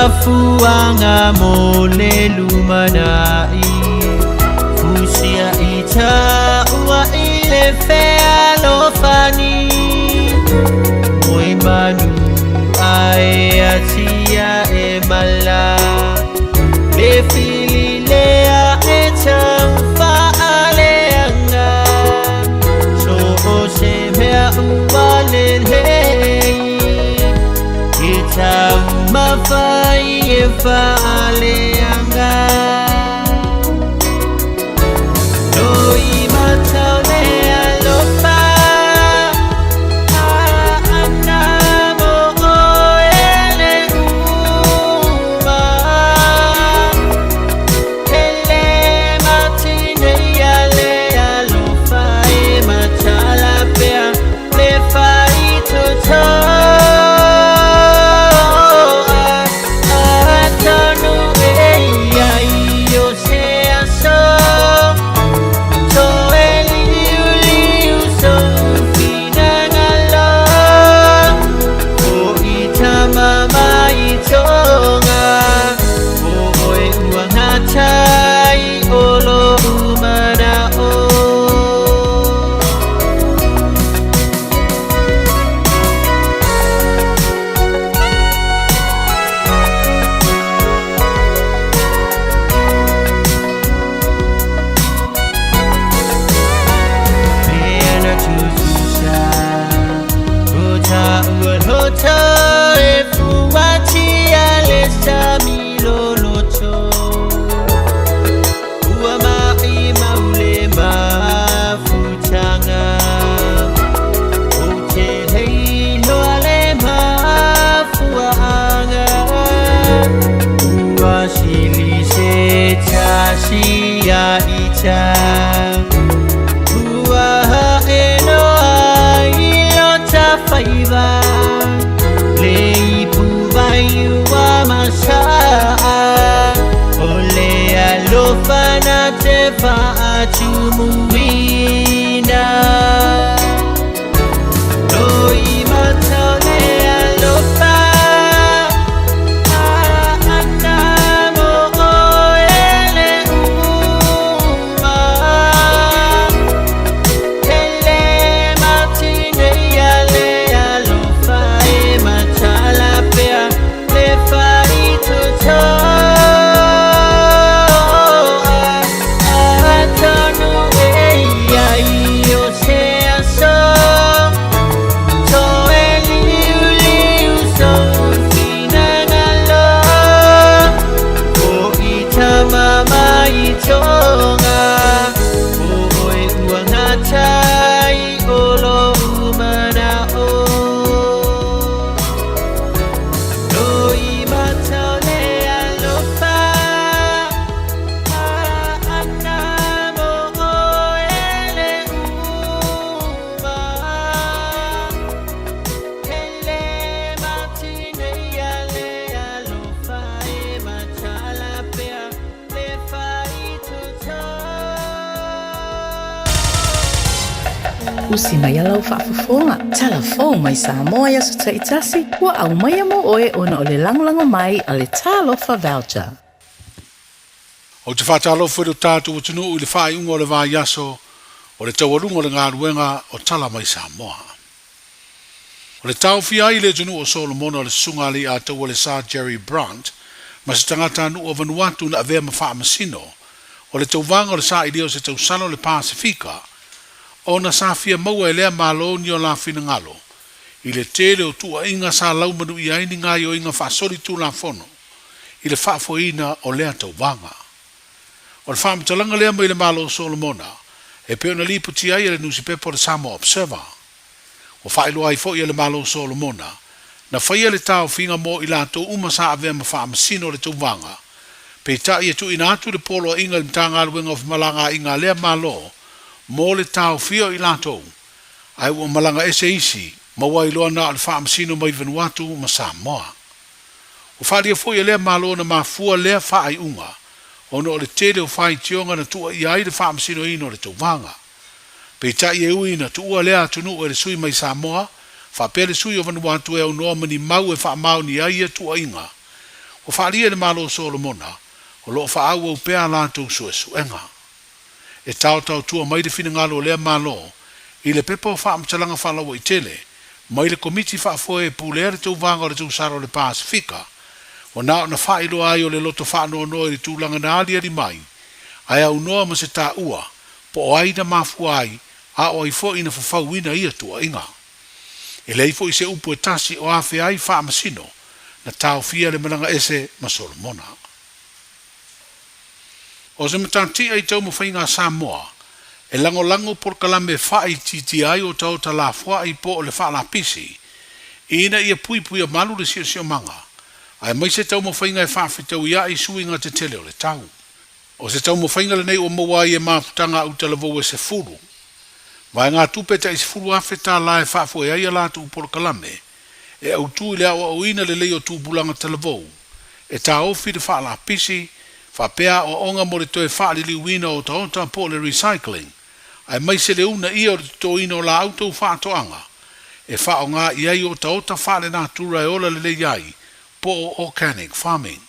Mafuanga mo le lumanai Fusia i ta ua i le fealofani Moe manu ae atia e mala Le fili lea e tau faaleaga So o se mea ua lelei E taumafai e faaleaga Usi mai lau faafofoga, tala fou mai Samoa i aso taitasi, ua aumaia mo oe ona o le lagolago mai a le Talofa Voucher. Ou te faatalofa i lo tatou atunuu i le faaiuga o le vaiaso o le taualuga o le galuega o Tala Mai Samoa. O le taofia ai i le atunuu o Solomona o le Susuga Alii-a-Taua le Sir Jerry Brant ma se tagatanuu o Vanuatu na avea ma faamasino o le tauvaga o le sailia o se tausala o le Pasefika ona sa fia maua e lea Malo ni o la finagalo i le tele o tuuaiga sa laumanuia ai ni gaioiga faasoli Tulafono i le faafoeina o lea tauvaga. O le faamatalaga lea mai le Malo o Solomona e pei ona lipoti ai e le nusipepa o le Samoa Observer. Ua faailoa ai foi e le Malo o Solomona, na faia le taofiga mo i latou uma sa avea ma faamasino le tauvaga, peitai e tuuina atu le poloaiga i le Matagaluega o Femalagaaiga a lea Malo mo le taofia o i latou, ae ua malaga ese isi ma ua iloa na o le faamasino mai Vanuatu ma Samoa. Ua faaalia foi e lea Malo na mafua lea faaiuga ona o le tele o faitioga na tuuaia ai le faamasinoina o le tauvaga. Peitai e ui ina tuua lea atunuu e le sui mai Samoa, faapea le sui o Vanuatu e aunoa ma ni mau e faamaoni ai ia tuuaiga. Ua faaalia e le Malo o Solomona, o lo o faaauau pea a latou suesuega. E taotaotua mai le finagalo o lea Malo i le pepa o faamatalaga faalauaitele mai le Komiti Faafoe e pulea le tauvaga o le Tausala o le Pasefika, ua na ona faailoa ai o le loto faanoanoa i le tulaga na aliali mai, ae aunoa ma se taua po o ai na mafua ai a o ai foi na fafauina ia tuuaiga. E leai foi se upu e tasi o afea ai faamasino na taofia le malaga ese ma Solomona. O se matatia i taumafaiga a Samoa e lagolago polokalame e faaitiitia ai otaota lafoai po o le faalapisi ina ia puipuia malu le siosiomaga, aemaise taumafaiga e faafetauia'i suiga tetele o le tau. O se taumafaiga lenei ua maua ai e mafutaga a utalavou e 10 vaegatupe tai $10,000 e faafoe ai a latou polokalame e autu i le aoaoina lelei o tupulaga talavou, e taofi le faalapisi, faapea aoaoga mo le toe faaliliuina o otaota po o le recycling, aemaise le uunaia o le totoina o laau tau faatoaga e faaaoga i ai otaota faalenatura e ola lelei ai po o organic farming.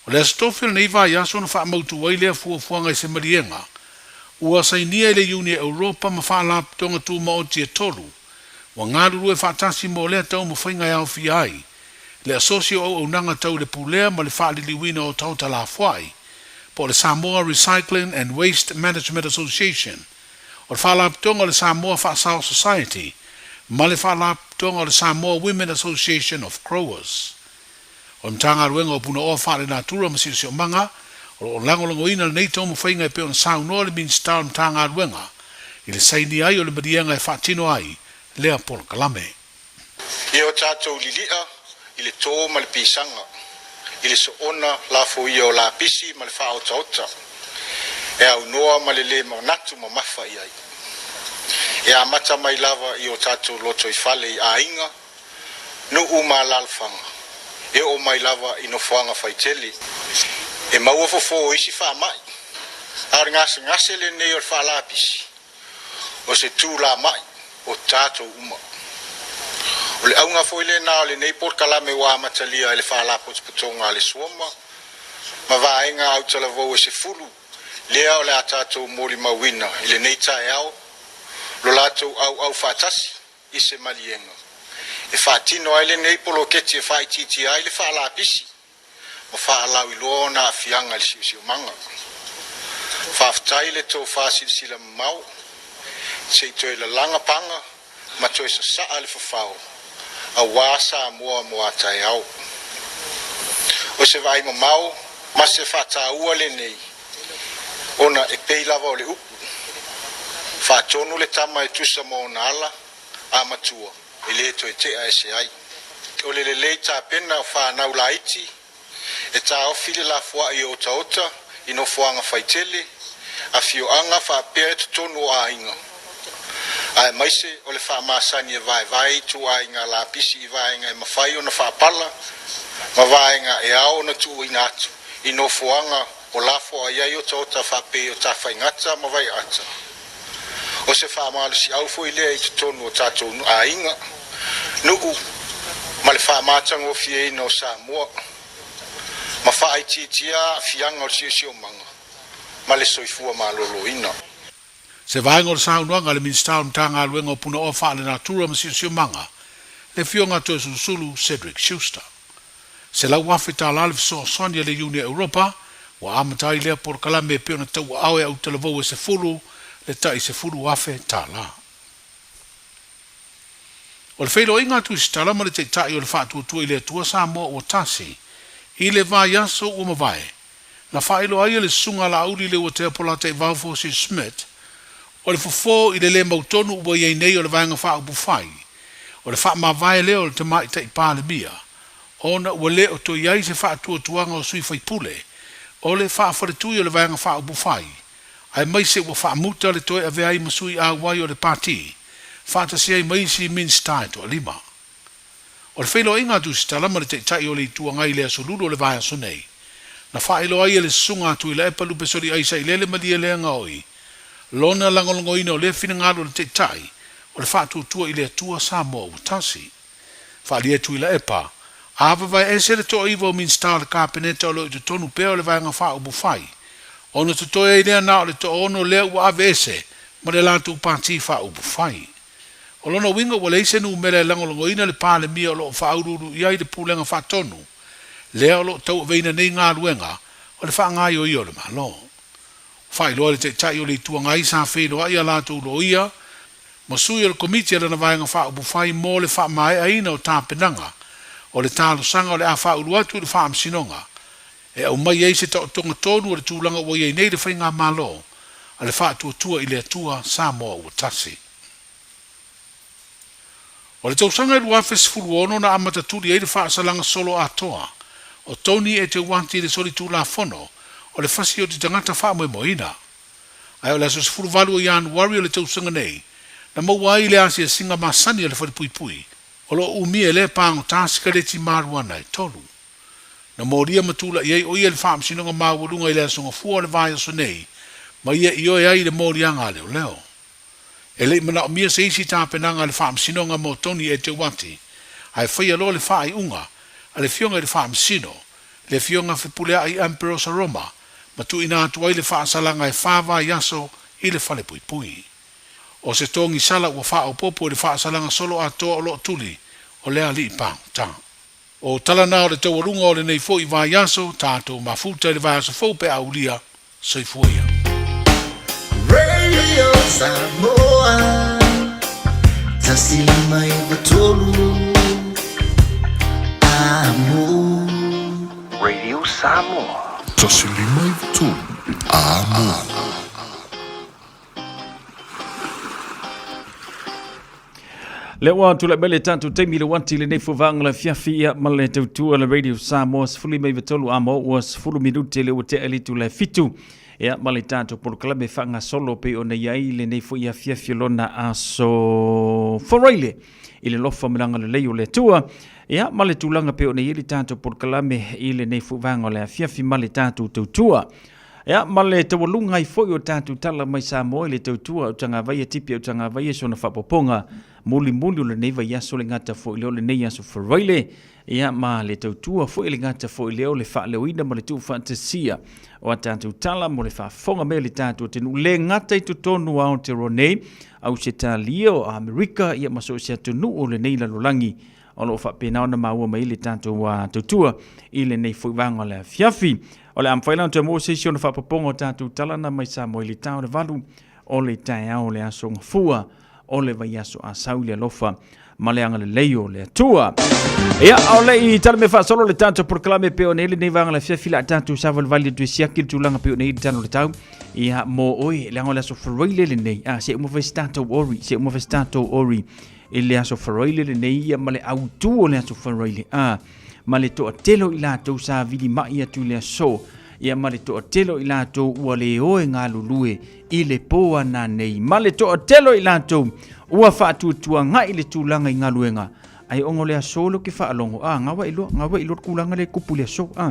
O le Aso Tofi o lenei vaiaso na faamautu ai lea fuafuaga i se maliega ua sainia i le Iuni e Europa ma Faalapotopotoga Tumaoti e tolu ua galulue faatasi mo lea taumafaiga e aofia ai le Asosi o Auaunaga Tau le Pulea ma le Faaliliuina o Otaota Lafoai po o le Samoa Recycling and Waste Management Association, o le Faalapotopotoga o le Samoa Faasao Society ma le Faalapotopotoga o le Samoa Women Association of Growers. O le Matagaluega o Punaoa Faalenatura ma Siosiomaga o lo o lagolagoina lenei taumafaiga e pei ona saunoa le Minisita o le Matagaluega i le sainia ai o le maliega e faatino ai lea polokalame. Ia o tatou lili'a i le tō ma le pisaga, i le soona lafoia o lapisi ma le faaotaota, e aunoa ma le lē manatu mamafa i ai. E amata mai lava i o tatou lotoifale i aiga, nuu ma alaalafaga, e oo mai lava i nofoaga faitele. E maua fofo o isi faamai, a o le gasegase lenei o le faalapisi, o se tūlamai o tatou uma. O le auga foi lena o lenei polokalame ua amatalia e le Faalapotopotoga a le Suoma ma vaega autalavou e 10 lea o le a tatou molimauina i lenei taeao lo latou auau faatasi i se maliega e faatino ai lenei poloketi e faaitiitia ai le faalapisi ma faalauiloa ona aafiaga i le siosiomaga. Faafetai le tofa silasila mamao, se i toe lalaga paga ma toe sasaa le fafao aua Samoa mo a taeao. O se vaai mamao ma se faataua lenei ona e pei lava o le upu, faatonu le tama e tusa ma ona ala, a matua e le toe tea ese ai. O le lelei tapena o fanau laiti e taofi le lafoai o otaota i nofoaga faitele, afioaga faapea i totonu o aiga, aemaise o le faamasani e vaevae ituaiga lapisi i vaega e mafai ona faapala ma vaega e ao ona tuuina atu i nofoaga o lafoai ai otaota faapei o tafaigata ma vaiaata. O se faamalosiau foi lea i totonu o tatou aiga, nuu ma le faamatagofieina o Samoa ma faaitiitia aafiaga o le siosiomaga ma le soifua maloloina. Se vaega o le saunoaga a le Minisita o le Matagaluega o Punaoa Faalenatura ma Siosiomaga, le Afioga a Toeolesulusulu Cedric Schuster. $100,000 le fesoasoani a le Iuni a Europa, ua amata ai lea polokalame e pei ona tauaao e autalavou e 10 le tai $10,000. O le feiloaiga a Tusitala ma le Taitai o le Faatuatua i le Atua Samoa ua tasi i le vaiaso ua mavae, na faailoa ai e le Susuga a Laauli Leuatea Polataivao Fosi Smith, o le fofo i le lē mautonu ua i ai nei o le Vaega Faaupufai, o le faamavae lea o le Tamaitai Palemia, ona ua le o toe i ai se faatuatuaga o sui faipule o le faafaletui o le Vaega Faaupufai, aemaise ua faamuta le toe avea ai ma sui auai o le Pati, faatasi ai ma isi Minisita e toalima. O le feiloaiga a Tusitala ma le Taitai o le Itu Agai i le Aso Lulu o le vaiaso nei, na faailoa ai e le Susuga a Tuilaepa Lupesoliai Sailele Malielegaoi lona lagolagoina o lea finagalo o le Taitai o le Faatuatua i le Atua Samoa ua Tasi. Faaalia e Tuilaepa, A vavaeese le toaiva o Minisita o le Kapeneta o lo o i totonu pea o le Vaega Faaupufai, ona totoe ai lea na o le toaono lea ua aveese ma le latou Pati Faaupufai. O lona uiga ua leai se numera e lagolagoina le Palemia o lo o faauluulu i ai le Pulega Faatonu lea o lo o tauaveina nei galuega o le faagaoioia o le Malo. Ua faailoa e le Taitai o le Itu Agai sa feiloai a latou loia ma sui o le Komiti a lana Vaega Faaupufai mo le faamaeaina o tapenaga o le talosaga o le a faaulu atu i le Faamasinoga e aumai ai se taotoga tonu o le tulaga ua i ai nei le Faigamalo a le Faatuatua i le Atua Samoa Ua Tasi. O le tausaga e 2016 na amata tuli ai le faasalaga solo atoa o Tony Eteuati i le solitulafono o le fasi o te tagata faamoemoeina. Ae o le aso 18 o Ianuari o le tausaga nei na maua ai le asiasiga masani a le falepuipui o lo o umia e lea pagota sikareti maruana e tolu. Na molia ma tulai ai o ia i le Faamasinoga Maualuga i le aso Gafua o le vaiaso nei ma ia ioe ai i le moliaga a leoleo. E le i manaomia se isi tapenaga a le Faamasinoga mo Tony Eteuati, ae faia loa le faaiuga a le Afioga i le Faamasino, le Afioga Fepuleai Amperosa Roma, ma tuuina atu ai le faasalaga e fa vaiaso i le falepuipui. O se togisala ua faaopoopo i le faasalaga solo atoa o lo o tuli o le alii pagota. O tala na o le taualuga o lenei foi vaiaso, tatou mafuta i le vaiaso fou pe a ulia. Soifua ia. Radio Samoa 153 Amo. Radio Samoa. 153 Amo. Le ua tulai mai le tatou taimi le uati lenei fuavaga le afiafi ia ma le tautua le Radio Samoa 13 amo ua 10 minute le ua tea le itula e fitu ia ma le tatou polokalame faagasolo pei ona i ai lenei foi afiafi o lona aso Faraile i le lofa ma le agalelei o le Atua ia ma le tulaga pei ona i ai le tatou polokalame i lenei fuavaga o le afiafi ma le tatou tautua. Ia, ma le taualuga ai foi o tatou tala mai Samoa i le tautua o Tagavaia Tipi o Tagavaia sona faapopoga mulimuli o lenei vaiaso le gata foi lea o lenei aso Faraile, ia ma le tautua foi le gata foi lea o le faaleoina ma le tuufaatasia o a tatou tala mo le faafofoga mai o le tatou atunuu le gata i totonu o Aotearoa nei, Ausetalia o Amerika, ia ma so o se atunuu o lenei lalolagi o lo o faapena ona maua mai le tatou tautua i lenei foi vaega o le afiafi. O le a mafai la ona toe maua se isi ona faapopoga o tatou tala na mai Samoa i le ta o le valu o le taeao o le aso Gafua o le vaiaso Asau i le alofa ma le agalelei o le Atua. Ia, a o le i tala me faasolo le tatou polokalame pe o nei lenei vaega le afiafi la tatou savalivali atu e siaki le tulaga pe o nei le tala o le tau. Ia, mo oe, leaga o le aso Faraile lenei. Ah, se uma fai se tatou ori, se uma fai se tatou ori i le aso Faraile lenei ia ma le autu o le aso Faraile. Ah, ma le toatele o i latou sa vilima'i atu i le aso, ia ma le toatele o i latou ua le o e galulue i le pō ana nei, ma le toatele o i latou ua faatuatuaga'i le tulaga i galuega, ai ona o le aso lea ou te faalogo, a, gawa i loa, gawa i loa le tulaga lea e tupu i le aso, a.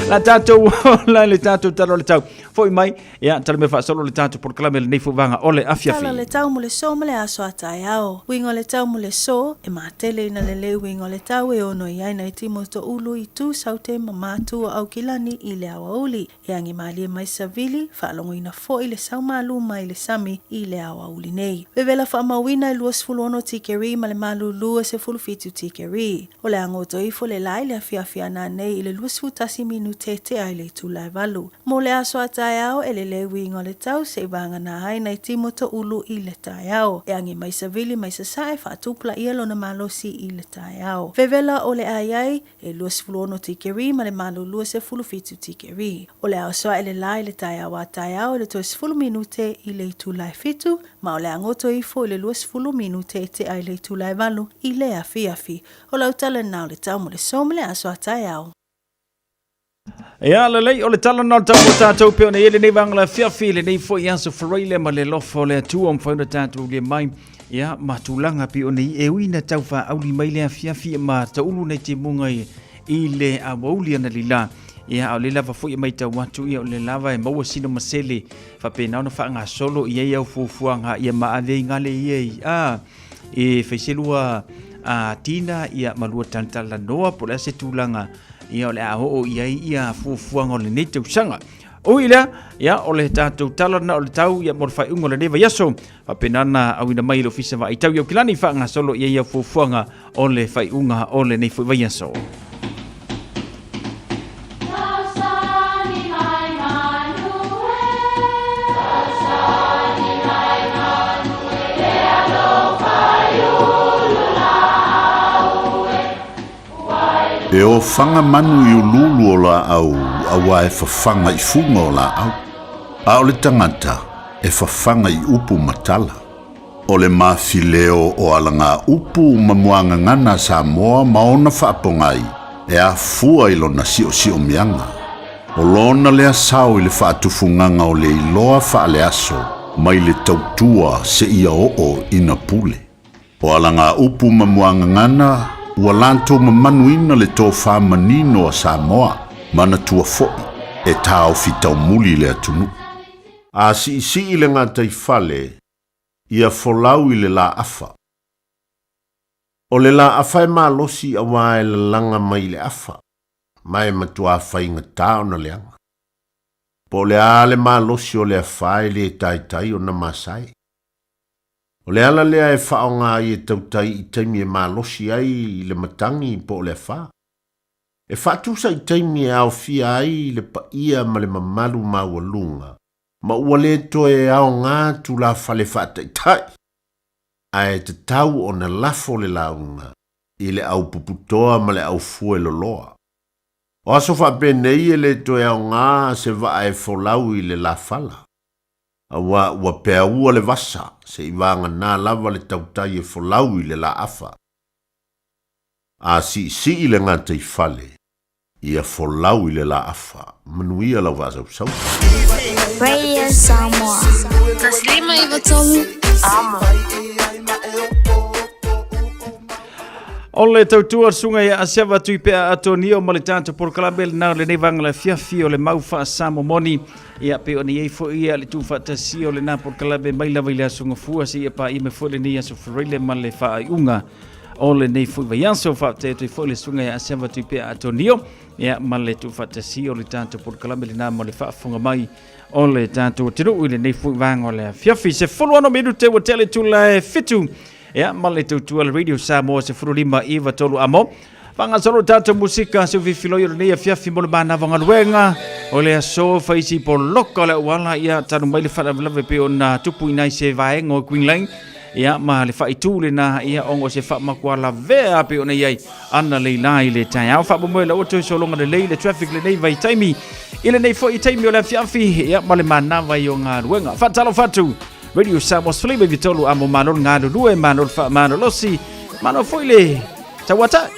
La tatou ola i le tatou tala o le tau. Foi mai, ia, tala mea faasolo le tatou polokalame lenei foi vaega o le afiafi. Tala le tau mo le so ma le aso a taeao. Uiga o le tau mo le so, e matele ina lelei uiga o le tau e ono i ai nai timo toulu i tu saute ma matu o Aukilani i le aoauli. E agi malie mai savili, faalogoina foi le sau malū mai le sami i le aoauli nei. Vevela faamauina e 26 tikeri ma le malūlū e 17 tikeri. O le a goto ifo le la i le afiafi ana nei i le 21 minute tea i le itula e valu. Mo le aso a taeao e lelei uiga o le tau se i vagana ai nai timo toulu i le taeao. E agi mai savili mai sasae faatupulaia lona malosi i le taeao. Vevela o le a i ai e 26 tikeri ma le malū 27 tikeri. O le a oso ae le la i le taeao a taeao i le toe 10 minute i le itula e fitu, ma o le a goto ifo i le 20 minute e tea i le itula e valu i le afiafi. O lau tala lena o le tau mo le so ma le aso a taeao. Ia, lelei, o le tala lena o le tau mo tatou pei ona i ai lenei vaega o le afiafi, lenei foi aso Faraile ma le alofa o le Atua ua mafai ona tatou lia mai, ia, ma tulaga pei ona i e ui ina tau faauli mai le afiafi ma taulu nei timuga i, i le aoauli analeila. Ia, a o lea lava foi e matau atu, ia, o lea lava e maua sina masele faapena ona faagasolo i ai au fuafuaga, ia ma ave ai gale ia i, a, e fai se lua a Tina ia ma lua talatalanoa po o le a se tulaga ia o le a oo i ai ia fuafuaga o lenei tausaga. Ui i lea, ia o le tatou tala lena o le tau ia mo le faaiuga o lenei vaiaso. Faapena ona auina mai e le Ofisa Vaai Tau i Aukilani faagasolo i ai ia fuafuaga o le faaiuga o lenei foi vaiaso. E ofaga manu i uluulu o laau auā e fafaga i fuga o laau, a o le tagata e fafaga i upu ma tala. O le mafileo o alagaupu ma muagagana a Samoa ma ona faapogai e afua i lona siosiomiaga. O lona lea sao i le faatufugaga o le iloa faaleaso mai le tautua seia oo ina pule. O alagaupu ma muagagana ua latou mamanuina le tofa manino a Samoa, manatua foi e taofi taumuli le atunuu. A siisii le gataifale, ia folau i le laafa. O le laafa e malosi auā e lalaga mai i le afa, ma e matuā faigata ona leaga. Po o le a le malosi o le afa e lē taitai ona masae. O le ala lea e faaaoga ai e tautai i taimi e malosi ai le matagi po o le afa. E faatusa i taimi e aofia ai le paia ma le mamalu maualuga ma ua le toe aoga tulafale faataitai, ae tatau ona lafo le lauga i le au puputoa ma le au fue loloa. O aso faapenei e le toe aoga se vaa e folau i le lafala, auā ua peaua le vasa seivagana lava le tautai e folau i le laafa. A siisii le gataifale, ia folau i le laafa. Manuia lau faasausauga. Radio Samoa. 153 Amo. O le tautua suga ia Asiava Tuipea Atonio ma le tatou polokalame lena o lenei vaega le afiafi o le mau faasamomoni ia pei ona i ai foi ia le tuufaatasia o lena polokalame mai lava i le aso Gafua seia paia mai foi lenei aso Faraile ma le faaiuga o lenei foi vaiaso. Faafetai atu ai foi le susuga ia Asiava Tuipea Atonio ia ma le tuufaatasia o le tatou polokalame lena mo le faafofoga mai o le tatou atunuu i lenei foi vaega o le afiafi. 16 minute ua tea le itula e 7 ia ma le tautua le Radio Samoa 15 93 amo. Faagasolo tatou musika se fifiloi o lenei afiafi mo le manava galuega o le aso faisi poloka o le auala ia talu mai le faalavelave pei ona tupu i nai se vaega o Green Lane ia ma le faaitu lena ia ona o se faamatua lavea pei ona i ai ana leila i le taeao. Faamoemoe la ua toe sologa lelei le traffic lenei vaitaimi i lenei foi taimi o le afiafi ia ma le manava i o galuega. Faatalofa atu Radio Samoa 13 amo malo le galulue, malo le faamalolosi, malo foi le tauata.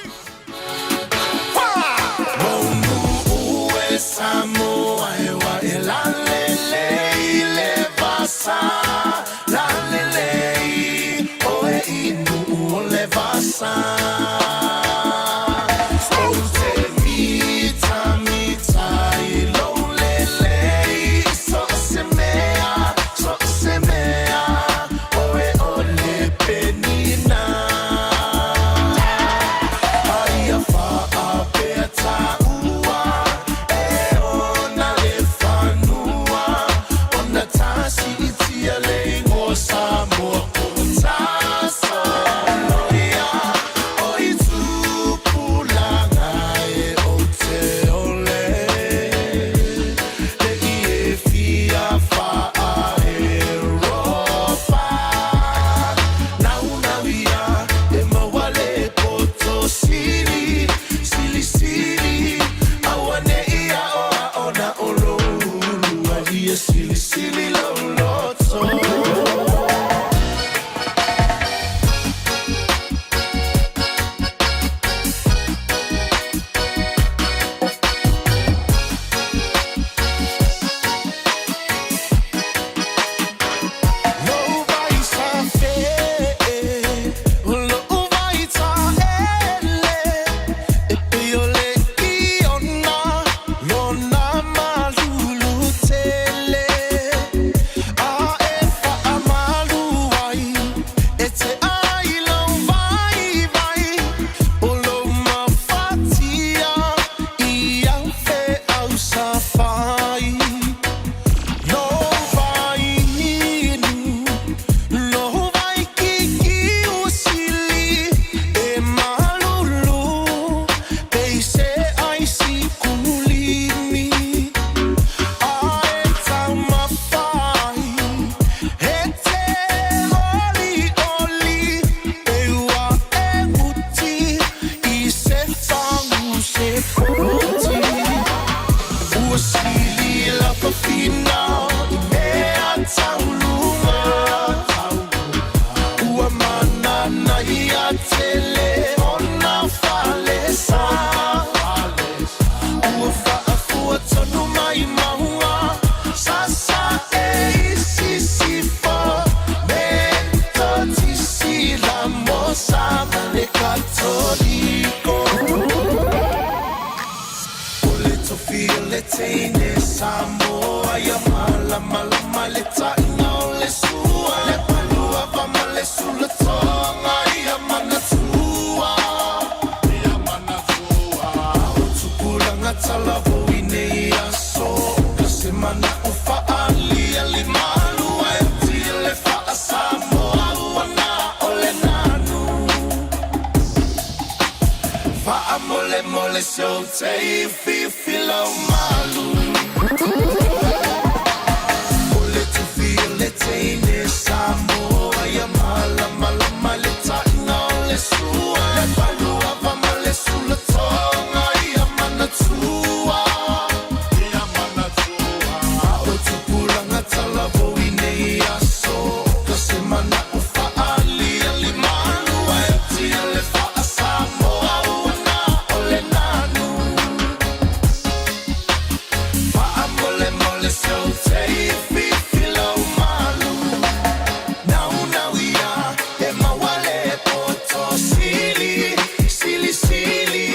Katoliko. O le tofi o le teine Samoa ia malamalama le taʻina o le sua le paluava ma le sulatoga ia manatua ia manatua o tupulaga talavou i nei aso ka se manaʻo faaliali malua e tile faasamoa ua na o le nanu faamolemole seu teififilau malu o le tofi o le teine Samoa ia malamalama le taʻina o le sua le paluava ma le sulatoga ia manatua ia manatua o tupulaga talavou i nei aso ka se manaʻo faaliali malua e tia le faasamoa ua na o le nanu faamolemole seu teififilau malu naunau ia e mauale poto sili silisili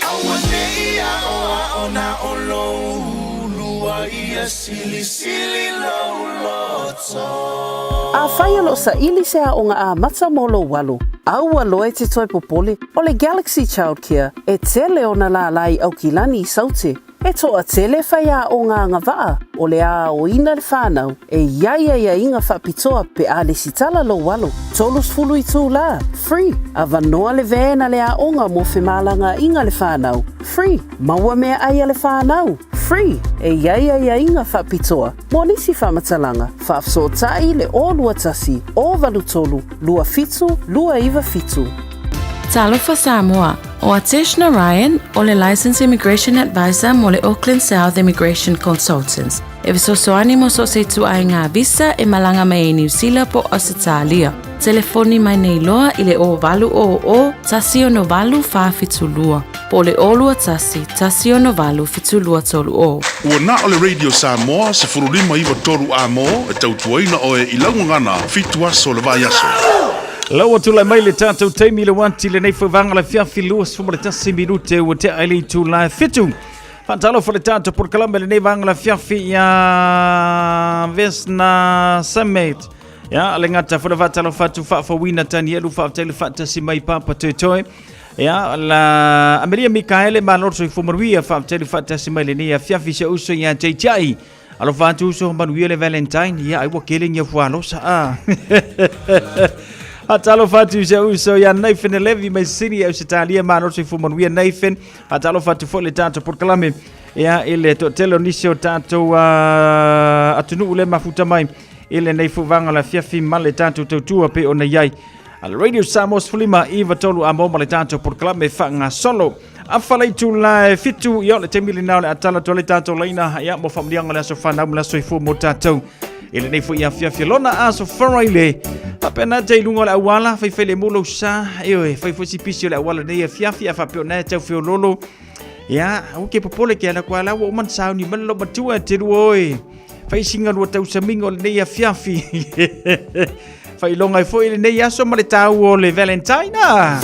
auanei aoao na o lou ulua ia silisili lou loto. Afai o lo o saili se aoga amata mo lou alo, a ua loa e te toe popole, o le Galaxy Childcare e tele ona lālā i Aukilani i Saute. E toatele faiaoga agavaa o le a aoina le fanau e i ai aiaiga faapitoa pe a lesitala lou alo. 30 itulā, free, avanoa le van a le aoga mo femalagaaiga a le fanau, free, maua meaai a le fanau, free, e i ai aiaiga faapitoa mo nisi faamatalaga, faafesootai i le 021 083 27 297. Talofa Samoa, ʻO Atesh Narayan, ʻo le Licensed Immigration Advisor mo le Auckland South Immigration Consultants, e fesoasoani mo so o se ituaiga visa e malaga mai ai Niu Sila po o Ausetalia. Telefoni mai nei loa i le 0800 168 472 po o le 021 168 7230. Ua na o le Radio Samoa 15 9 3 amo e tautuaina oe i lau gagana 7 aso o le vaiaso. La ua tulai mai le tatou taimi le uati lenei fauvaga le fiafi 21 minute ua tea ai le itula e 7. Faatalofa le tatou polokalame lenei vaega le fiafi ia Vesna Summit. Ia le gata foi le faatalofa atu faafouina Tanielu faafetai le faatasi mai Papa Toetoe. Ia la Amelia Mikaele malo le soifua manuia faafetai le faatasi mai lenei afiafi se uso ia JJ. Alofa atu uso manuia le Valentine ia ai ua kele ngia fualosa a. Faatalofa atu se uso ia Nathan Levi mai Sydney Ausetalia malo le soifua manuia Nathan. Faatalofa atu foi le tatou polokalame ia i le toatele o nisi o tatou atunuu le mafuta mai i lenei fuvaga le afiafi ma le tatou tautua pei ona i ai. A le Radio Samoa 15 9 3 a mo ma le tatou polokalame faagasolo. Afa le itula e 7, ia o le taimi lena o le atala atu ai le tatou laina, ia mo faamanuiaga o le aso fanau ma le aso soifua mo tatou. I lenei foi afiafi lona aso Friday. Faapena te i luga o le auala, faifai le mu lou sa, ioe, fai foi si pisi o le auala nei afiafi, a faapea o na e tau feololo. Ia, au ke popole ke ala kua la ua uma na sauni mai le lou matua te lua oe. Fai singa lua tausamiga o lenei afiafi. Faailoga ai foi lenei aso ma le taua o le Valentine. Ah.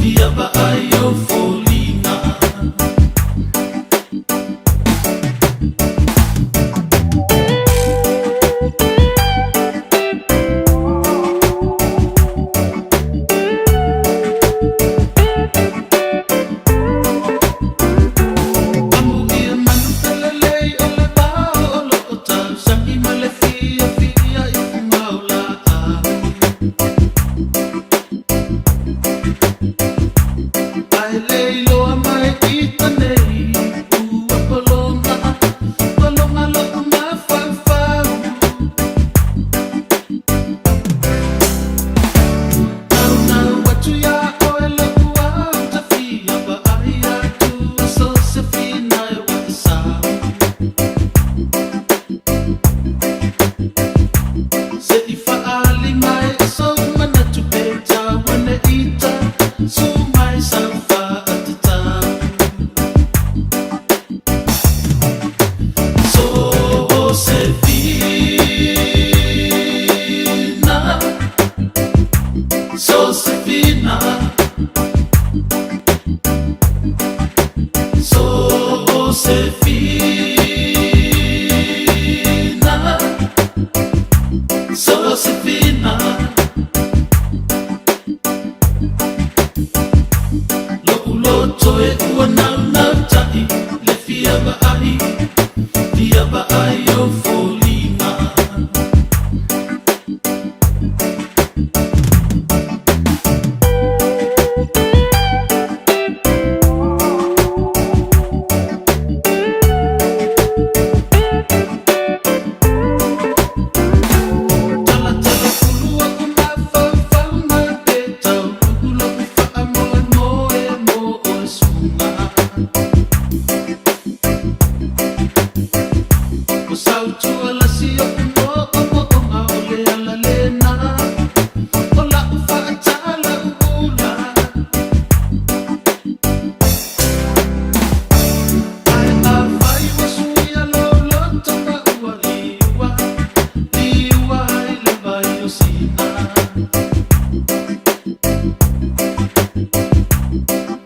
Fia vaai ou foliga. Amuia manu talalei o le vao o lo o tausaki ma le fiafia i fuga o laau. Ae le iloa mai ita nei ua pologa, pologa lo'u mafaufau. Naunau atu iā oe lo'u au ta fia vaai atu so se fina e ua te sau. Se i fa'aali mai sou manatu pe tau ane ita su mai sau fa'atatau. So se fina, so se fina, so se fina, so se fina. Lo'u loto e ua naunautai le fia vaai, fia vaai ou foliga. Talatala ulu aku mafaufau ma pe taulu'u lo'u fa'amoemoe mo oe suga. O sautua lasi o'u mo'omo'oga o le ala lena o la'u fa'atala ula. Ae afai ua suia lou loto ma ua liua, liua ai le vai o Sina.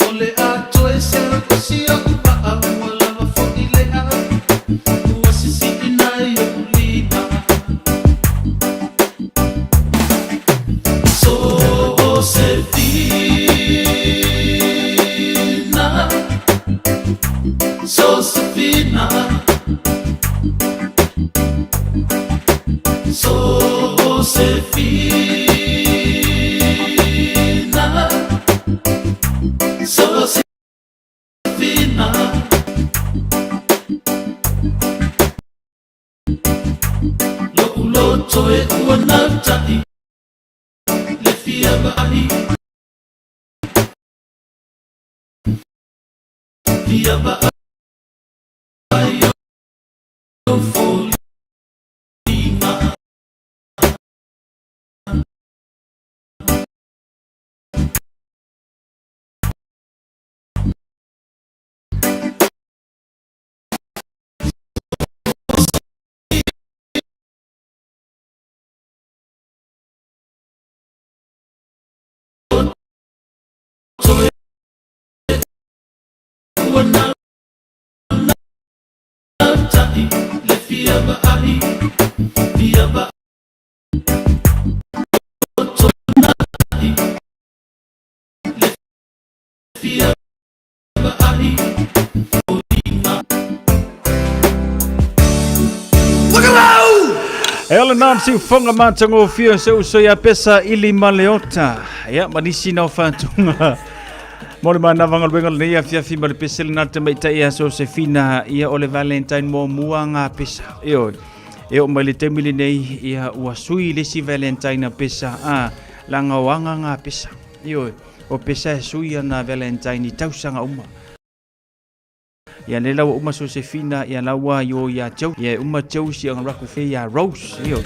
O le a toe seu o si o'u va'a ua lava fo'i lea ua sisi'ina ai o'u lima. So se fina, so se fina, so se fina, so se fina. Lo'u loto e ua nauta'i le fia vaai, fia vaai ou foliga. Toe ua naunautai le fia vaai, fia vaai le fia vaai foliga. E ole nā si ufonga mātangofie o se uso ia pesa ili maleota. Ia, ma nisi nao whātunga. Mo le manava galuega lenei afiafi ma le pese lena tamaitai ia Sosefina ia o le Valentine muamua ngā pesa. Ioe. E oo mai le taimi lenei ia ua sui le isi Valentine a pesa a langa o aga ngā pesa. Ioe. O pesa e sui ana Valentine i tausaga uma. Ia le lau uma Sosefina ia laua io ia Joe. Ia uma Joe si anga raku fe ia Rose. Ioe.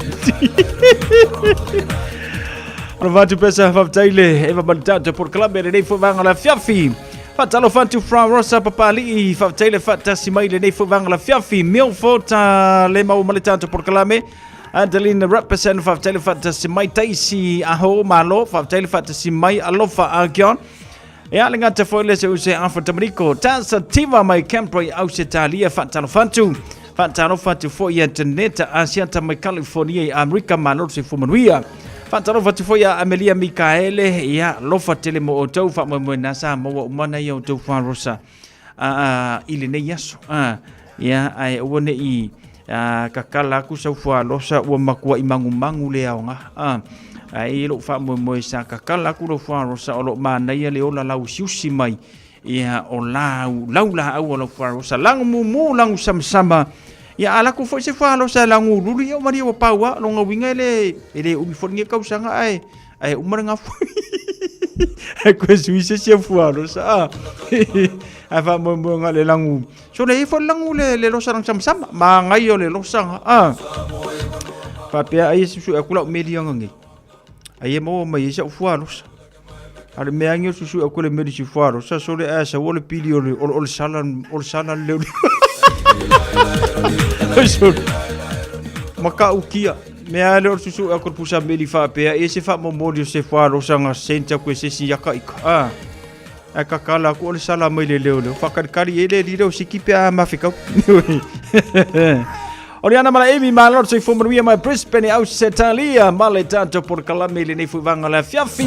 Alo vatu pesa whaftaile, Eva Malitato por club e lenei fo vanga la fiafi. Whatalo whatu fra Rosa Papali'i, whaftaile whatasi mai lenei fo vanga la fiafi. Milford le mau malitato por club. Adelina Represent, faafetai le faatasi mai. Taisi Aho, malo, faafetai le faatasi mai. Alofa Akion. Ia le gata foi le se use afa tamariko. Tasa Tiva mai Canberra i Ausetalia, faatalofa atu. Faatalofa atu foi ia Janeta Asiata mai California i Amerika, malo le soifua manuia. Faatalofa atu foi ia Amelia Mikaele, ia lofa tele mo outou, faamoemoe na sa maua uma na ia outou fuarosa i lenei aso. Ia, ae aua ne i kakala aku sau fualosa ua matuai magumagu le aoga. Ae i lou faamoemoe sa kakala aku lau fualosa o lo o manaia le ola lausiusi mai ia o lau lau laau o lau fualosa lagu mumu lagu samasama ia a laku foi se fualosa e lagu ululu ia o malia ua pau a longa uiga e le e le umi foi lenei tausaga ae ae uma le gafu ae koe sui se sia fualosa a ae faamoemoega le lagu So le ifo le lagu le, le losa lang sama-sama. Magai o le losa. Ah. Faapea ai se sui aku lau meli anga ngi. Ai e maua mai e sa ufua losa. A le mea angi o susu aku le meli si fua losa. So le asa o le pili o le, o le sala, o le sala le leo. So, maka ukia. Mea le o le susu aku le pusa meli faapea. E se faamomoli o se fua losa nga senta ku e se si aka ika. Ah. Ae kakala aku o le sala mai le leo leo. Whakalikali e le lile o siki pe a mawhikau. O le ana mala Amy malo le soifua manuia mai Brisbane au Setalia ma le tatou polokalame i lenei foi vaega o le afiafi.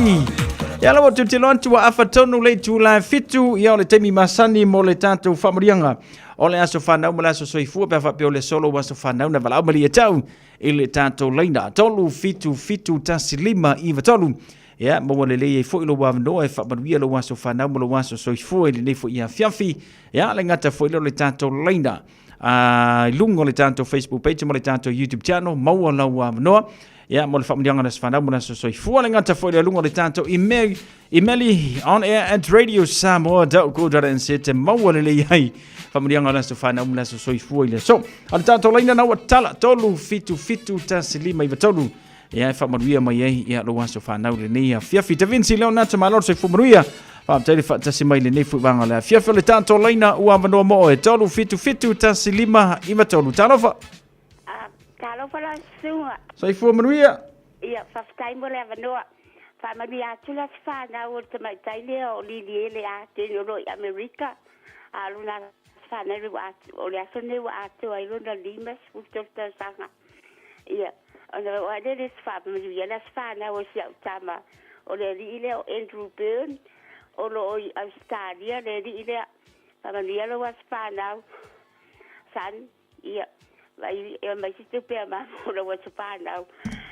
Ia lawa tilotilo atu ua afa tonu le itula e 7 ia o le taimi masani mo le tatou faamanuiaga o le aso fanau ma le aso soifua pe a faapea o le solo aso fanau na valaau malie tau i le tatou laina 3 7 7 1 5 9 3 Ia, maua lelei ai foi lou avanoa e faamanuia lou aso fanau ma lou aso soifua i lenei foi afiafi. Ia, le gata foi lea o le tatou laina i luga o le tatou Facebook page ma le tatou YouTube channel, maua lau avanoa. Ia, mo le faamanuiaga o le aso fanau ma le aso soifua. Le gata foi lea i luga o le tatou email, email on air at radiosamoa.co.nz e maua lelei ai faamanuiaga o le aso fanau ma le aso soifua i le aso. A le tatou laina na ua tala 3 7 7 1 5 9 3 Ia e faamanuia mai ai ia lou aso fanau lenei afiafi. Da Vinci Leonardo malo le soifua manuia. Faafetai le faatasi mai lenei foi vaega o le afiafi o le tatou laina ua avanoa mo oe. 3 7 7 1 5 9 3. Talofa. Talofa la susuga. Soifua manuia. Ia, faafetai mo le avanoa. Faamanuia atu le aso fanau o le tamaitai lea o Liliele Atene o lo o i Amerika. A o lona aso fanau o le aso lenei ua atoa ai lona 53 tausaga. Ia, ona oo lea le isi faamanuia le aso fanau o si au tama, o le alii lea o Andrew Byrne, o lo o i Ausetalia le alii lea. Faamanuia lou aso fanau, son, ia, vai e aumai se tupe a mama mo lou aso fanau.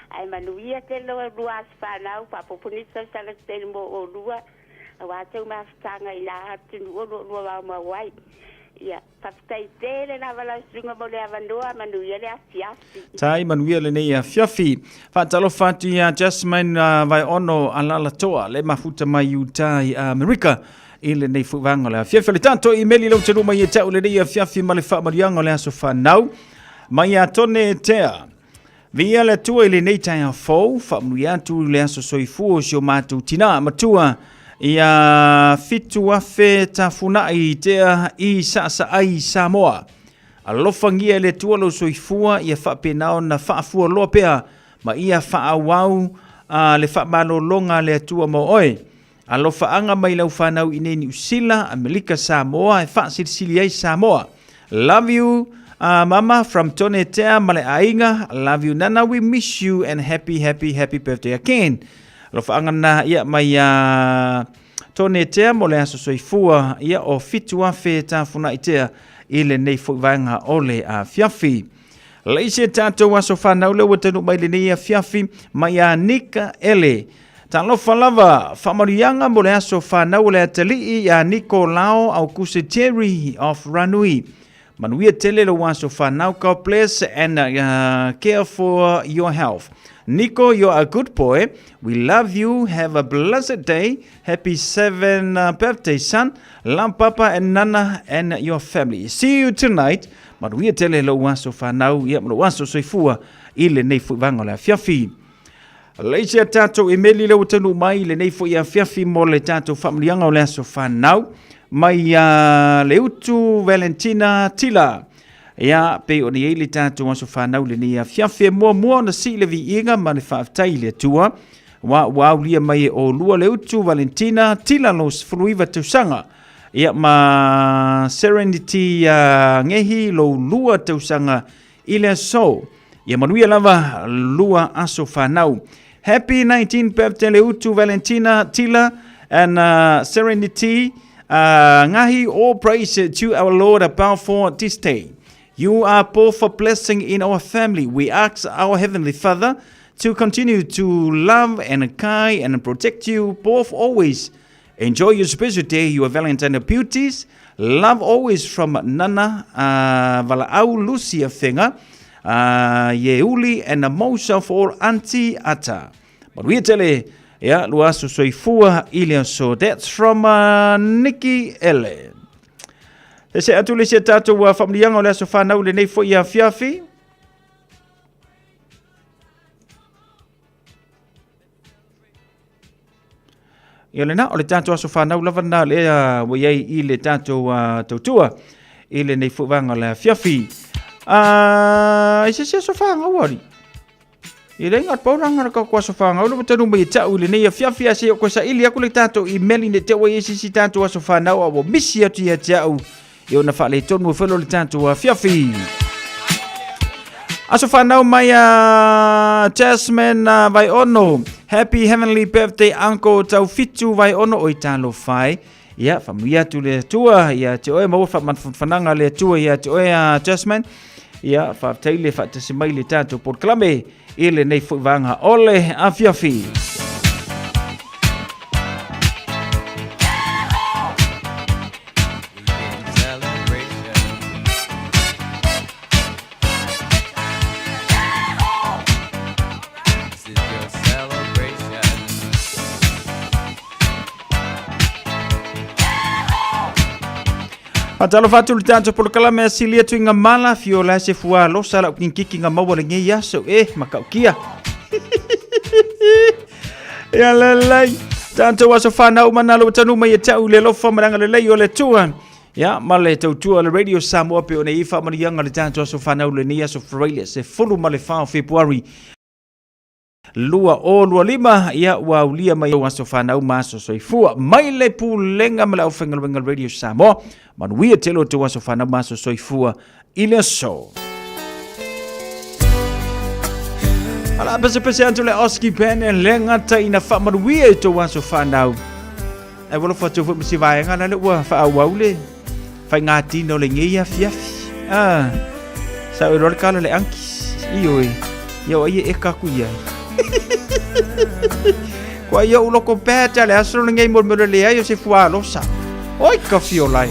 Ae manuia tele lou lua aso fanau, faaopoopo nisi tausaga se tele mo oulua, aua tou mafutaga i na atunuu o lo o lua maumau ai. Ia, Faafetai tele lava lau susuga mo le avanoa, manuia le afiafi. Tai manuia lenei afiafi. Faatalofa atu ia Jasmine Vaeono Alalatoa le mafuta mai Utah i Amerika i lenei foi vaega o le afiafi. O le tatou imeli lau te mai e tau lenei afiafi ma le faamanuiaga o le aso fanau mai ia Tone Tea. Viia le Atua i lenei taeao fou, faamanuia atu i le aso soifua o si o matou tinā matua ia 7,000 tafunai tea i Saasaai Samoa. Alofagia e le Atua lou soifua ia faapena ona faafualoa pea ma ia faaauau a le faamalologa a le Atua mo oe. Alofaaga mai lau fanau i nei Niu Sila, Amelika, Samoa e faasilisili ai Samoa. Love you mama from Tone Tea ma le aiga. Love you Nana, we miss you and happy happy happy birthday again. Alofaaga na ia mai a Tone Tea mo le aso soifua ia o 7,000 tafunai tea i lenei foi vaega o le afiafi. Leisi e tatou aso fanau lea ua taunuu mai lenei afiafi mai a Nika Ele. Talofa lava, faamanuiaga mo le aso fanau o le atalii ia Niko Lao Aukuse Terry of Ranui. Manuia tele lou aso fanau, God bless and care for your health. Nico, you're a good boy. We love you. Have a blessed day. Happy 7th birthday, son. Love Papa and Nana and your family. See you tonight. Manuia tele lou aso fanau, ia ma lou aso soifua i lenei foi vaega o le afiafi. Leisi a tatou emeli lea ua taunuu mai i lenei foi afiafi mo le tatou faamanuiaga o le aso fanau mai a Leutu Valentina Tila. Ia, pei ona i ai le tatou aso fanau i lenei afiafi, e muamua ona sii le viiga ma le faafetai i le Atua, aua ua aulia mai e oulua le utu Valentina Tila lou 19 tausaga, ia ma Serenity Ngehi lou 2 tausaga i le aso. Ia manuia lava lua aso fanau. Happy 19th birthday le utu Valentina Tila and Serenity Ngahi. All praise to our Lord above for this day. You are both a blessing in our family. We ask our Heavenly Father to continue to love and guide and protect you both always. Enjoy your special day, your Valentine beauties. Love always from Nana Valaau Lucia Fenga, Yeuli and most of all Auntie Ata. Manuia tele, ia, lua aso soifua i le aso. That's from Nikki Ele. E se atu le se tātou whaamlianga o le aso whanau le nei foi afiafi. Ia lena, o le tatou aso fanau lava lena lea ua i ai i le tatou tautua i lenei foi vaega o le afiafi. I se isi aso fanau ali. I le inga pau langa le kako aso fanau le tanu mai e tau i lenei afiafi a se o koe saili aku le tatou email ne te ua i isi tatou aso fanau a ua misi atu ia te au i ona faaletonu e felo le tatou afiafi. Aso whanau mai a Jasmine Vaiono. Happy heavenly birthday Uncle Taufitu Vaiono o i talo whai. Ia, whamuia atu le Atua ia te oe, maua whamanawhananga le Atua ia te oe a Jasmine. Ia, whaafetai le whaatasi mai le tātou polokalame i lenei foi vaega o le afiafi. Faatalofa atu le tatou polokalame a silia atu i ngā mala fio la se fua losa lau kinkiki ngā maua le ngei aso e makaukia. Ia lelei. Tatou aso whanau mana lo tanu mai e tau le lofa maranga lelei o le tua. Ia ma le tautua le Radio Samoa pe o nei whaamanianga le tatou aso whanau le nei aso Friday se fulu ma le whao February 2025 ia ua aulia mai o aso whanau ma aso soifua mai le pulega ma le aufaigaluega Radio Samoa. Manuia tele o tau aso whanau ma aso soifua i le aso. Ala pese pese atu le Oski Pen e le ngata ina whaamanuia i tau aso whanau. E walo whatu fo misi vaenga na le ua whaauau le whai ngā tino le ngei afiafi. Ah, sa oi rore kala le anki. I oi, ia o ai e kaku ia. Kua ia uloko pēta le aso le ngei mo le ai o se fualosa. Oi ka fiolai.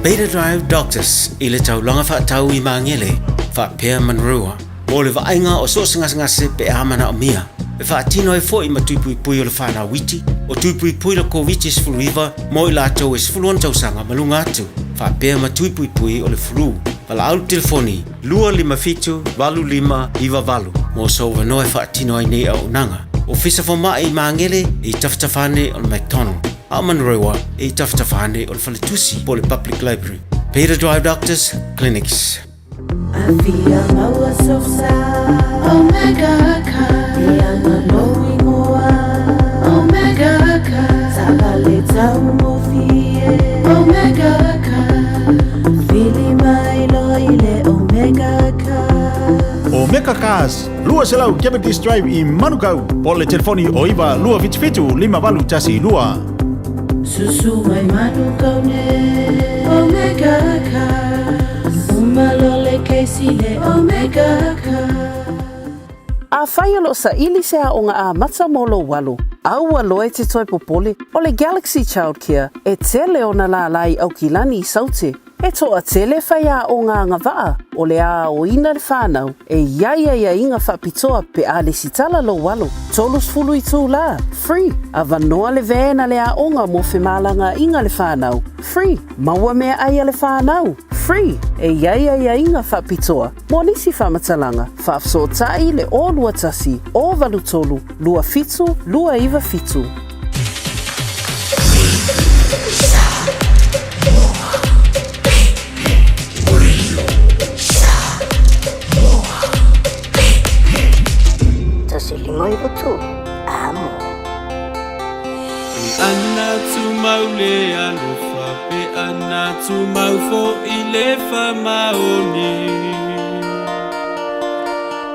Beta Drive Doctors i le taulaga faatau i Magele faapea Manurewa mo le vaaiga o so o se gasegase pe a manaomia e faatino ai foi ma tui puipui o le fanau iti o tui puipui le Koviti-19 mo i latou e 16 tausaga ma luga atu faapea ma tui puipui o le flu. Valaau le telefoni 257 8598 mo sou avanoa e faatino ai nei auaunaga. Ofisa Fomai i Magele i tafatafa ane o le McDonald, a o Manurewa i tafatafa ane o le Faletusi po o le Public Library. Peter Drive Doctors Clinics. Afia maua sosa Omega Car Iana lou ingoa Omega Car Taavale taugofie Omega Car Vili mai loa i le Omega Car Omega Cars, 200 Cavendish Drive i Manukau, po o le telefoni o 9 277 5812. Susu mai Manukau nei Omega Cars Uma loa le kesi le Omega Cars. Afai o lo o saili se aoga amata mo lou alo, aua loa e te toe popole, o le Galaxy Childcare e tele ona lālā i Aukilani i Saute. E toatele faiaoga agavaa o le a aoina le fanau e i ai aiaiga faapitoa pe a lesitala lou alo, 30 itulā, free, avanoa le van a le aoga mo femalagaaiga le fanau, free, maua meaai a le fanau, free, e i ai aiaiga faapitoa mo nisi faamatalaga, faafesootai le 021 083 27 297. Pe ana tumau le alofa pe ana. Manatu mau foʻi le faamaoni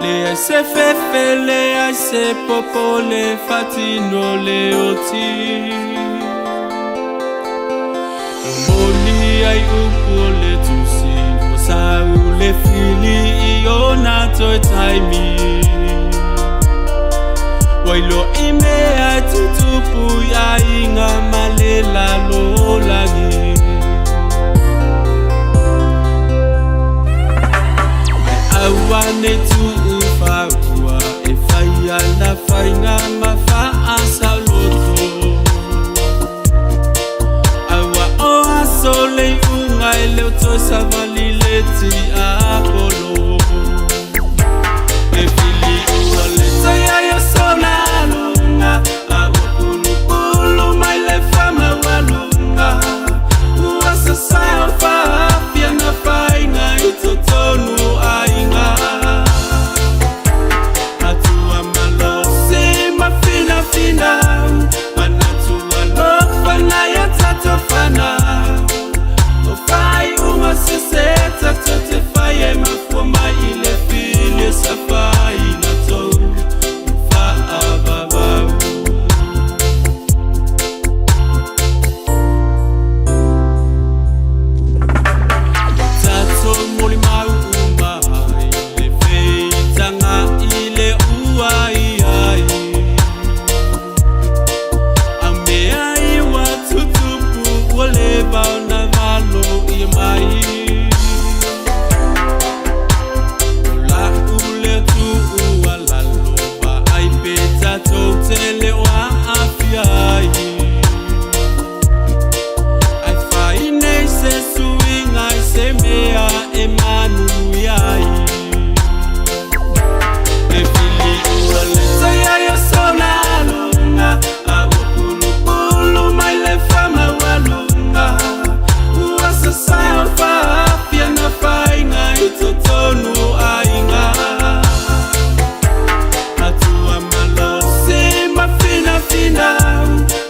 Leai se fefe leai se popole faatino le oti Momoli ai upu o le tusi Ua sau le fili i ona toe taimi Ua iloa i mea e tutupu i aiga ma le lalolagi Ae aua ne i tuu faua e fai ana faiga ma faasaoloto Aua o aso le iuga e le o toe savali le tiapolo E fili ua le tai ai o sona aluga A ua pulupulu mai le faamaualuga Ua sasao faafia na faiga i totonu o aiga Matua malosi ma finafina Manatu alofa nai a tatou fanau O faaiuga sese tatou te fai e mafua mai i le fili e safaina tou faavavau. Tatou molimau uma ai le feitaga i le ua i ai. A mea i ua tutupu ua leva ona valo ia mai. O la'u lea tuualalo vaai pe tatou te le o aafia ai. Ae fai nei se suiga i se mea e manuia ai. E fili ua le tai ai o sona aluga A ua pulupulu mai le faamaualuga Ua sasao faafia na faiga i totonu o aiga Matua malosi ma finafina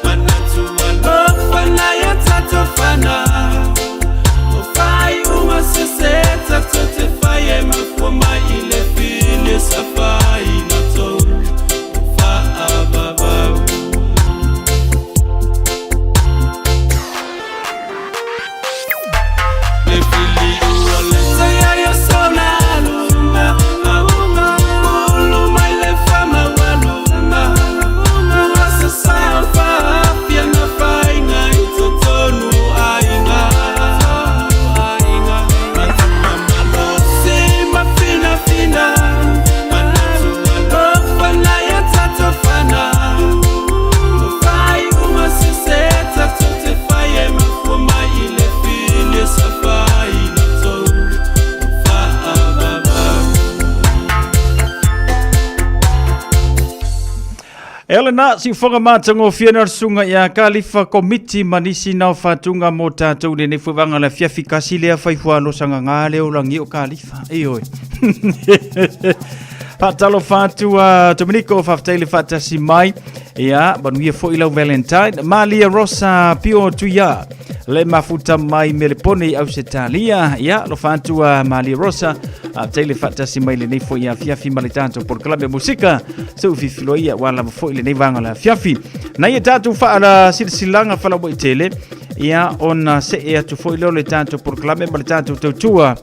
Manatu alofa nai a tatou fanau O faaiuga sese tatou te fai e mafua mai i le fili e safaina tou faavavau. Le fili ua le tai ai o sona aluga A ua pulu mai le faamaualuga Ua sasao faafia na faiga i totonu o aiga Matua malosi ma finafina Manatu alofa nai a tatou fanau O faaiuga sese tatou te fai e mafua mai i le fili e safaina tou faavavau. E ala na siufoga matagofie na le susuga ia Kalifa Komiti ma nisi nao faatuga mo tatou lenei fuevaga le afiafi kasi lea fai fualo sagaga lea o lagi o Kalifa. Ioe. Faatalofa atu a Dominico, faafetai le faatasi mai. Ia, manuia foi lau Valentine. Malia Rosa Pio Tuia, le mafuta mai Melepone i Ausetalia. Ia, alofa atu a Malia Rosa, faafetai le faatasi mai lenei foi afiafi ma le tatou polokalame musika. Se u fifiloia ua lava foi lenei vaega o le afiafi. Na ia tatou faasilasilaga faalauaitele, ia ona see atu foi lea o le tatou polokalame ma le tatou tautua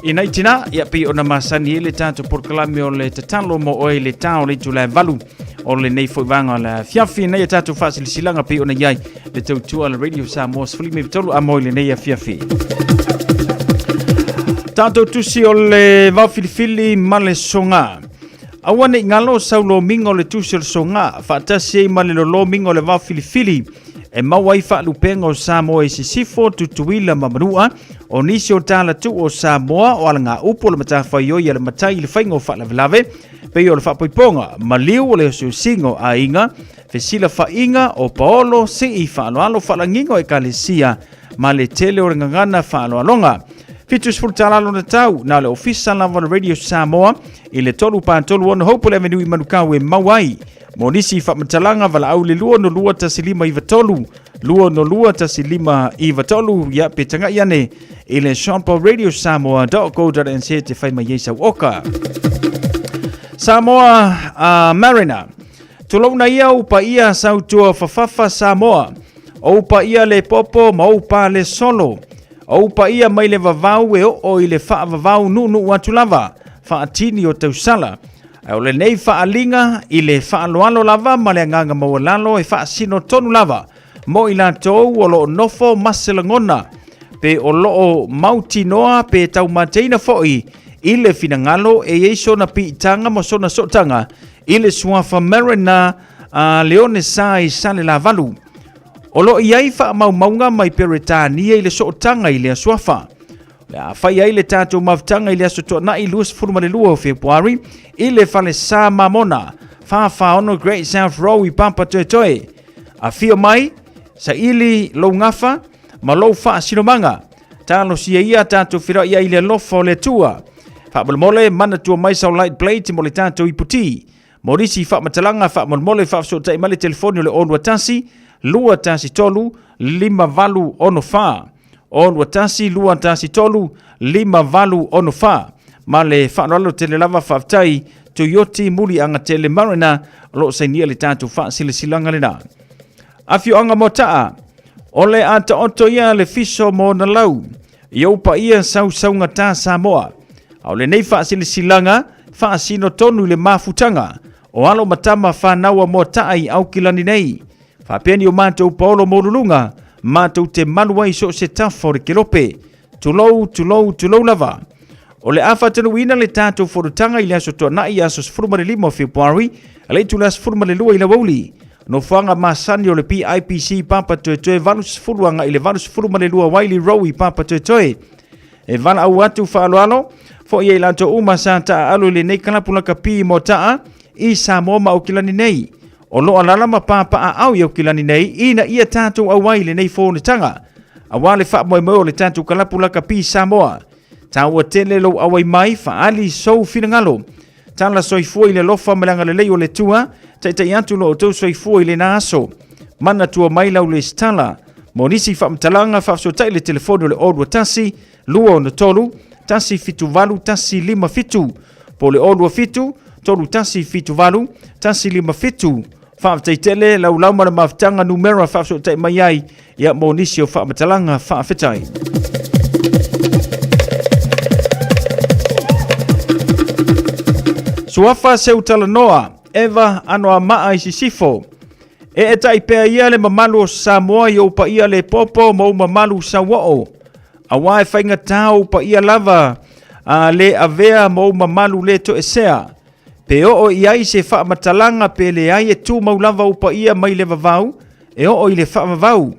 i nai tina, ia pei ona masani ai le tatou polokalame o le tatalo mo oe i le ta o le itula e valu o lenei foi vaega o le afiafi. Na ia tatou faasilasilaga pei ona i ai le tautua a le Radio Samoa 13 a mo i lenei afiafi. Tatou tusi o le vaofilifili ma le soga. Aua ne i galo sau lomiga o le tusi o le soga, faatasi ai ma le lolomiga o le vaofilifili e maua ai faalupega o Samoa i Sisifo, Tutuila ma Manua, o nisi o talatuu o Samoa o alagaupu o le matafaioi a le matai i le faiga o faalavelave, pei o le faapoipoga, maliu o le osiosiga o aiga, fesilafaiga o paolo, sii faaaloalo faalagiga o ekalesia ma le tele o le gagana faaaloaloga. 70 tala lona tau, na o le ofisa lava o le Radio Samoa i le 3 4 3 6 Hopewell Avenue i Manukau e mau ai. Mo nisi faamatalaga, valaau i le 2 6 2 1 5 9 3 262 1593, ia pe tagai ane i le shop radiosamoa.co.nz te fai mai ai sau oka. Samoa Mariner. Tulouna ia ou paia sautua fafafa Samoa. Ou paia le popo ma ou pale solo. Ou paia mai le vavau e oo i le faavavau nuunuu atu lava, faatini o tausala. Ae o lenei faaaliga i le faaaloalo lava ma le agaga maualalo e faasino tonu lava mo i latou o lo o nofo ma se lagona, pe o lo o mautinoa pe taumateina foi i le finagalo e i ai sona piitaga ma sona sootaga i le suafa Mariner a Leone Sa i Salelavalu. O lo o i ai faamaumauga mai Peretania i le sootaga i lea suafa. O le a fai ai le tatou mafutaga i le Aso Toonai 22 o Fepuari i le Fale Sa Mamona, 446 Great South Road i Papatoetoe. Afio mai, saili lou gafa ma lou faasinomaga. Talosia ia tatou feiloai ai i le alofa o le Atua. Faamolemole, manatua mai sau light plate mo le tatou iputi. Mo nisi faamatalaga, faamolemole faafesootai mai le telefoni o le 021 213 5864. 021 213 5864. Ma le faaaloalo tele lava faafetai Tuioti Muliagatele Mariner o lo o sainia le tatou faasilasilaga lena. Afioaga Moata'a, o le a taoto ia le fiso ma ona lau, i ou paia sausaugata Samoa. A o lenei faasilasilaga, faasino tonu i le mafutaga o alo ma tama fanau a Moata'a i Aukilani nei. Faapea ni o matou paolo maualuluga, matou te malu ai i so o se tafa o le kelope. Tulou, tulou, tulou lava. O le a faatanuuina le tatou fonotaga i le Aso Toonai, aso 15 o Fepuari, a le itula 12 i le aoauli. Nofoaga masani o le PIPC Papatoetoe 80 agai le 82 Wiley Road i Papatoetoe. E valaau atu faaaloalo foi ia i latou uma sa taaalo i lenei kalapu lakapi Moata'a i Samoa ma Aukilani nei. O lo o alaala ma papaaao i Aukilani nei ina ia tatou auai i lenei fonotaga aua le faamoemoe o le tatou kalapu lakapi Samoa. Taua tele lou auai mai, faaali sou finagalo. Tala soifua i le alofa ma le agalelei o le Atua, taitai atu lo outou soifua i lena aso. Manatua mai lau lesitala. Mo nisi faamatalaga, faafesootai le telefoni o le 021 263 178 157 po o le 027 3178 157. Faafetai tele laulau ma le mafutaga numera faafesootai mai ai ia mo nisi o faamatalaga faafetai. Suafa Seutalanoa, Eva Anoamaa i Sisifo. E etai pea ia le mamalu o Samoa i ou paia le popo ma ou mamalu sauoo. Aua e faigata ou paia lava a le avea ma ou mamalu le toesea. Pe oo i ai se faamatalaga pe leai e tumau lava ou paia mai le vavau e oo i le faavavau.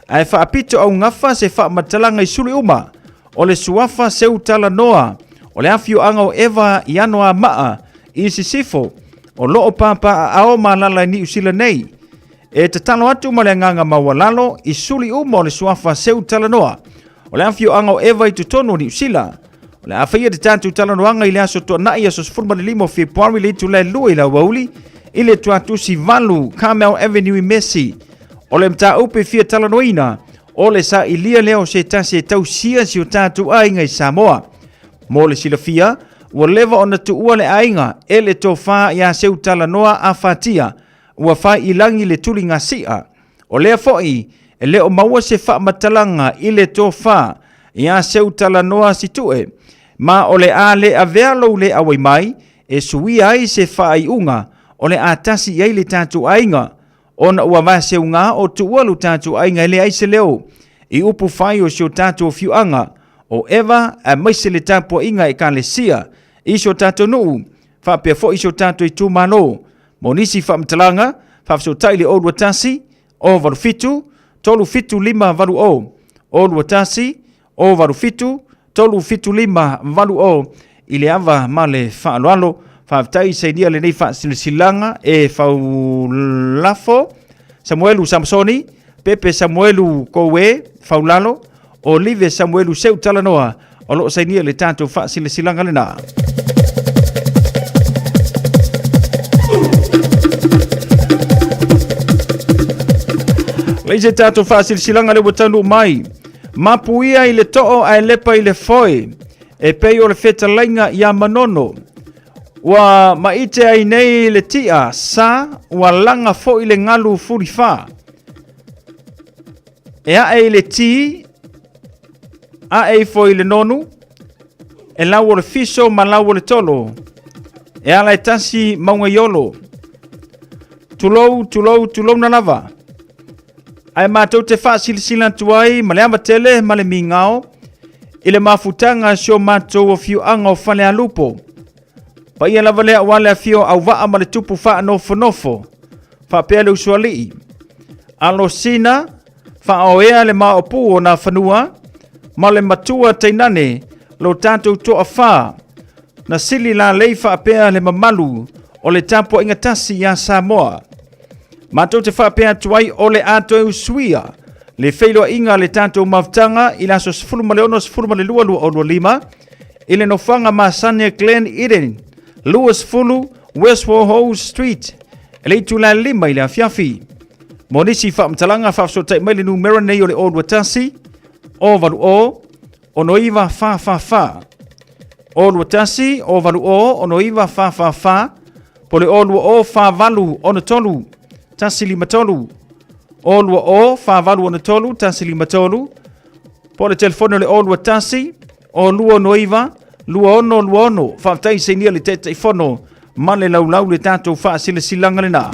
Ae faapito augafa se faamatalaga i suli uma o le suafa Seutalanoa o le afioaga o Eva i Anoamaa i Sisifo o lo o papaaao ma alaala i Niu Sila nei. E tatalo atu ma le agaga maualalo i suli uma o le suafa Seutalanoa o le afioaga o Eva i totonu o Niu Sila. O le a faia le tatou talanoaga i le aso Toonai aso 15 o Fepuari le itula e 2 i le aoauli i le tuatusi 8 Carmel Avenue i Messi. O le mataupu e fia talanoaina o le sailia lea o se tasi e tausia si o tatou aiga i Samoa. Mo le silafia, ua leva ona tuua le aiga e le tofa ia Seutalanoa Afatia, ua fai i lagi le tuligasia. O lea foi, e le o maua se faamatalaga i le tofa ia Seutalanoa Situe, ma o le a le avea lou le auai mai e suia ai se faaiuga o le a tasi i ai le tatou aiga, ona ua vaseuga o tuua lo tatou aiga e leai se leo i upu fai o si o tatou afioaga o Eva aemaise le tapuaiga a Ekalesia i si o tatou nuu faapea foi si o tatou itumalo. Mo nisi faamatalaga, faafesootai le 021 087 37580, 021 087 37580 i le ava ma le faaaloalo. Faafetai sainia lenei faasilasilaga e Faulafo Samuelu Samusoni, Pepe Samuelu Koue Faulalo, Olive Samuelu Seutalanoa o lo o sainia le tatou faasilasilaga lena. Lei se tatou faasilasilaga le ua taunuu mai. Mapuia i le too ae lepa i le foe, e pei o le fetalaiga ia Manono. Ua maite ai nei le tia sa, ua laga foi le galu fulifa. E ae i le ti, ae ifo i le nonu, e lau o le fiso ma lau o le tolo. E ala e tasi mauga i olo. Tulou, tulou, tulouna lava. Ae matou te faasilasila atu ai ma le ava tele ma le migao i le mafutaga a si o matou afioaga o Falealupo. Paia lava lea aua le afio o Auvaa ma le tupu faanofonofo, faapea le usoalii. Alosina, faaoea le maopu o nā fanua, ma le matua tainane lo tatou toafā, na sili lalei faapea le mamalu o le tapuaiga tasi ia Samoa. Matou te faapea atu ai o le a toe usuia le feiloaiga a le tatou mafutaga i le aso 16 12 2025 i le nofoaga masani a Glen Eden 20 West Warhol Street i le itula e 5 i le afiafi. Mo nisi faamatalaga faafesootai mai le numera nei o le 021 080 6944. 021 080 6944 po le 020 48 63 153. 020 48 63 153 po le telefoni o le 021 029 2626. Faafetai sainia le Taitaifono ma le laulau le tatou faasilasilaga lena.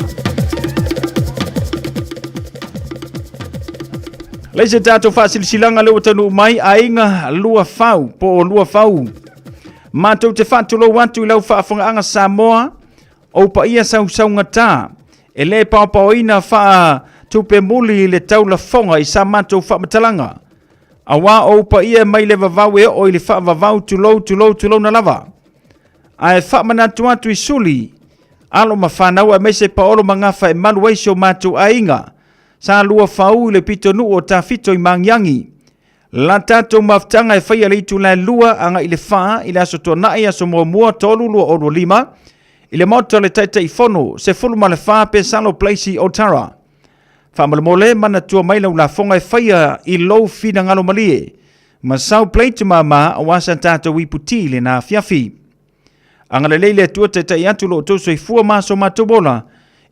Lei se tatou faasilasilaga lea ua taunuu mai aiga lua fau po o lua fau. Matou te faatulou atu i lau faafogaaga Samoa, ou paia sausaugata, e le paopaoina faa-tupe muli i le taulafoga i sa matou faamatalaga. Auā ou paia mai le vavau e oo i le faavavau tulou tulou tulouna lava. Ae faamanatu atu i suli, alo ma fanau aemaise paolo ma gafa e malu ai si o matou aiga. Sa lua fau i le pitonuu o Tafito i Magiagi. La tatou mafutaga e faia le itula e 2 agai i le 4 i le aso Tuanai aso Muamua 3 2025 i le Maota o le Taitaifono 14 Pesalo Place i Otara. Faamolemole manatua mai lau lafoga e faia i lou finagalo malie. Ma sau plate mama aua sa tatou ipu ti lena afiafi. Agalelei le Atua taitai atu lo outou soifua ma so matou ola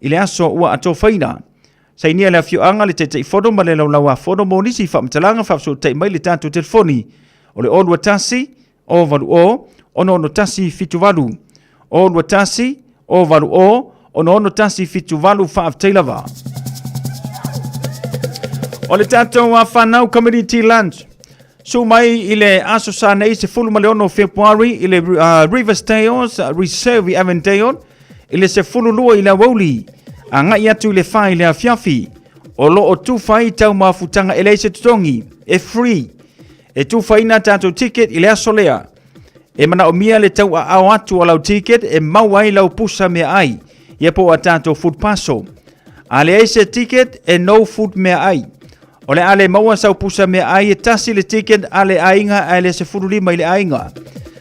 i le aso ua atofaina. Sainia le afioaga le Taitaifono ma le Laulauafono mo nisi faamatalaga faafesootai mai le tatou telefoni o le 021 080 66178. 021 080 66178. Faafetai lava. O le tatou whanau community lunch. Su mai i le aso sa nei 16 o February i le Rivers Tales Reserve i Avondale i le 12 i le aoauli agai atu i le 4 i le afiafi. O lo o tufa ai tau mafutaga e leai se totogi, e free. E tufaina tatou ticket i le aso lea. E manaomia le tauaao atu o lau ticket e maua ai lau pusa meaai, ia po o a tatou food parcel. A leai se ticket, e no food meaai. O le a le maua sau pusa meaai e tasi le ticket a le aiga ae le 15 i le aiga.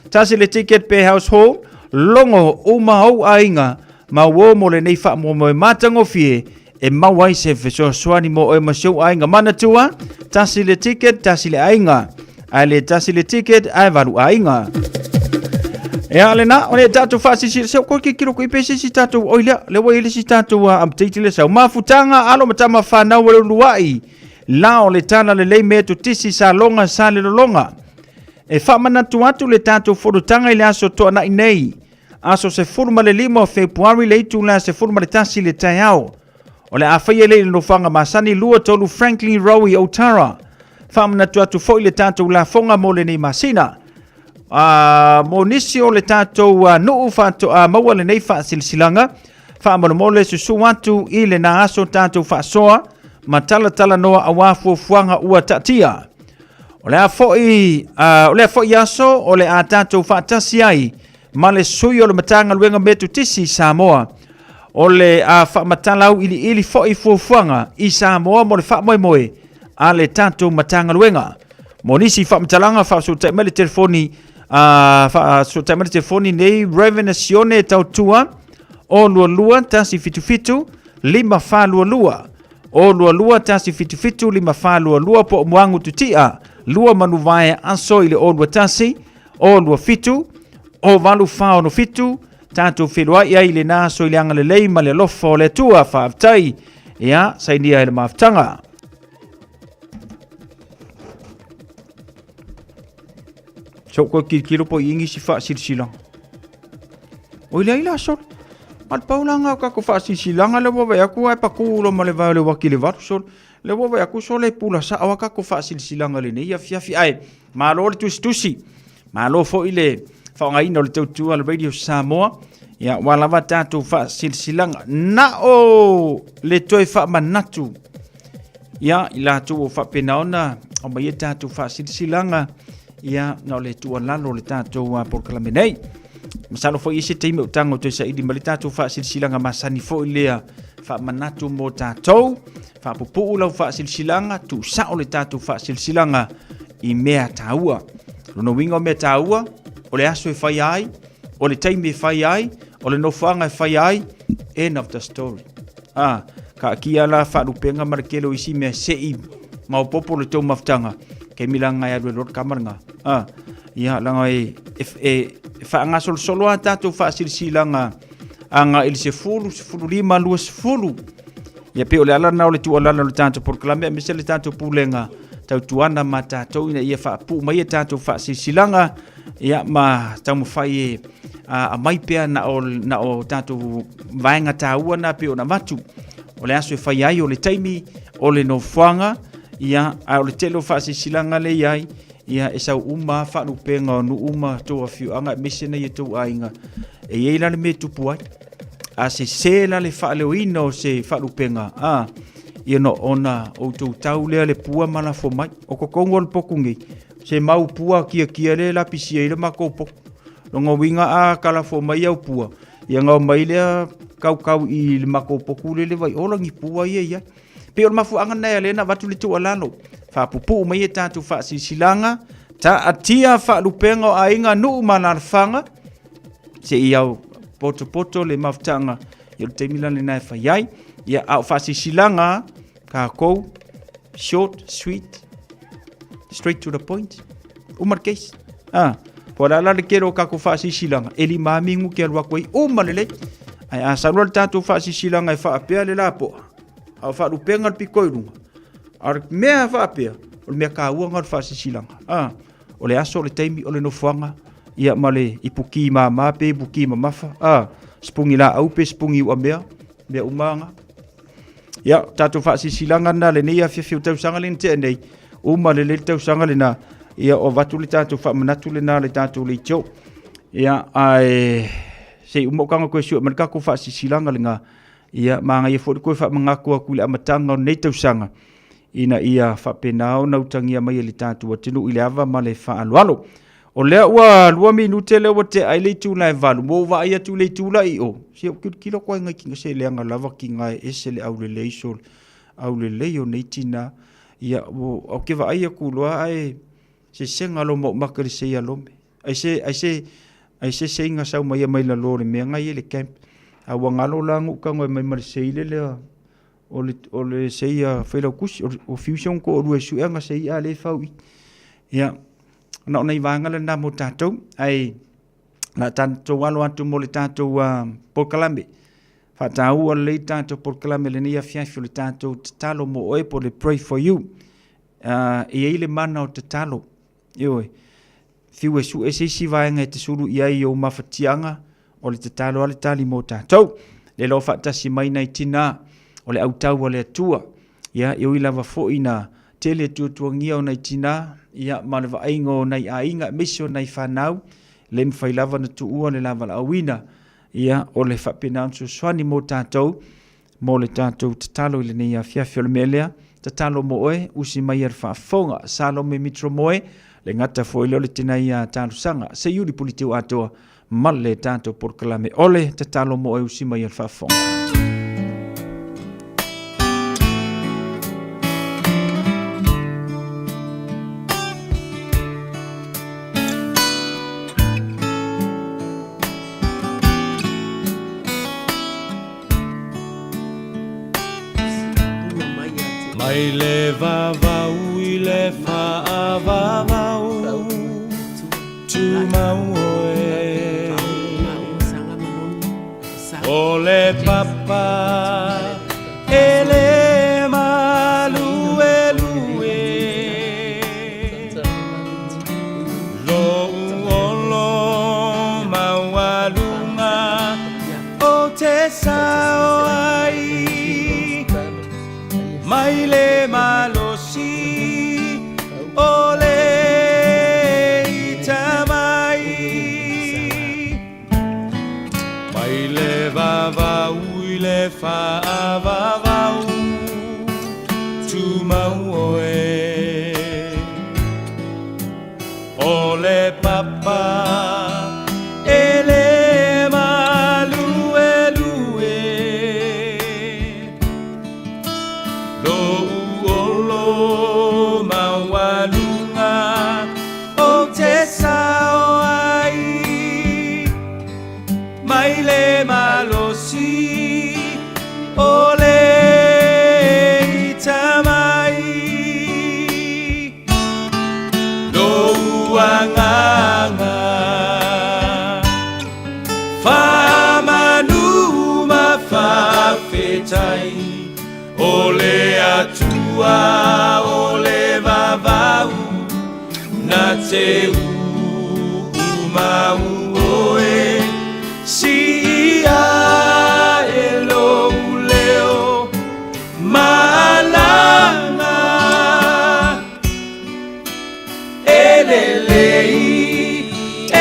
Tasi le ticket pe household, logo uma ou aiga ma uo mo lenei faamoemoe matagofie e maua ai se fesoasoani mo oe ma si ou aiga. Manatua, tasi le ticket, tasi le aiga. Ae le tasi le ticket, ae valu aiga. E a lena, o le tatou faasisi, se ko ke kilo ko ipe sisi tatou oi lea, le ua ile si tatou update le sau. Mafutaga, alo matama whanau o le uluai, la o le tala le lei mea tu tisi sa longa sa le lolonga. E whaamanatu atu le tatou fonotaga i le aso toanai nei, Aso 15 o Fepuari le itula 11 i le taeao. O le a faia lea i le nofoaga masani 23 Franklin Row i Otara. Faamanatu atu foi le tatou lafoga mo lenei masina. Mo nisi o le tatou nuu faatoa maua lenei faasilasilaga, faamolemole susu atu i lena aso tatou faasoa ma talatalanoa aua fuafuaga ua taatia. O le a foi, o lea foi aso o le a tatou faatasi ai ma le sui o le Matagaluega Metotisi i Samoa. O le a faamatala auiliili foi fuafuaga i Samoa mo le faamoemoe a le tatou Matagaluega. Mo nisi faamatalaga faafesootai mai le telefoni faafesootai mai le telefoni nei Reverend Sione Tautua o 22 177 5422. 022 177 5422 po o Moagu Tutia 2 Manuvae aso i le 021 027 08467 tatou feiloai ai i lena aso i le agalelei ma le alofa o le Atua. Faafetai. Ia, sainia i le mafutaga. So koe kilokilo po i ingisi faasilasilaga. Oi leai la solo. A le pau la nga o kako faasilasilaga le ua vaai atu ae patu loa ma le vae o le uati i le 8 solo. Le ua vaai atu solo e pula sao a kako faasilasilaga lenei afiafi ae malo le tusitusi. Malo foi le faaaogaina o le tautua a le Radio Samoa. Ia ua lava tatou faasilasilaga. Na o le toe faamanatu ia i latou o faapena ona aumaia tatou faasilasilaga ia na o le tuualalo o le tatou polokalame nei. Masalo foi i se taimi o tago toe saili ma le tatou faasilasilaga masani foi lea faamanatu mo tatou. Faapupuu lau faasilasilaga, tuusao le tatou faasilasilaga i mea taua. Lona uiga o mea taua, o le aso e faia ai, o le taimi e faia ai, o le nofoaga e faia ai, end of the story. Ah, kaatia la faalupega ma le tele o isi mea se'i maopoopo le tou mafutaga, taimi laga e alu ai loa le tama lena. Ah, ia laga e, e, e, e faagasolosolo a tatou faasilasilaga agai i le 10, 15, 20. Ia pei o le ala lena o le tuualalo o le tatou polokalame aemaise le tatou pulega tautuana ma tatou ina ia faapuu mai a tatou faasilasilaga ia ma taumafai e aumai pea na o, na o tatou vaega taua na pei ona avatu. O le aso e fai ai, o le taimi, o le nofoaga, ia, a o le tele o faasilasilaga le i ai, ia, e sau uma faalupega o nuu ma tou afioaga aemaise nai o tou aiga. E i ai la le mea e tupu ai. A sese la le faaleoina o se faalupega, a, ia na ona outou tau lea le pua ma lafo mai. O totonu o le potu nei, se mau pua kiakia lea e lapisia ai le matou potu. Lona uiga a kalafo mai au pua, ia ona omai lea kaukau i le matou potu lele vai ola ni pua ia i ai. Pei o le mafuaaga lena e ala ai ona avatu le tuualalo, faapupuu mai a tatou faasilasilaga, taatia faalupega o aiga, nuu ma alaalafaga, seia potopoto le mafutaga i le taimi la lena e fai ai. Ia, a o faasilasilaga tatou, short, sweet, straight to the point. Uma le case. Ah, po o le a la le tele o tatou faasilasilaga, e 5 minute alu atu ai, uma lelei. Ae a sau loa le tatou faasilasilaga e faapea le lapoa, a o faalupega le pito i luga, a o le mea faapea, o le mea taua lena o le faasilasilaga. Ah, o le aso, o le taimi, o le nofoaga, ia ma le ipuki mama pe ipuki mamafa, ah, sipugi laau pe sipugi uamea, mea uma lava na. Ia, tatou faasilasilaga lena lenei afiafi o tausaga lea na tea nei, uma lelei le tausaga lena, ia o avatu le tatou faamanatu lena le tatou leitio. Ia, ae se i uma o kaga koe sue ma le tatou faasilasilaga lena, ia manaia foi le toe faamanatu atu i le amataga o lenei tausaga, ina ia faapena ona utagia mai e le tatou atunuu i le ava ma le faaaloalo. O lea ua 2 minute lea ua tea ai le itula e 8, ua ou vaai atu i le itula i o, se ou tilotilo atu ai ngai tina se leaga lava tina e ese le aulelei so aulelei o nei tina. Ia ua ou te vaai atu loa ae sesega lo maumaka i le seia lome. Ai se ai se ai se seiga sau mai mai lalo o le mea ngai e le camp. A ua galo la nu'u tago e mai ma le sei le lea o le o le seia failautusi o fusion ko o lua e sueaga sei a le fau i. Ia na o nai vaega lena mo tatou ae la tatou alo atu mo le tatou polokalame. Faataua lelei tatou polokalame lenei afiafi o le tatou tatalo mo oe po o le pray for you. E i ai le mana o tatalo. Ioe. Fiu e sue se isi vaega e te sulu i ai i ou mafatiaga, o le tatalo a le tali mo tatou. Le loa faatasi mai nai tina o le autau a le Atua. Ia, e ui lava foi ina tele tuatuagia o nai tina, ia, ma le vaaiga o nai aiga aemaise o nai fanau, le mafai lava ona tuua le la valaauina. Ia, o le faapena ona fesoasoani mo tatou, mo le tatou tatalo i lenei afiafi. O le mea lea, tatalo mo oe, usi mai a le faafofoga. Salome Mitromoe, le gata foi lea o le tina ia talosaga. Seiuli Puliteu atoa ma le tatou polokalame o le tatalo mo oe, usi mai a le faafofoga. Pua mai. Mai le vavau i le faavavau Tumau oe O le papa e le maluelue Lou olo maualuga O te sao ai Mai le malosi o le ita mai Mai le vavau i le faavavau Tumau oe O le papa e le maluelue Lou olo maualuga o te sao ai Mai le malosi o le ita mai Lou agaga Faamanu ma faafetai O le Atua o le vavau Na te uumau oe Siia e lou leo Malaga E lelei,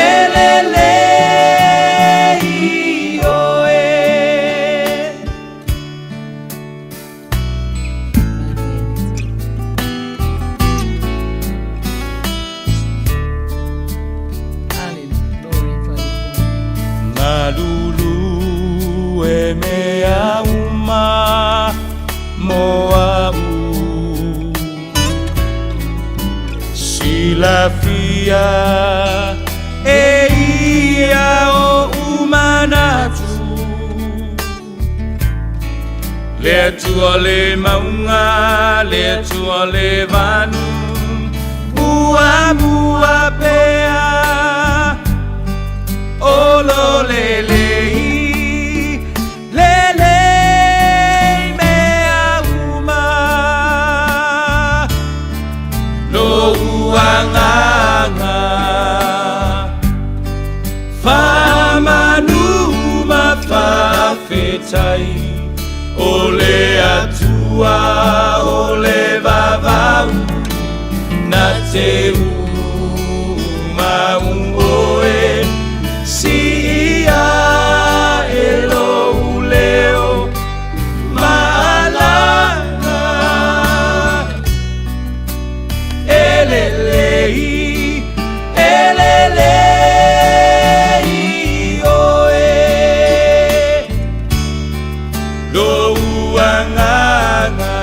e lelei oe. Malulu e mea uma mo a'u Silafia e ia oʻu manatu Le Atua le mauga, le Atua le vanu Muamua pea O lo lelei Lelei mea uma Lou agaga Faamanu ma faafetai O le Atua o le vavau Na te uumau oe Siia e lou leo Malaga E lelei e lelei oe Lou agaga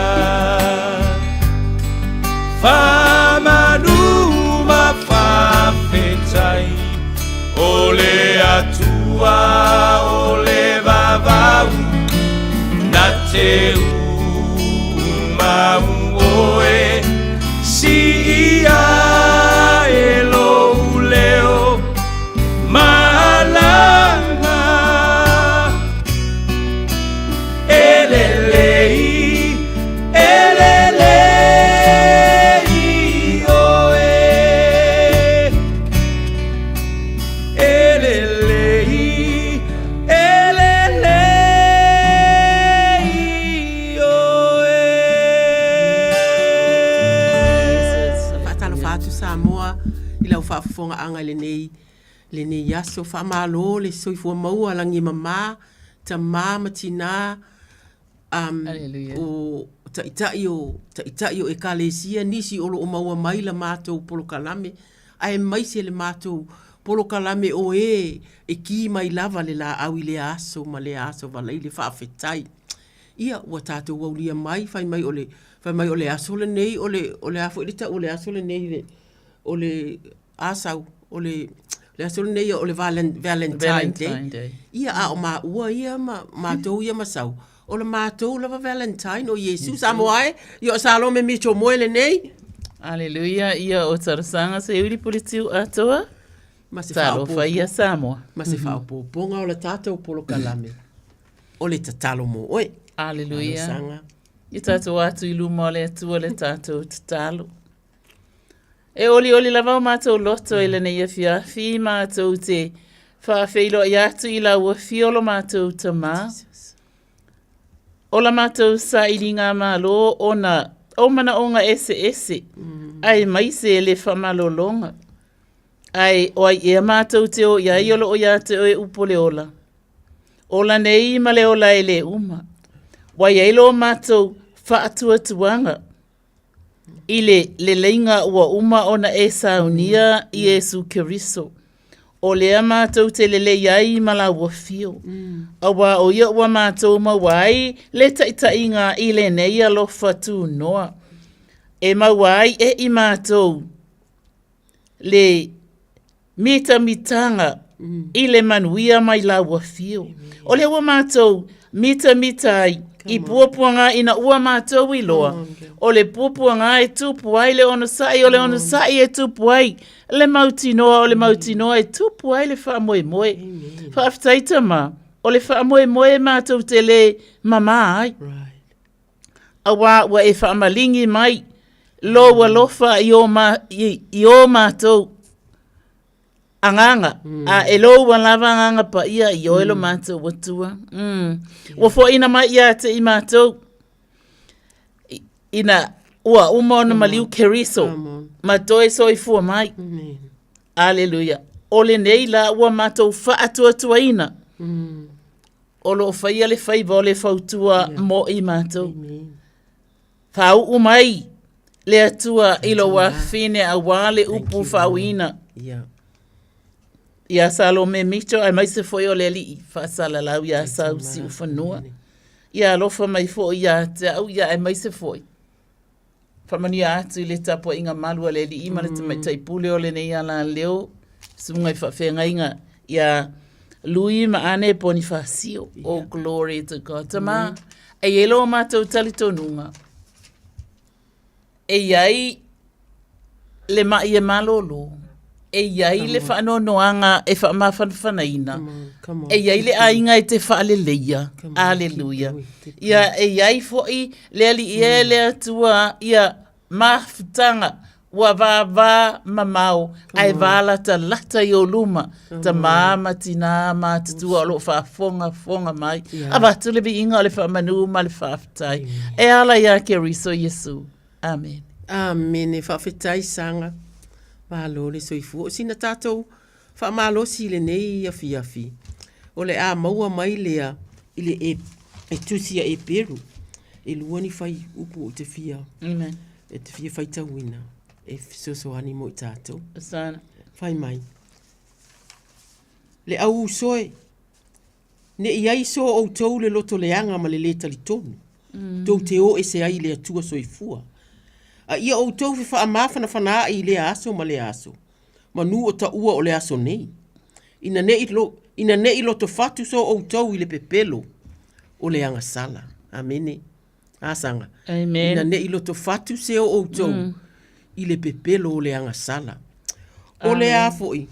Faamanu ma faafetai O le Atua o le vavau Na te uumau oe Siia e lou leo Malaga E lelei e lelei oe E lelei e lelei oe. Faatalofa atu Samoa i lau faafofogaaga i lenei lenei aso. Faamalo le soifua maua lagi e mama, tama ma tina, um, o taitai o taitai o ekalesia nisi o loo maua mai la matou polokalame aemaise le matou polokalame o e e ki mai lava le laau i lea aso ma lea aso valaile faafetai ia ua tatou aulia mai fai mai o le fai mai o le aso lenei o le o le a foi le tau o le aso lenei le o le Asau, o le, le aso lenei o le Valentine Day. Ia, a o maua ia ma matou ia ma Sau, O le matou lava Valentine o Iesu. Samoa e, ia o Salome Mitchell Moe lenei. Aleluia, ia o talosaga se uli puletiu atoa. Ma se Talofa ia Samoa. Ma se faaopoopoga o le tatou polokalame o le tatalo mo oe. Aleluia. Talosaga. Ia tatou atu i luma o le Atua le tatou tatalo. E olioli lava o matou loto i lenei afiafi matou te faafeiloai atu i lau afio lo matou Tamā. O la matou sailiga malo ona o manaoga eseese, aemaise le faamalologa. Ae o ai ea matou te o i ai o lo o ia te oe upu o le ola. Ola nei ma le ola e le uma. Ua i ai lo matou faatuatuaga i le leleiga ua uma ona e saunia i Iesu Keriso. O lea matou te lelei ai ma lau afio, auā o ia ua matou maua ai le taitaiga i lenei alofa tunoa, e maua ai e i matou le mitamitaga i le manuia mai lau afio. O lea ua matou mitamita ai i puapuaga ina ua matou iloa, o le puapuaga e tupu ai le onosai, o le onosai e tupu ai le mautinoa, o le mautinoa e tupu ai le faamoemoe. Faafetai Tama, o le faamoemoe matou te le mamā ai. Auā ua e faamaligi mai lou alofa i o, ma, i, i o matou agaga, mm. a e lou ua lava agaga paia i oe lo matou Atua. Mm. Ua foaina mai ia te i matou, ina ua uma ona maliu Keriso, ma toe soifua mai. Aleluia. O lenei la ua matou faatuatuaina. Mm. O lo o faia le faiva o le fautua yeah. mo i matou. Faauu mai le Atua i lou afafine auā le upu faauiina. Yeah. Iā Salome Mitchell aemaise foi o le alii faasalalau iā Sau Siufanua. Ia alofa mai foi ia te au ia aemaise foi. Faamanuia atu i le tapuaiga malu a le Alii ma le Tamaitai Pule o lenei alaleo, susuga i faafeagaiga ia Lui ma Ane Ponifasio. Oh, glory to God. Tama, e i ai lo matou talitonuga, e i ai le ma'i e malolo, e i ai le faanoanoaga e faamafanafanaina, e i ai le aiga e te faaleleia. Aleluia. Ia, e i ai foi le Alii e le Atua, ia mafutaga ua vāvā mamao ae vālatalata i ō luma, tamā ma tinā matutua o lo o faafogafoga mai. Avatu le viiga o le faamanu ma le faafetai. E ala iā Keriso Iesu. Amene. Amene, faafetai Saga, malo le soifua. O sina tatou faamalosi i lenei afiafi, o le a maua mai lea i le e, e tusi a Eperu, e lua ni fai upu ou te fia, Amen. e te fia faitauina, e fesoasoani mo i tatou. Sana. Fai mai, le au uso e, Ne i ai so outou le loto leaga ma le lē talitonu, tou te o ese ai i le Atua soifua. A ia outou fefaamafanafana ae i lea aso ma lea aso, manu o taua o le aso nei, ina ne i lo, ina ne i loto fatu so outou i le pepelo o le agasala. Amene. A saga. Amen. Ina ne i loto fatu se o outou mm. i le pepelo o le agasala. O le a foi,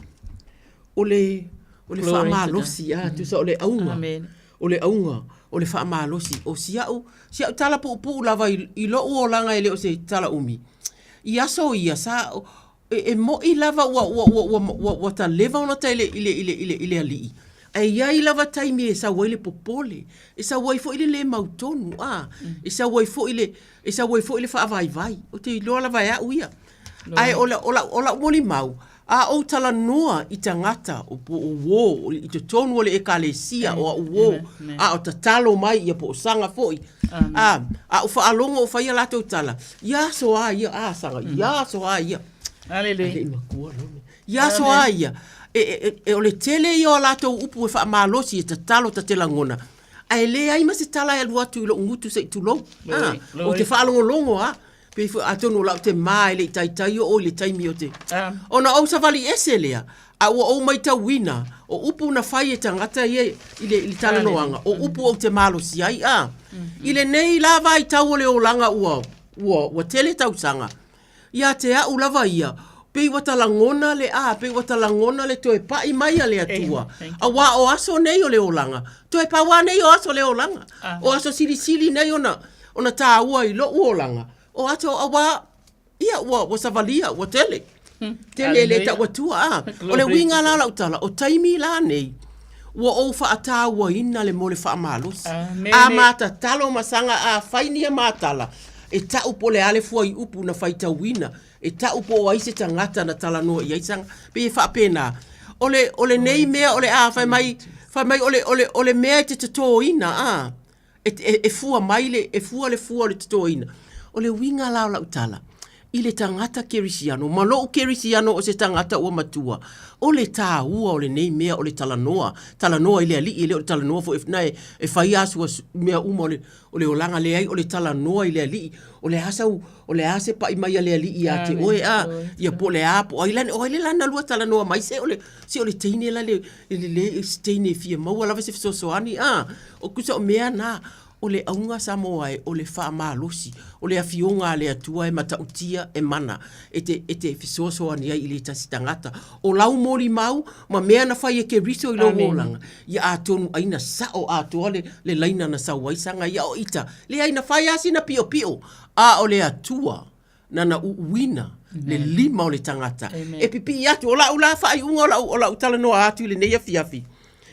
o le, o le faamalosi, a, tusa o le auga. Amen. O le auga, o le faamalosi. O si au, si au tala puupuu lava i, i lou olaga e le o se tala umi. I aso ia, sa, e, e mo'i lava ua, ua, ua, ua, ua, ua taleva ona tai i le, i le, i le, i le, i le alii. Ae i ai lava taimi e sau ai le popole, e sau ai foi le lē mautonu, a, e sau ai foi le, e sau ai foi le faavaivai. Ou te iloa lava e au ia. Ae o, o, lau, o lau molimau, a ou talanoa i tagata o po o uō i totonu o le ekalesia o au uō, a o tatalo mai ia po o saga foi, a, a ou faalogo o fai a latou tala, ia aso a ia, a saga, ia aso a ia. Aleluia. Ai matua lome. Ia aso a ia, e, e, e, o le tele ia o a latou upu e faamalosi e tatalo ta te lagona, ae leai ma se tala e alu atu i lou gutu se i tulou. A, ou te faalogologo a. Pei foi atonu o lau temā e le i taitai oo i le taimi o te ona ou savali ese lea, a ua ou maitauina o upu na fai e tagata ia i le, i le talanoaga, o upu ou te malosi ai, a. I lenei la vaitau o le olaga ua, ua, ua tele tausaga, ia te a'u lava ia, pei ua ta lagona le, a, pei ua ta lagona le toe pa'i mai a le Atua, auā o aso nei o le olaga, toe pau lava nei o aso o le olaga, o aso silisili nei ona, ona tāua i lo'u olaga, o aso auā, ia, ua, ua savalia, ua tele, tele e le ta'u atua, a. O le uiga la o la'u tala, o taimi la nei, ua ou fa'atāuaina le mo le fa'amalosi. A ma tatalo ma saga a fai ni a ma tala, e ta'u po o le a le fuaiupu na faitauina, e ta'u po o ai se tagata na talanoa i ai saga, pei e faapena. O le, o lenei mea o le a fai mai, fai mai o le, o le, o le mea e te totōina, a, e, e, e fua mai le, e fua le fua o le totoina. O le uiga la o lau tala, i le tagata kerisiano, ma lou kerisiano o se tagata ua matua, o le tāua o lenei mea o le talanoa, talanoa i le Alii, e le o le talanoa foi na e, e fai a sua mea uma o le, o le olaga, leai, o le talanoa i le Alii, o le a sau, o le a se pa'i mai a le Alii ia te oe, a, ia po o le a, po o ai la, o ai le la na lua talanoa mai, se o le, se o le teine la le, e lelei, o se teine e fia maua lava se fesoasoani, a, o kusa o mea na, o le auga Samoa e, o le faamalosi, o le afioga a le Atua e matautia, e mana, e te, e te fesoasoani ai i le tasi tagata. O lau molimau ma mea na fai e Keriso i lou olaga, ia atonu ai na sa'o atoa le, le laina na sau ai saga ia o ita. Leai, na fai lava sina piopio, a o le Atua nana uuina le lima o le tagata e pipii atu. O la'u la faaiuga o la'u, o la'u talanoa atu i lenei afiafi,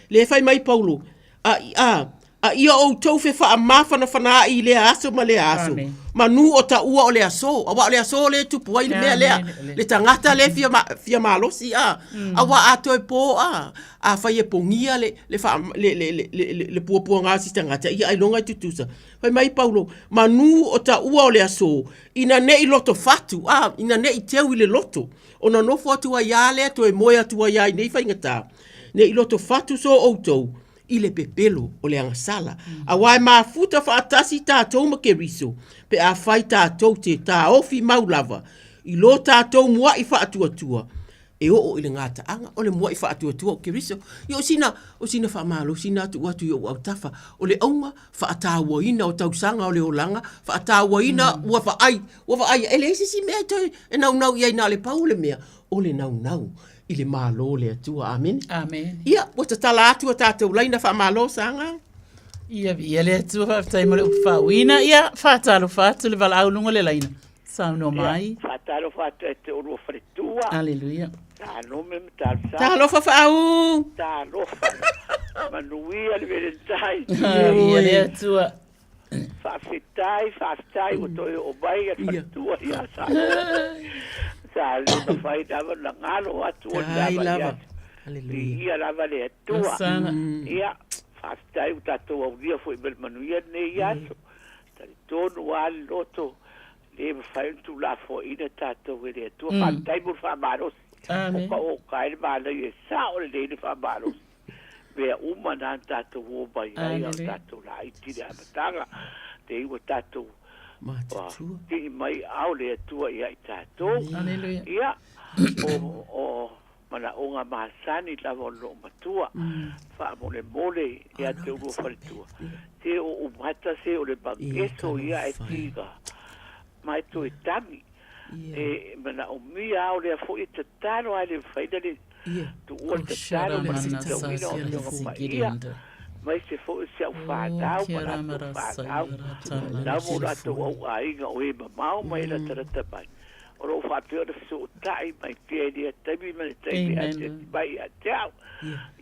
lea e fai mai Paulo, a, a, a ia outou fefaamafanafanaai i lea aso ma lea aso, manu o taua o le aso, auā o le aso lea e tupu ai le mea lea, le tagata lea e fia, fia malosi, a, auā a toe po, a, afai e pogia le, le, faa, le, le, le, le, le, le puapuaga a si tagata, ia ailoga e tutusa. Fai mai Paulo, manu o taua o le aso, ina ne i loto fatu, a, ina ne i teu i le loto, ona nofo atu ai a lea toe moe atu ai a i nei faigata, ne i loto fatu so outou i le pepelo o le agasala. Auā e mafuta faatasi tatou ma Keriso, pe afai tatou te taofi mau lava i lo tatou mua'i faatuatua, e oo i le gataaga o le mua'i faatuatua o Keriso. Ia o sina, o sina faamalosi na tuu atu i ou autafa, o le auga faatauaina o tausaga o le olaga, faatauaina ua vaai, ua vaai, e leai se isi mea e toe e naunau i ai na o le pau o le mea, o le naunau i le Malo o le Atua. Amene. Amene. Ia, ua tatala atu a tatou laina faamalo, Saga. Ia, viia le Atua, faafetai mo le upu faauuina. Ia, faatalofa atu le valaau i luga o le laina. Saunoa mai. Faatalofa atu ia te oulua faletua. Aleluia. Salome ma Talosaga. Talofa Faau. Talofa. Manuia le Velentai. Viia le Atua. Faafetai, faafetai ua toe oo mai le faletua ia Salome. Sa le mafai lava ona galo atu o le lava ia. Viia lava le Atua. Ia, faafetai ua tatou aulia foi ma le manuia lenei aso. Talitonu lava le loto, le mafai ona tuulafoaiina tatou e le Atua. Faafetai mo le faamalosi. O ka oka ai le manaia e sao lelei le faamalosi. Mea uma na na tatou o mai ai a o tatou laiti i le amataga. Lea ua tatou tii mai ao le Atua ia i tatou. Ia, o, o manaoga masani lava o le loomatua, faamolemole ia te oulua faletua, se o ou mata se o le mageso ia ae tiga ma e toe tagi, e manaomia a o lea foi e tatalo a e le mafai na le tuua le tatalo ma le fitauina o Afioga Paia, aemaise foi o si au fanau ma latou fanau, nau ma o latou au aiga o e mamao mai e latalata mai. O lo o faapea ona fesootai mai pea i lea taimi ma le taimi e atiati mai ia te au.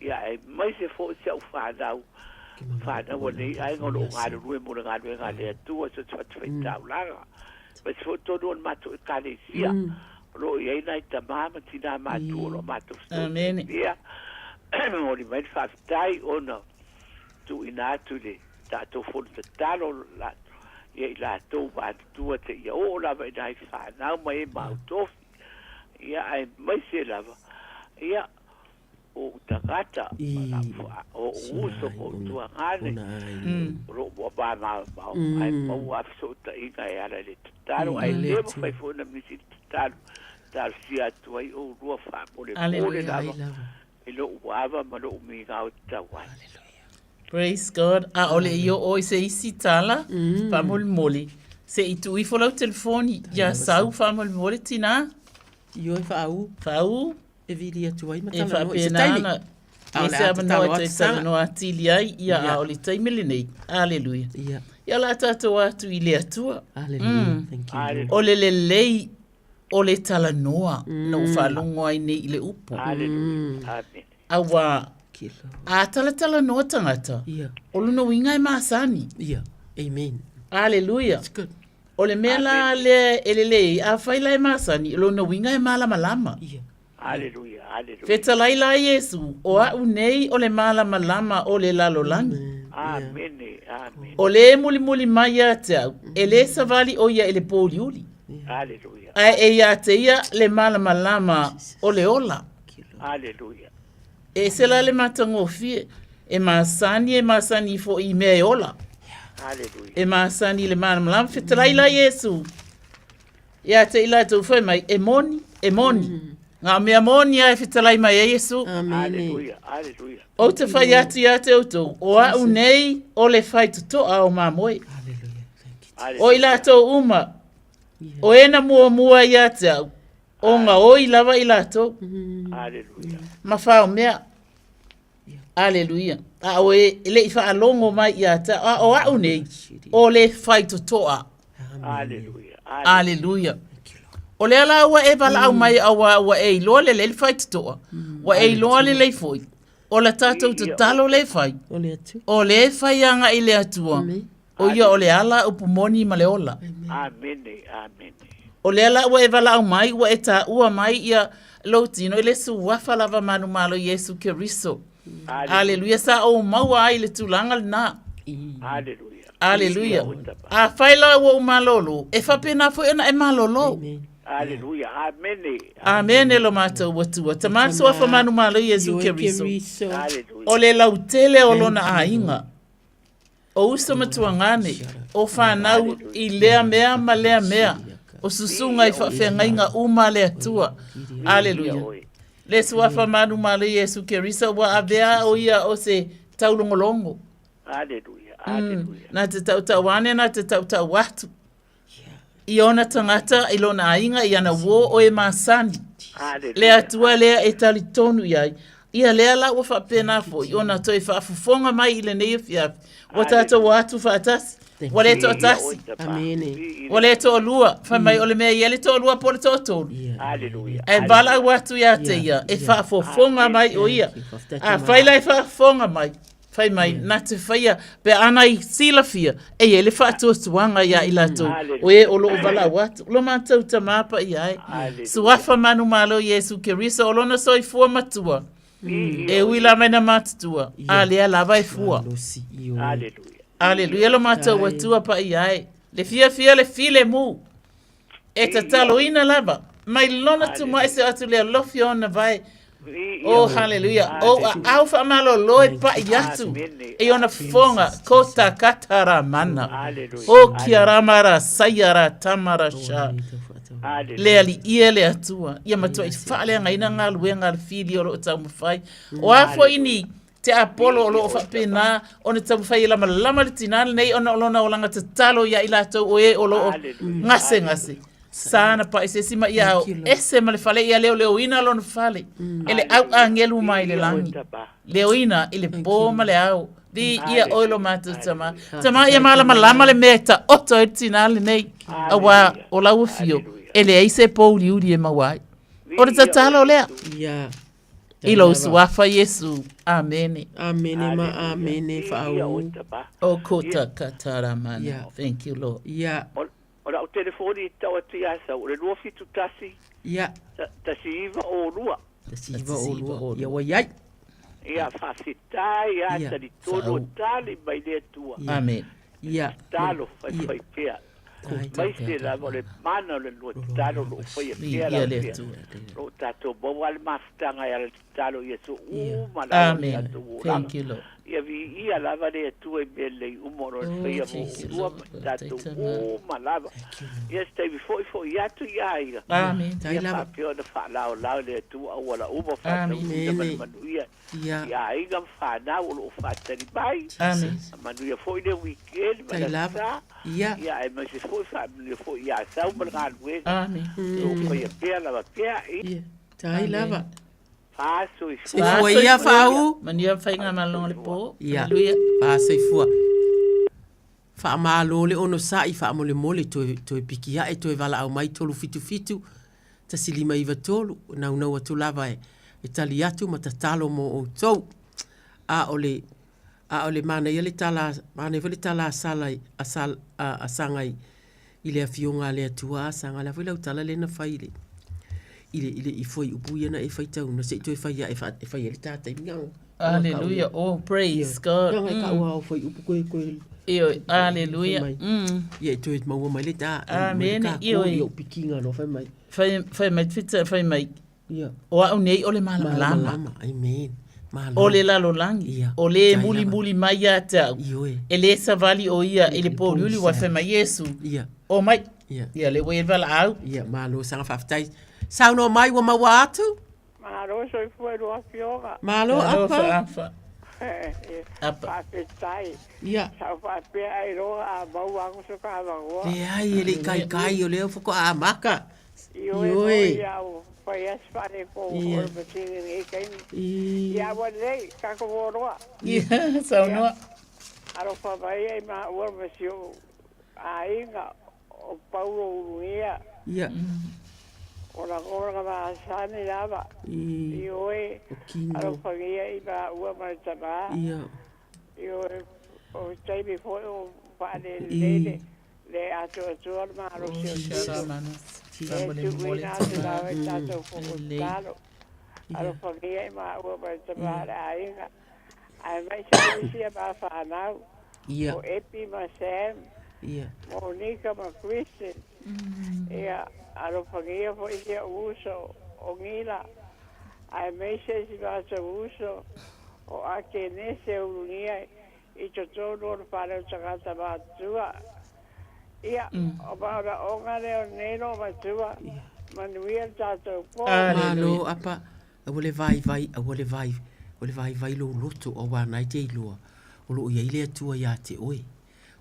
Ia, aemaise foi si au fanau, fanau a nei aiga o lo o galulue mo le galuega a le Atua i so o se fatafaitaulaga. Aemaise foi tonu o le matou Ekalesia, o lo o i ai nai tama ma tinā matua o lo o matou fesootai pea. Momoli mai le faafetai ona tuuina atu i le tatou fono tatalo ia i latou matutua seia oo lava i nai fanau ma e mau tofi, ia aemaise lava, ia, O'u tagata, o o'u uso ma o'u tuagane, o lo'o mo'a mamao, ae maua a feso'ota'iga e ala i le tatalo, ae lē mafai foi ona misi le tatalo, talosia atu ai oulua fa'amolemole lava i lo'u ava ma lo'u migao e tatau ai. Praise God. A o le i oo i se isi tala, faamolemole, se i tuu ifo lau telefoni ia sau faamolemole tinā. Ioe faaū. Faaū. E vili atu ai ma E talanoa i se faapena taimi. ona A o i le se a avanoa tatalo e atu toe Saga. talanoa atili ai, ia, Ia. a o le taimi lenei. Aleluia. Ia. Ia o le a tatou atu i le Atua. Hallelujah. Mm. Thank you, Lord. O le lelei o le talanoa na ou faalogo ai nei i le upu. Hallelujah. Amene. Auā, a talatalanoa tagata, Ia. o lona uiga e masani. Ia. Amen. Aleluia. It's good. O le mea la lea e lelei ai, afai la e masani, o lona uiga e malamalama. Ia. Aleluia, aleluia. Fetalai la Iesu, o a'u nei o le malamalama o le lalolagi. Amene, amene. O le e mulimuli mai ia te au, e lē savali ʻo ia i le pōuliuli, Aleluia. ae e iā te ia le malamalama o le ola. Aleluia. E ese la le matagofie, e masani e masani foʻi i mea e ola. Aleluia. E masani i le malamalama. Fetalai la Iesu, Ia te i latou fai mai, e moni, e moni. Ngā mea moni a e fetalai mai e Iesu. Aleluia, aleluia. Ou te fai atu ia te outou, o a'u nei o le faitotoa o mamoe. O i latou uma, o e na muamua ia te au, o gaoi lava i latou. Aleluia. Ma faomea. Aleluia. A o e le i faalogo mai ia te au, a o a'u nei, o le faitotoa. Aleluia. Aleluia. O lea la ua e valaau mai auā ua e iloa lelei le faitotoa, ua e iloa lelei foi, o la tatou tatalo lea e fai, o lea e fai agai i le Atua, o ia o le ala, upu moni ma le ola. Amene, amene. O lea la ua e valaau mai, ua e taua mai ia lou tino i le suafa lava manumalo Iesu Keriso. Aleluia. Sa ou maua ai le tulaga lena. Aleluia. Aleluia. Afai la ua ou malolo, e faapena foi ona e malolo. Aleluia. Amene. Amene lo matou Atua. Tama le suafa manumalo Iesu Keriso. O le lautele o lona aiga. O uso ma tuagane, o fanau i lea mea ma lea mea, o susuga i faafeagaiga uma a le Atua. Aleluia. Le Suafa manumalo Iesu Keriso ua avea o ia o se taulogologo. Aleluia. Aleluia. Na te tautau ane, na te tautau atu. I ona tagata, i lona aiga, i ana uō o e masani. Le Atua lea e talitonu i ai. Ia lea la ua faapena foi ona toe faafofoga mai i lenei afiafi. Ua tatou o atu faatasi. Ua le toatasi. Ua le toalua. Fai mai o le mea ia le toalua po o le toatolu. Ae valaau atu ia te ia e faafofoga mai o ia. Afai la e faafofoga mai, Fai mai, na te faia, pe ana i silafia, e i ai le faatuatuaga iā i latou, o e o lo o valaau atu, lo matou Tama paia e, Suafa manumalo Iesu Keriso o lona soifua matua, e ui la mai na matutua, a lea lava e fua. Aleluia lo matou Atua paia e, le fiafia le filemu, E tataloina lava, mai lona tumaise atu le alofi o ona vae. Oh, hallelujah. O aao faamalolo e paʻi atu i ona fofoga, ko ta kata ra mana. O kia rama ra saia ra tama ra sha. Le aliia le Atua, ia matuai faaleagaina galuega a le fili o lo o taumafai. O a foi ni te Apolo o lo o faapena ona taumafai e lamalama le tinā lenei ona o lona olaga tatalo iā i latou o e o lo o gasegase. Sa na paʻi se isi ma ia ao ese ma le fale ia leoleoina lona fale e le au agelu mai le lagi. Leoina i le pō ma le ao. Viia oe lo matou Tama. Tama ia malamalama le mea e taoto ai le tinā lenei, auā o lau afio e leai se pōuliuli e maua ai. O le tatalo lea. I lou suafa Iesu. Amene. Amene ma amene faauu. O kota kataramana. Yeah. Thank you Lord. Yeah. O lau telefoni e tau atu ia sau, o le 271 Yeah. 1902. 1902. Ia ua iai. Ia, faafetai a talitonu o tali mai le Atua. Amen. Ia. Talofa e fai pea. Aemaise lava o le mana o le lua tatalo o lo o faia pea lau Afioga. O lo o tatou maua lava le mafutaga e ala i le tatalo i aso uma lava o le tatou olaga. Ia viia lava le Atua i mea lelei uma o lo o faia mo oulua ma tatou uma lava. Ia se taimi foi foi atu i aiga. Ia faapea ona faalaolao e le Atua auala uma faataunuuina ma le manuia i aiga ma fanau o lo o faatali mai. Amen. Manuia foi le weekend ma le aso Sa. Ia. Ia aemaise foi faamanuia foi ia Sau ma le galuega. Amen. O lo o faia pea lava pea. Ia. Tai lava. Faasoifua. Soifua ia Faau. Manuia faigamalo o le po. Ia. Haleluia. Faasoifua. Faamalo le onosai faamolemole toe toe piki ae toe valaau mai 377 1593 naunau atu lava e e tali atu ma tatalo mo outou. A o le a o le manaia le tala manaia foi le tala a Sala a Sala a Saga i i le afioga a le Atua a Saga le a foi lau tala lea na fai i le i le i le i fuaiupu ia na e faitauina se i toe fai ae fa e fai ai le ta taimi na Hallelujah. Oh, praise God. Leaga e kau au fuaiupu koe koe Ioe, hallelujah. Ia e toe maua mai le ta Amen. Ioe. Ia o pikiga no fai mai. Fai fai mai fita fai mai. Ia. O au nei o le malamalama. Malamalama. Amen. Malo. O le lalolagi. Ia. O le mulimuli mai ia te au. Ioe. E le savali o ia i le pōuliuli ua fai mai Iesu. Ia. O mai. Ia. Ia le ua i le valaau. Ia, malo saga faafetai. Saunoa mai ua maua atu. Malo soifua i lua afioga. Malo Apa. Apa. Apa. Faafetai. Ia. Sa ou faapea ailoga a maua aku so ka avanoa. Leai, e le i kaikai, o lea faatoa amata. Ioe foi a ua fai a se faaleko o le masini i lenei taimi. Ia ua lelei, tatou o loa. Ia, saunoa. Alofa mai ai maua ma si ou aiga o Paulo Ulugia. Ia. O lagona masani lava. Ioe. O kino. Alofagia i maua ma le tama. Ia. Ioe, o se taimi foi o faalelelele le atoatoa le malosi o le tino. E tuuina atu lava i tatou fono tatalo. Alofagia i maua ma le tama o le aiga, aemaise foi sia ma fanau, o Epi ma Sam, Monika ma Kristen. Ia, alofagia foi si ou uso o Gila, aemaise si matou uso o Akenese e ulugia i totonu o le fale o tagata matutua. Ia, o manaoga lea o lenei loomatua, manuia le tatou po. Malo apa, aua le vaivai, aua le vai, o le vaivai lou loto auā na e te iloa, o lo o i ai le Atua iā te oe.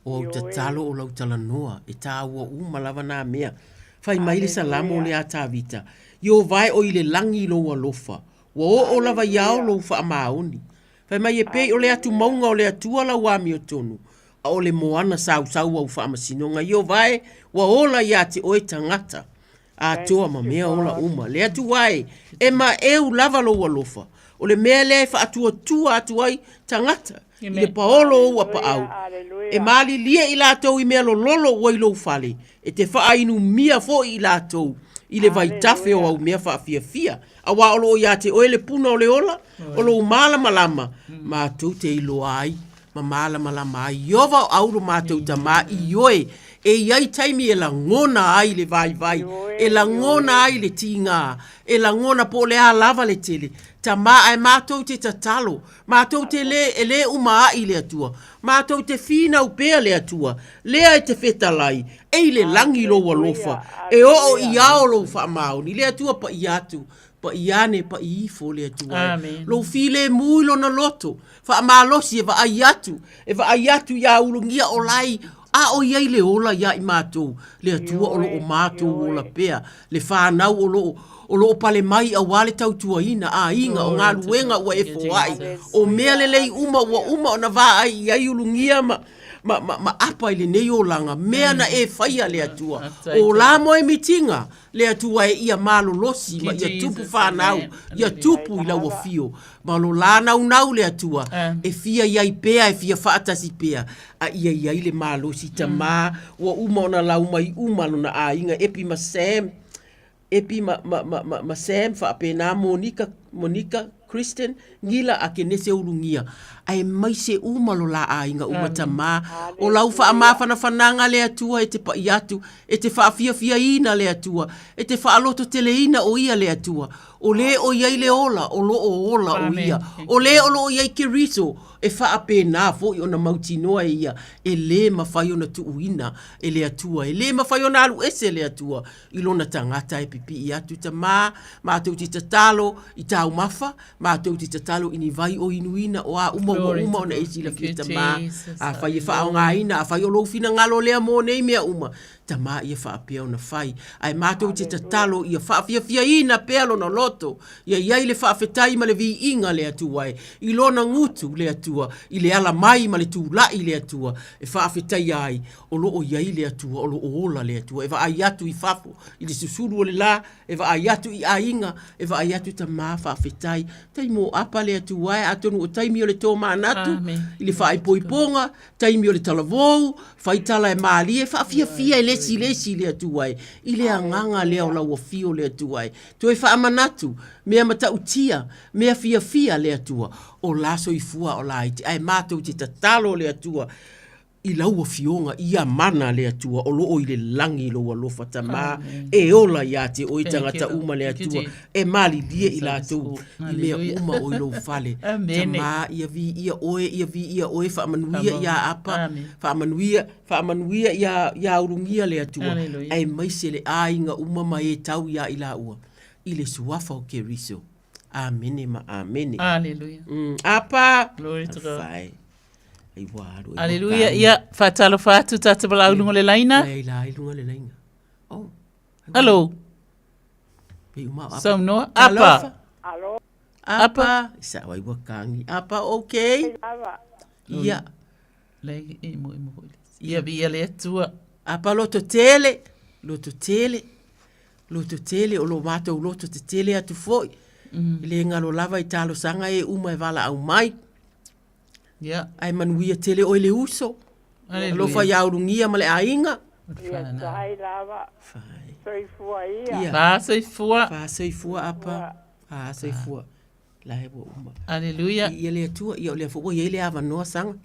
O au tatalo, o lau talanoa, e tāua uma lava nā mea. Fai mai le Salamo lea a Tavita, Ieova e o i le lagi i lou alofa, Ua oo lava i ao lou faamaoni. Fai mai e pei o le atu mauga o le Atua lau amiotonu, a o le moana sausau au faamasinoga. Ieova e, ua ola iā te oe tagata atoa ma mea ola uma. Le Atua e, e maeu lava lou alofa. O le mea lea e faatuatua atu ai tagata i le paolo o ou apaau. E malilie i latou i mea lololo ua i lou fale, e te faainumia foi i latou i le vaitafe o au mea faafiafia. Auā o lo o iā te oe le puna o le ola, o lou malamalama, matou te iloa ai ma malamalama ai. Ieova o au lo matou Tamā, ioe, e i ai taimi e lagona ai le vaivai, e lagona ai le tigā, e lagona po o le a lava le tele. Tamā, ae matou te tatalo, matou te lē, e lē uma aʻi le Atua, matou te finau pea le Atua, lea e te fetalai, e i le lagi lou alofa, e oo i ao lou faamaoni, le Atua paia atu, paia ane, paia ifo le Atua e. Lou filemu i lona loto, faamalosi e vaai atu, e vaai atu iā ulugia o lai, a o i ai le ola iā i matou, le Atua o lo o matou ola pea, le fanau o lo o, o lo o pale mai auā le tautuaina, aiga, o galuega ua e foai, o mea lelei uma ua uma ona vaai i ai ulugia ma, ma, ma, ma apa i lenei olaga, mea na e faia le Atua. O la moe mitiga, le Atua e ia malolosi ma ia tupu fanau, ia tupu i lau afio. Ma lo la naunau le Atua, e fia i ai pea, e fia faatasi pea, a ia i ai le malosi tamā, ua uma ona lau mai uma lona aiga, Epi ma Sam, Epi ma, ma, ma, ma, ma Sam, faapena Monika, Monika. Kristen, Gila a Kenese Ulugia, aemaise uma lo la aiga uma Tamā, o lau faamafanafanaga le Atua e te paʻi atu, e te faafiafiaina le Atua, e te faalototeleina o Ia le Atua, o lē o i ai le ola o lo o ola o Ia, o lē o lo o i ai Keriso, e faapena foi ona mautinoa e Ia, e lē mafai ona tuuina e le Atua, e lē mafai ona alu ese le Atua i lona tagata e pipii atu Tamā, matou te tatalo i taumafa, matou te tatalo i ni vai o inuina o a uma ua uma ona e silafia Tamā, afai e faaaogaina, afai o lou finagalo lea mo nei mea uma, Tamā ia faapea ona fai. Ae matou te tatalo ia faafiafiaina pea lona loto, ia i ai le faafetai ma le viiga le Atua e, i lona gutu le Atua, i le ala mai ma le tulai le Atua, e faafetaia ai o lo o i ai le Atua, o lo o ola le Atua, e vaai atu i fafo i le susulu o le lā, e vaai atu i aiga, e vaai atu Tamā faafetai, taimi o apa le Atua e, atonu o taimi o le tōmanatu, i le faaipoipoga, taimi o le talavou, fai tala e mālie, faafiafia e le isi le isi le Atua e, i le agaga lea o lau afio le Atua e, toe faamanatu, mea matautia, mea fiafia le Atua, o la soifua o la iti, ae matou te tatalo le Atua, i lau Afioga, ia mana le Atua o lo o i le lagi lou alofa Tamā, e ola iā te oe tagata uma le Atua, e malilie i latou i mea uma o i lou fale. Tamā, ia viia oe, ia viia oe, faamanuia iā Apa, faamanuia, faamanuia iā, iā Ulugia le Atua, aemaise le aiga uma ma e tau iā i laua, i le Suafa o Keriso. Amene ma amene. Aleluia. Apa! Glory to God. Fai. Ai ua alu, ai ua Aleluia. kau. Ia, faatalofa atu tatou valaau i luga o le laina. Ai la i luga o le laina. Oh. Hello. Pei uma apa. Saunoa. Apa. Talofa. Alo. Apa. Sa ai ua kangi. Apa okay. Lava. Ia. Lei e mo e mo hoi. Ia vi ia le Atua. Apa loto tele. Loto tele. Loto tele o lo matou loto tetele atu foi. E le galo lava i talosaga e uma e valaau mai. Yeah. Ae manuia tele oe le uso. Aleluia. Alofa iā Ulugia ma le aiga. Ia tai lava. Soifua ia. Ia. Fa soifua. Fa soifua apa. Fa soifua. La e ua uma. Aleluia. Ia le Atua, ia o lea foi ua i ai le avanoa saga.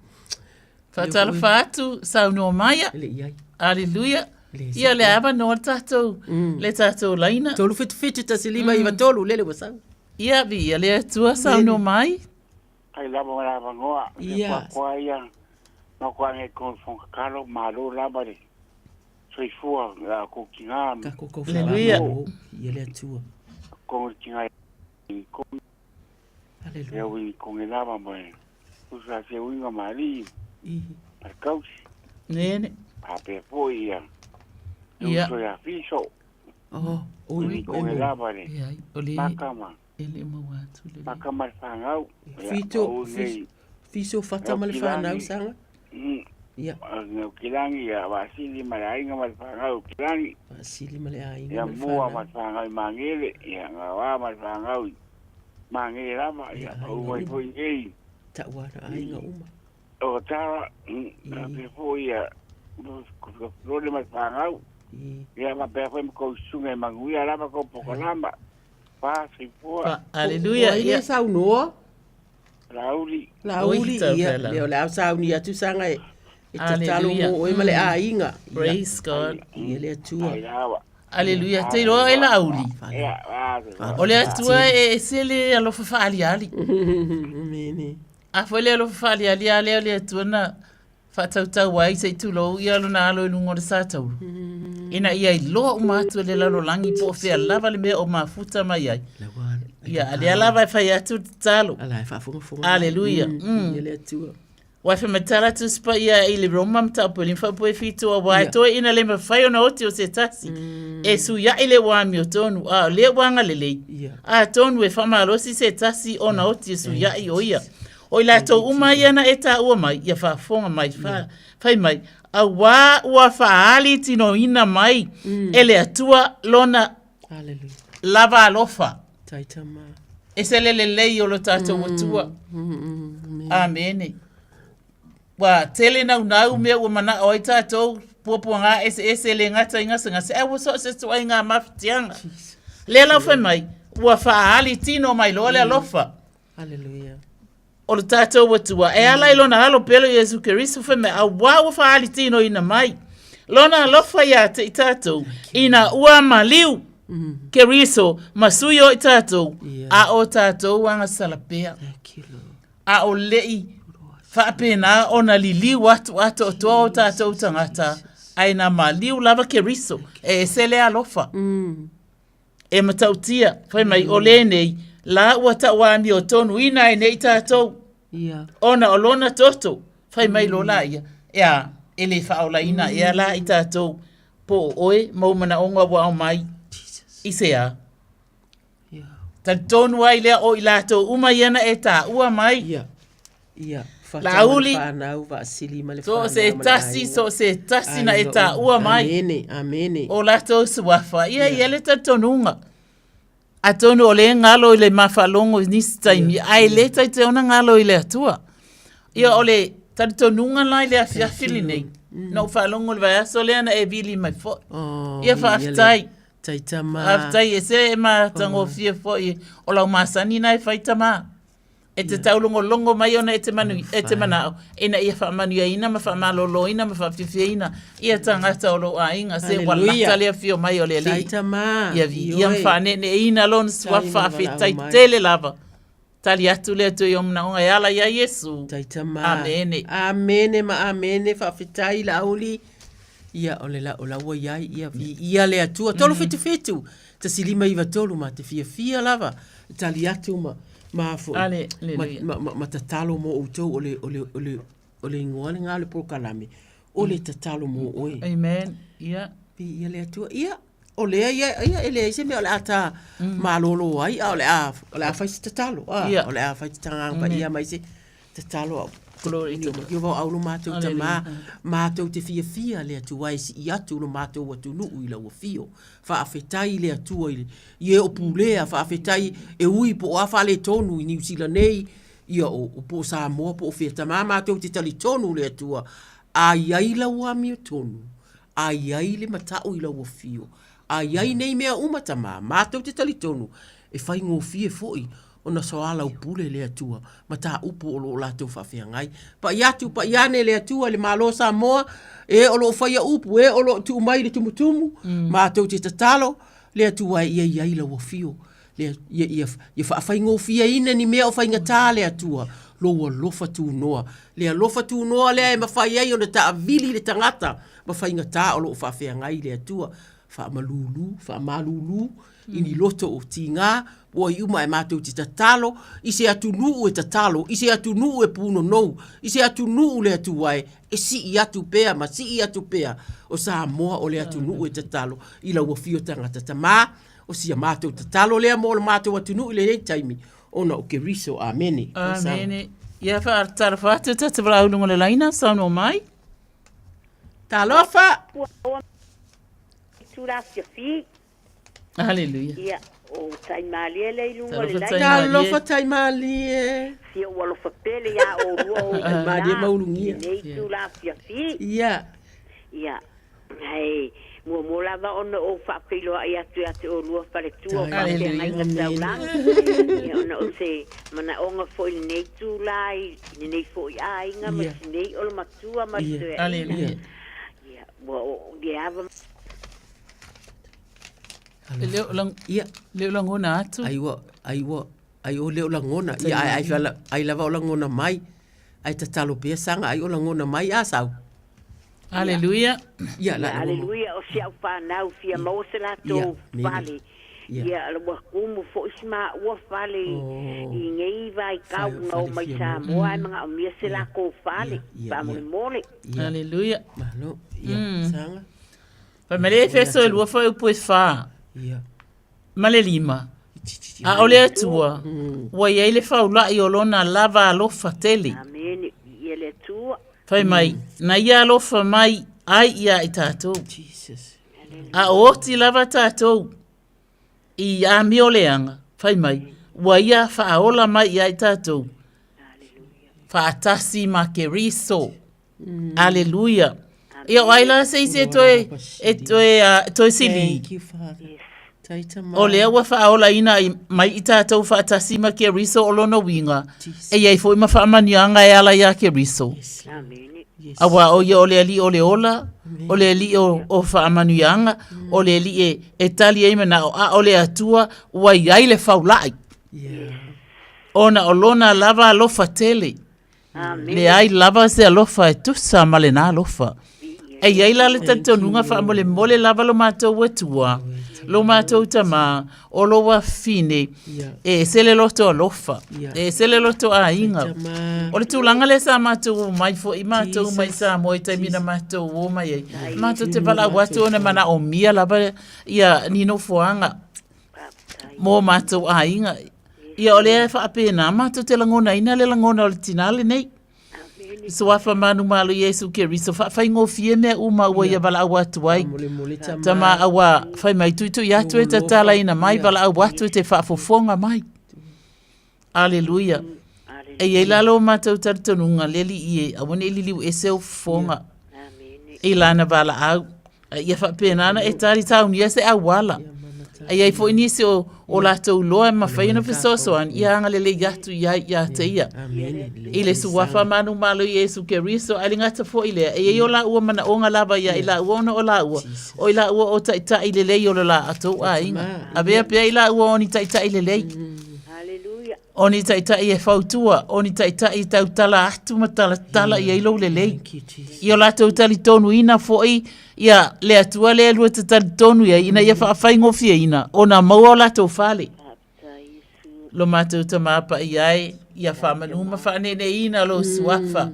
Faatalofa atu, saunoa mai. Le i ai. Aleluia. Le Ia le avanoa le tatou, le tatou laina. 3 7 1 5 9 3, lele ua sau. Ia, viia le Atua, saunoa mai. Kai lava ma le avanoa, le Ia. kuakua ia, ma kua nge ko fongakalo, malo lava le soifua, la ko tinga. Ka ko ko Aleluia. Ia le Atua. Ko tinga i ko. Aleluia. Ia ui ko nge lava mo e. Usa se uinga mali. I. Pa kausi. Nene. Pa pe foi ia. Ia. Uso ia fiso. Oh, ui. Ko nge lava le. Ia, o le. Makama. E le maua atu le. Makama le whangau. Fito, fiso, fiso fata ma le whanau saga. Ia. Ngau kilangi ia Vasili ma le aiga ma le whangau kilangi. Vasili ma le aiga Ia ma le mua whanau. ma le whangau i Mangere, ia ngawa ma le whangau i Mangere lava, ia pau mai foi nei. Taua na aiga uma. O tara, na pe foi ia, lole ma le whangau. Ia ma pea foi ma kou sunga i manguia lava kou pokalama. Fa, soifua. Fa, aleluia. O ai le saunoa? Lauli. Lauli, ia, lea o le a sauni atu saga e, e tatalo Aleluia. mo oe ma le aiga. Ia. Praise God. Ia le Atua. Aleluia. Te iloa e Lauli. O le Atua e ese le alofa faaliali. Amene. A foi le alofa faaliali a lea o le Atua na faatautau ai se i tulou ia lona alo i luga o le sataulu. Ina ia iloa uma atu e le lalolagi po o fea lava le mea o mafuta mai ai. Ia, a lea lava e fai atu le tatalo. Ala e faafogafoga mai. Aleluia. Ia le Atua. Ua e whamatala atu se paia i le Roma mataupu e lima faaupue fitu auā e toe ina le mafai ona oti o se tasi e suiaʻi le ua amiotonu, a o lea ua agalelei, atonu e faamalosi se tasi ona oti e suiaʻi o ia. O i latou uma ia na e taua mai, ia faafofoga mai, fai mai, auā ua faaali tinoina mai e le Atua lona lava alofa. E se le lelei o lo tatou Atua. Amene. Ua tele naunau mea ua manao ai tatou puapuaga eseese e le gata i gasegase, ae ua so o se ituaiga mafatiaga. Lea la fai mai, ua faaali tino mai loa le alofa. Hallelujah. O le tatou Atua, e ala i lona alo pele o Iesu Keriso fai mai, auā ua faalitinoina mai lona alofa iā te i tatou, ina ua maliu Keriso ma sui o i tatou, a o tatou agasala pea. A o leʻi faapena ona liliu atu atoatoa o tatou tagata, ae na maliu lava Keriso, e ese le alofa. E matautia, fai mai, o lenei, la ua tauamiotonuina ai nei tatou, Ia. ona o lona toto, fai mai loa laia, e a, e le faaolaina ea la i tatou, po o oe ma ou manaoga ua aumai, i se a? Talitonu ai lea o i latou uma ia na e taua mai. Ia. Ia, Laauli, whanau, vaasili ma le so o se tasi, so o se tasi na e taua mai. Amene, amene. O latou suafa, ia ia le talitonuga. Atonu o lea e galo i le mafaalogo i nisi taimi, ae le taitai ona galo i le Atua. Ia o le talitonuga la i le afiafi lenei, na ou faalogo i le vaiaso lea na e vili mai foi. Oh, Ia faafetai. Taitama. Faafetai e se e matagofie foi o lau masani na e fai tama. E te taulogologo mai ona e te, manu, e te manao, ina ia faamanuiaina ma faamaloloina ma faafiafiaina ia tagata o lou aiga, se ua lata le afio mai o le Alii. Ia viia ma faaneeneeina Lona suafa faafetai tele lava. Tali atu le Atua i ou manaoga e ala iā Iesu. Amene. Amene ma amene, faafetai Laauli. Ia, o le la, o la ua i ai, ia, viia le Atua. 377 1593 ma te fiafia lava, tali atu ma, ma foi, ma, ma, ma, ma tatalo mo outou, o le, o le, o le, o le igoa lena o le polokalame, o le tatalo mo oe. Amen. Ia. Viia le Atua. Ia, o lea ia, ia e leai se mea o le a ta malolo ai, a o le a, o le a fai se tatalo. A, Ia. o le a fai te tagaga paia mai se tatalo au. Glory to God. Iowa o au lo matou tama, matou te fiafia le Atua e sii atu lo matou atunuu i lau afio. Faafetai i le Atua i, i e o pulea, faafetai e ui po o a faaletonu i Niu Sila nei, ia o, o po o Samoa po o fea. Tama matou te talitonu le Atua, a i ai lau amiotonu, a i ai le matau i lau afio, a i ai nei mea uma tama, matou te talitonu e faigofie foi ona soalaupule le Atua mataupu o lo o latou faafeagai. Pai atu, pai ane le Atua i le Malo o Samoa, e o lo o faia upu, e o lo o tuu mai le tumutumu, matou te tatalo, le Atua e ia i ai lau afio, le, ia, ia, ia faafaigofieina ni mea o faigata le Atua, lou alofa tunoa. Le alofa tunoa lea e mafai ai ona taavili le tagata ma faigata o lo o faafeagai le Atua. Faamalulu, faamalulu, i ni loto o tigā, ua i uma e matou te tatalo, i se atunuu e tatalo, i se atunuu e pūnonou, i se atunuu le Atua e, e sii atu pea ma sii atu pea, o Samoa o le atunuu e tatalo i lau afio tagata tamā, o sia matou tatalo lea mo le matou atunuu i lenei taimi, ona o Keriso. Amene. Amene. Ia faatalofa atu tatou valaau i luga o le laina, saunoa mai. Talofa! Ua tula fiafi. Haleluia. Ia, o Taimalie lea i luga o le Talofa laina. Talofa Taimalie. Si ou alofa pele iā olua o Taimalie maulugia. I lenei itula afiafi. Ia. Ia, hei, muamua lava ona ou faafeiloai atu ia te olua faletua o faafeagaiga taulagi. Ia, ona o se manaoga foi i lenei itula i lenei foi aiga ma sinei olomatua ma le toeaina. Ia, ua o le ava. E le o lang, ia. le o lagona atu. Ai ua, ai ua, ai o le o lagona. Ia, ai, ai, ai, ai lava o lagona mai. Ai tatalo pea saga, ai o lagona mai a sau. Aleluia. Ia, la, Ia, aleluia, o si au whanau, fia maua se latou fale. Ia, ua kumu foi si maua fale i nei vaitau na o mai Samoa, ai manaomia se latou fale, faamolemole. Aleluia. Malo, ia, saga. Fai mai le Efeso e lua fuaiupu e fa. Ia. Ma le lima. A o le Atua, ua i ai le faula'i o lona lava alofa tele. Amene. Viia le Atua. Fai mai, na ia alofa mai ai ia i tatou. Jesus. A o oti lava tatou i amioleaga, fai mai, ua ia faaola mai ia i tatou. Faatasi ma Keriso. Aleluia. Ia o ai la se isi e toe, e toe, uh, toe sili. Thank you, Father. O lea ua faaolaina mai i tatou faatasi ma Keriso o lona uiga, e i ai foi ma faamanuiaga e ala iā Keriso. Auā o ia o le Alii o le ola, o le Alii o faamanuiaga, o le Alii e tali ai manao, a o le Atua ua i ai le faulai. Ona o lona lava alofa tele. Leai lava se alofa e tusa ma lena alofa. E i ai la le talitonuga faamolemole lava lo matou Atua, lo matou Tama, o lou afafine, e ese le loto alofa, e ese le loto aiga. O le tulaga lea sa matou omai foi matou mai Samoa i taimi na matou o mai ai, matou te valaau atu ona manaomia lava ia ni nofoaga mo matou aiga. Ia o lea e faapena matou te lagonaina le lagona o le tinā lenei. Suafa manumalo Iesu Keriso, faafaigofie mea uma ua ia valaau atu ai. Tama auā, fai mai tuitui atu e tatalaina mai, valaau atu e te faafofoga mai. Aleluia. E i ai la lo matou talitonuga, le Alii e, aua ne i liliu ese ou fofoga i lana valaau. A ia faapena ona e tali saunia se auala. A i ai foi nisi o, o latou loa e mafai ona fesoasoani, ia agalelei atu i ai ia te ia. I le suafa manumalo Iesu Keriso, ae le gata foi lea, e i ai o laua manaoga lava ia i laua ona o laua, o i laua o taitai lelei o lo latou aiga. Avea pea i laua o ni taitai lelei. O ni taitai e fautua, o ni taitai e tautala atu ma talatala i ai lou lelei. I o latou talitonuina foi ia le Atua lea e lua te talitonu i ai ina ia faafaigofieina ona maua o latou fale. Lo matou Tama Paia e, ia faamanu ma faaneeneeina lou Suafa.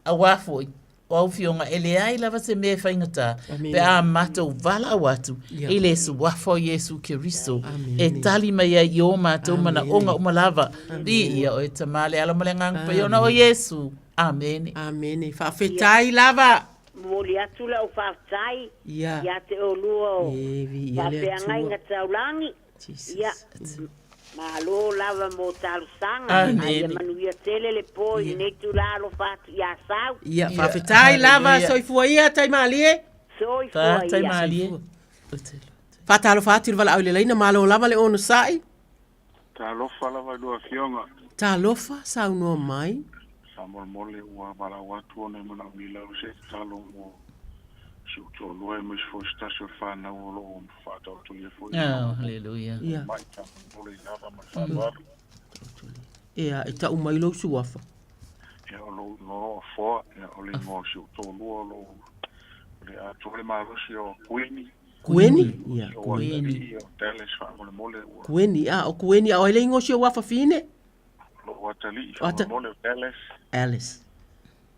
Auā foi, O au Afioga, e leai lava se mea e faigata pe a matou valaau atu i le Suafa o Iesu Keriso e tali mai ai i o matou manaoga uma lava. Viia oe Tama, le Alo ma le Agaga Paia ona o Iesu. Amene. Amene. Faafetai lava. Momoli atu lau faafetai ia te oulua o faafeagaiga taulagi. Ia, malo lava mo talosaga. Ae ia manuia tele le po i lenei itula alofa atu ia Sau. Ia, faafetai lava, soifua ia Taimalie. Soifua ia. Taimalie. Faatalofa atu i le valaau i le laina, malo lava le onosai. Talofa lava i lua afioga. Talofa, saunoa mai. Faamolemole ua valaau atu ona e manaomia lau se tatalo mo si ou toalua aemaise foi se tasi o le fanau o lo o faataotolia foi i Oh, hallelujah. Ia. Mai faamolemole i lava ma le faaaloalo. Ea, e tau mai lou suafa. Ia, o lou igoa o Afoa, ia, o le igoa o si ou toalua o lo o o le atoa le malosi o Kuini. Kueni? Ia, Kueni. O Dallas faamolemole ua. Kueni, a o Kueni, a o ai le igoa o si ou afafine? Lou atalii faamolemole o Dallas. Alice.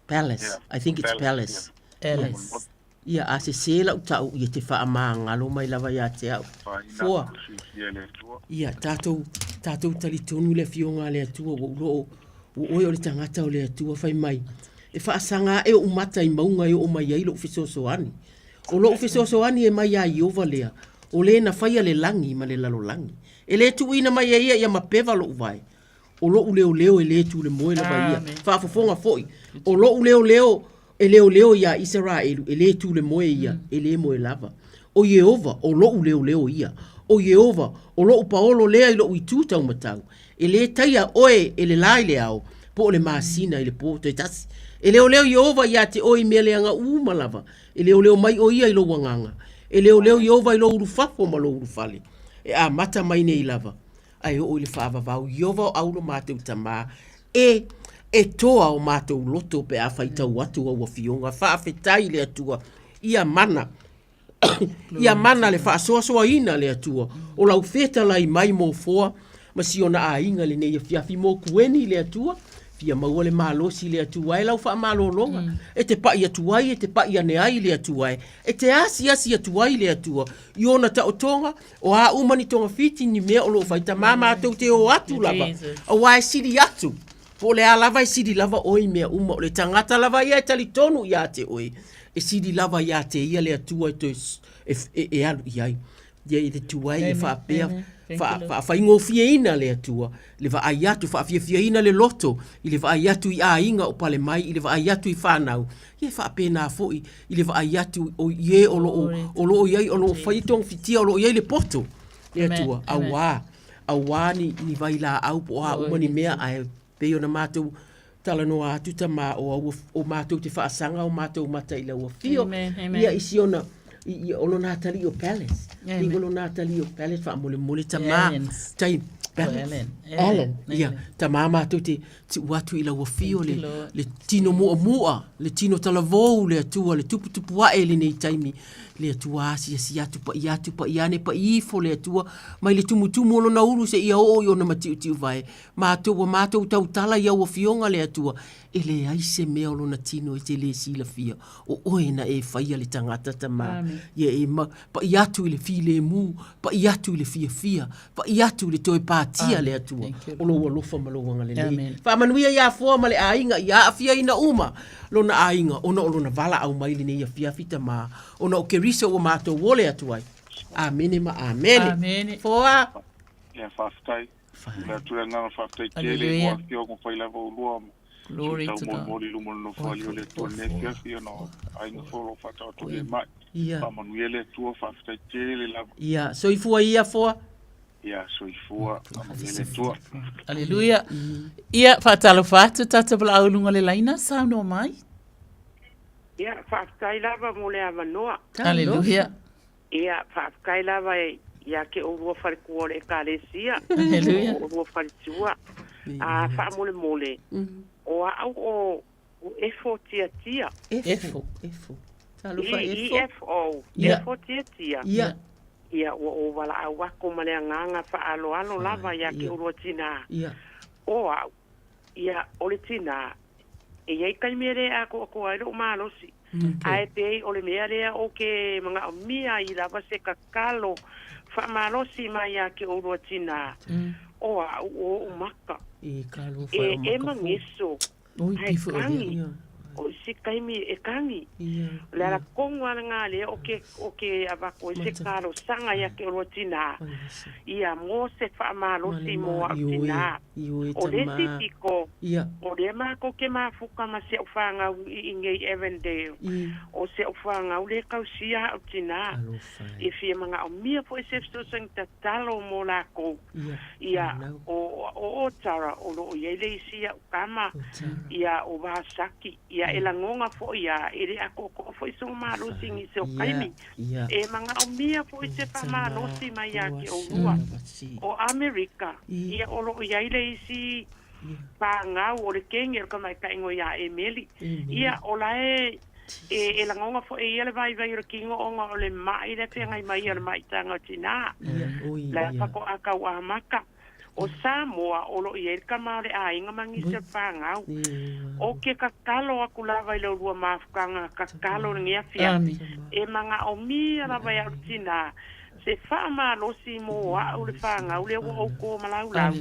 Palace. Yeah. I think it's Palace. Palace. Ia, a sesē lau tau, ia te faamagalo mai lava ia te au. Foa. Ia, tatou, tatou talitonu i le Afioga a le Atua, ua ou loo, ua oe o le tagata o le Atua fai mai. E faasaga ae ou mata i mauga e oo mai ai lou fesoasoani. O lou fesoasoani e mai iā Ieova lea, o le na faia le lagi ma le lalolagi. E le tuuina mai e ia ia mapeva lou vae. O lou leoleo e le tulemoe lava ia. Faafofoga foi, o lou leoleo e leoleo iā Isaraelu, e le tulemoe ia, e le moe lava. O Ieova, o lou leoleo ia. O Ieova, o lou paolo lea i lou itu taumatau. E le taia oe e le lā i le ao, po o le masina i le po toe tasi. E leoleo Ieova iā te oe i mea leaga uma lava. E leoleo mai ʻo ia i lou agaga. E leoleo Ieova i lou ulufafo ma lou ulufale. E amata mai nei lava, a e oo i le faavavau. Ieova o au lo matou Tamā, e e toa o matou loto pe a faitau atu au afioga. Faafetai i le Atua, ia mana ia mana le faasoasoaina le Atua o lau fetalai mai mo Foa ma si ona aiga lenei afiafi mo Kueni le Atua fia maua le malosi le Atua e lau faamalologa e te pai atu ai e te pai ane ai le Atua e e te asiasi atu ai le Atua i ona taotoga o a uma ni togafiti ni mea o lo o fai tamā matou te o atu lava auā e sili atu po o le a lava e sili lava oe i mea uma o le tagata lava ia e talitonu iā te oe e sili lava iā te ia le Atua e toe e, e alu i ai. Ia i le tuai e faapea faafaigofieina le Atua le vaai atu, faafiafiaina le loto i le vaai atu i aiga o pale mai, i le vaai atu i fanau, ia e faapena foi i le vaai atu o i e o lo o, o lo o i ai, o lo o fai togafitia, o lo o i ai le poto. Le Atua, auā, auā ni, ni vailaau po o a uma ni mea, ae pei ona matou talanoa atu tamā o aua, o matou te faasaga o matou mata i lau afio. Amen, amen. Ia i si ona, i, i, o lona atalii o Palace. Amen. I o lona atalii o Palace faamolemole tamā. Ellens. Tai, Palace. Ellen. Ellen. Ia, Ellen. tamā matou te tuu atu i lau afio Thank le, you, Lord. le tino muamua, le tino talavou le Atua, le tuputupu ae i lenei taimi, le Atua asiasi atu, paia atu, paia ane, paia ifo le Atua, mai le tumutumu o lona ulu seia oo i ona matiutiuvae, matou ua matou tautala i au afioga le Atua, e leai se mea o lona tino e te le silafia, o oe na e faia le tagata tamā, ia e ma, paia atu i le filemu, paia atu i le fiafia, paia atu i le toe patia le Atua o lou alofa ma lou agalelei. Faamanuia ia Foa ma le aiga ia aafiaina uma lona aiga ona o lona valaau mai lenei afiafi tamā, ona o Keriso ua matou ole atu ai. Amene ma amene. Amene. Foa. Ia, faafetai. Le Atua le agaga faafetai tele i lua afioga ua fai lava ulua ma Glory to God. taumolimoli i luma o le Nofoalii o le Atua i lenei afiafi ona o aiga foi o lo o faataotolia mai. Ia. Faamanuia le Atua, faafetai tele lava. Ia, soifua ia Foa. Ia, soifua, faamanuia le Atua. Aleluia. Ia, faatalofa atu tatou valaau i luga o le laina, saunoa mai. Ia, faafetai lava mo le avanoa. Aleluia. Ia, faafetai lava ia te oulua faletua o le Ekalesia, Aleluia. o oulua faletua. A faamolemole, o au o o Efo Tiatia. Efo. Efo. Talofa Efo. E-F-O. Ia. Efo Tiatia. Ia. Ia, ua ou valaau aku ma le agaga faaaloalo lava ia te oulua tinā. Ia. O au, ia, o le tinā, e i ai taimi e le atoatoa ai lou malosi. Ae pei o le mea lea ou te manaomia ai lava se tatalo faamalosi mai ia te oulua tinā, o au o ou maka. E talofa e E o e maka fou. mageso, Ui, ae pifo o lea. kagi, o isi taimi e kagi. O le ala tonu lava lena lea o ke, o ke avatu ai se talosaga ia te oulua tinā, ia mo se faamalosi mo au tinā. O le isi piko, o lea matou te mafuta ma si au fanau i inei i Avondale, o si au fanau lea e tausia au tinā, e fia manaomia foi se fesoasoani tatalo mo lakou. Ia, o o Tara, o lo o i ai le isi au tama, ia, o Vasaki, ia, e lagona foi ia, e le atoatoa foi sou malosi i nisi o taimi. E manaomia foi se faamalosi mai ia te oulua. O Amerika, ia, o lo o i ai le isi pagau o le kenge o le tamaitaiga ia Emeli. Ia, o la e e, e lagona foi e ia le vaivai o le kino ona o le ma'i lea e feagai mai ia o le ma'itaga o tinā. La e faatoa tau amata. O Samoa, o lo o i ai le tama o le aiga ma nisi o le fanau. O ke tatalo aku lava i le ulua mafutaga, tatalo i lenei afiafi, e manaomia lava e au le tinā, se faamalosi mo au le fanau lea ua outou malaulau,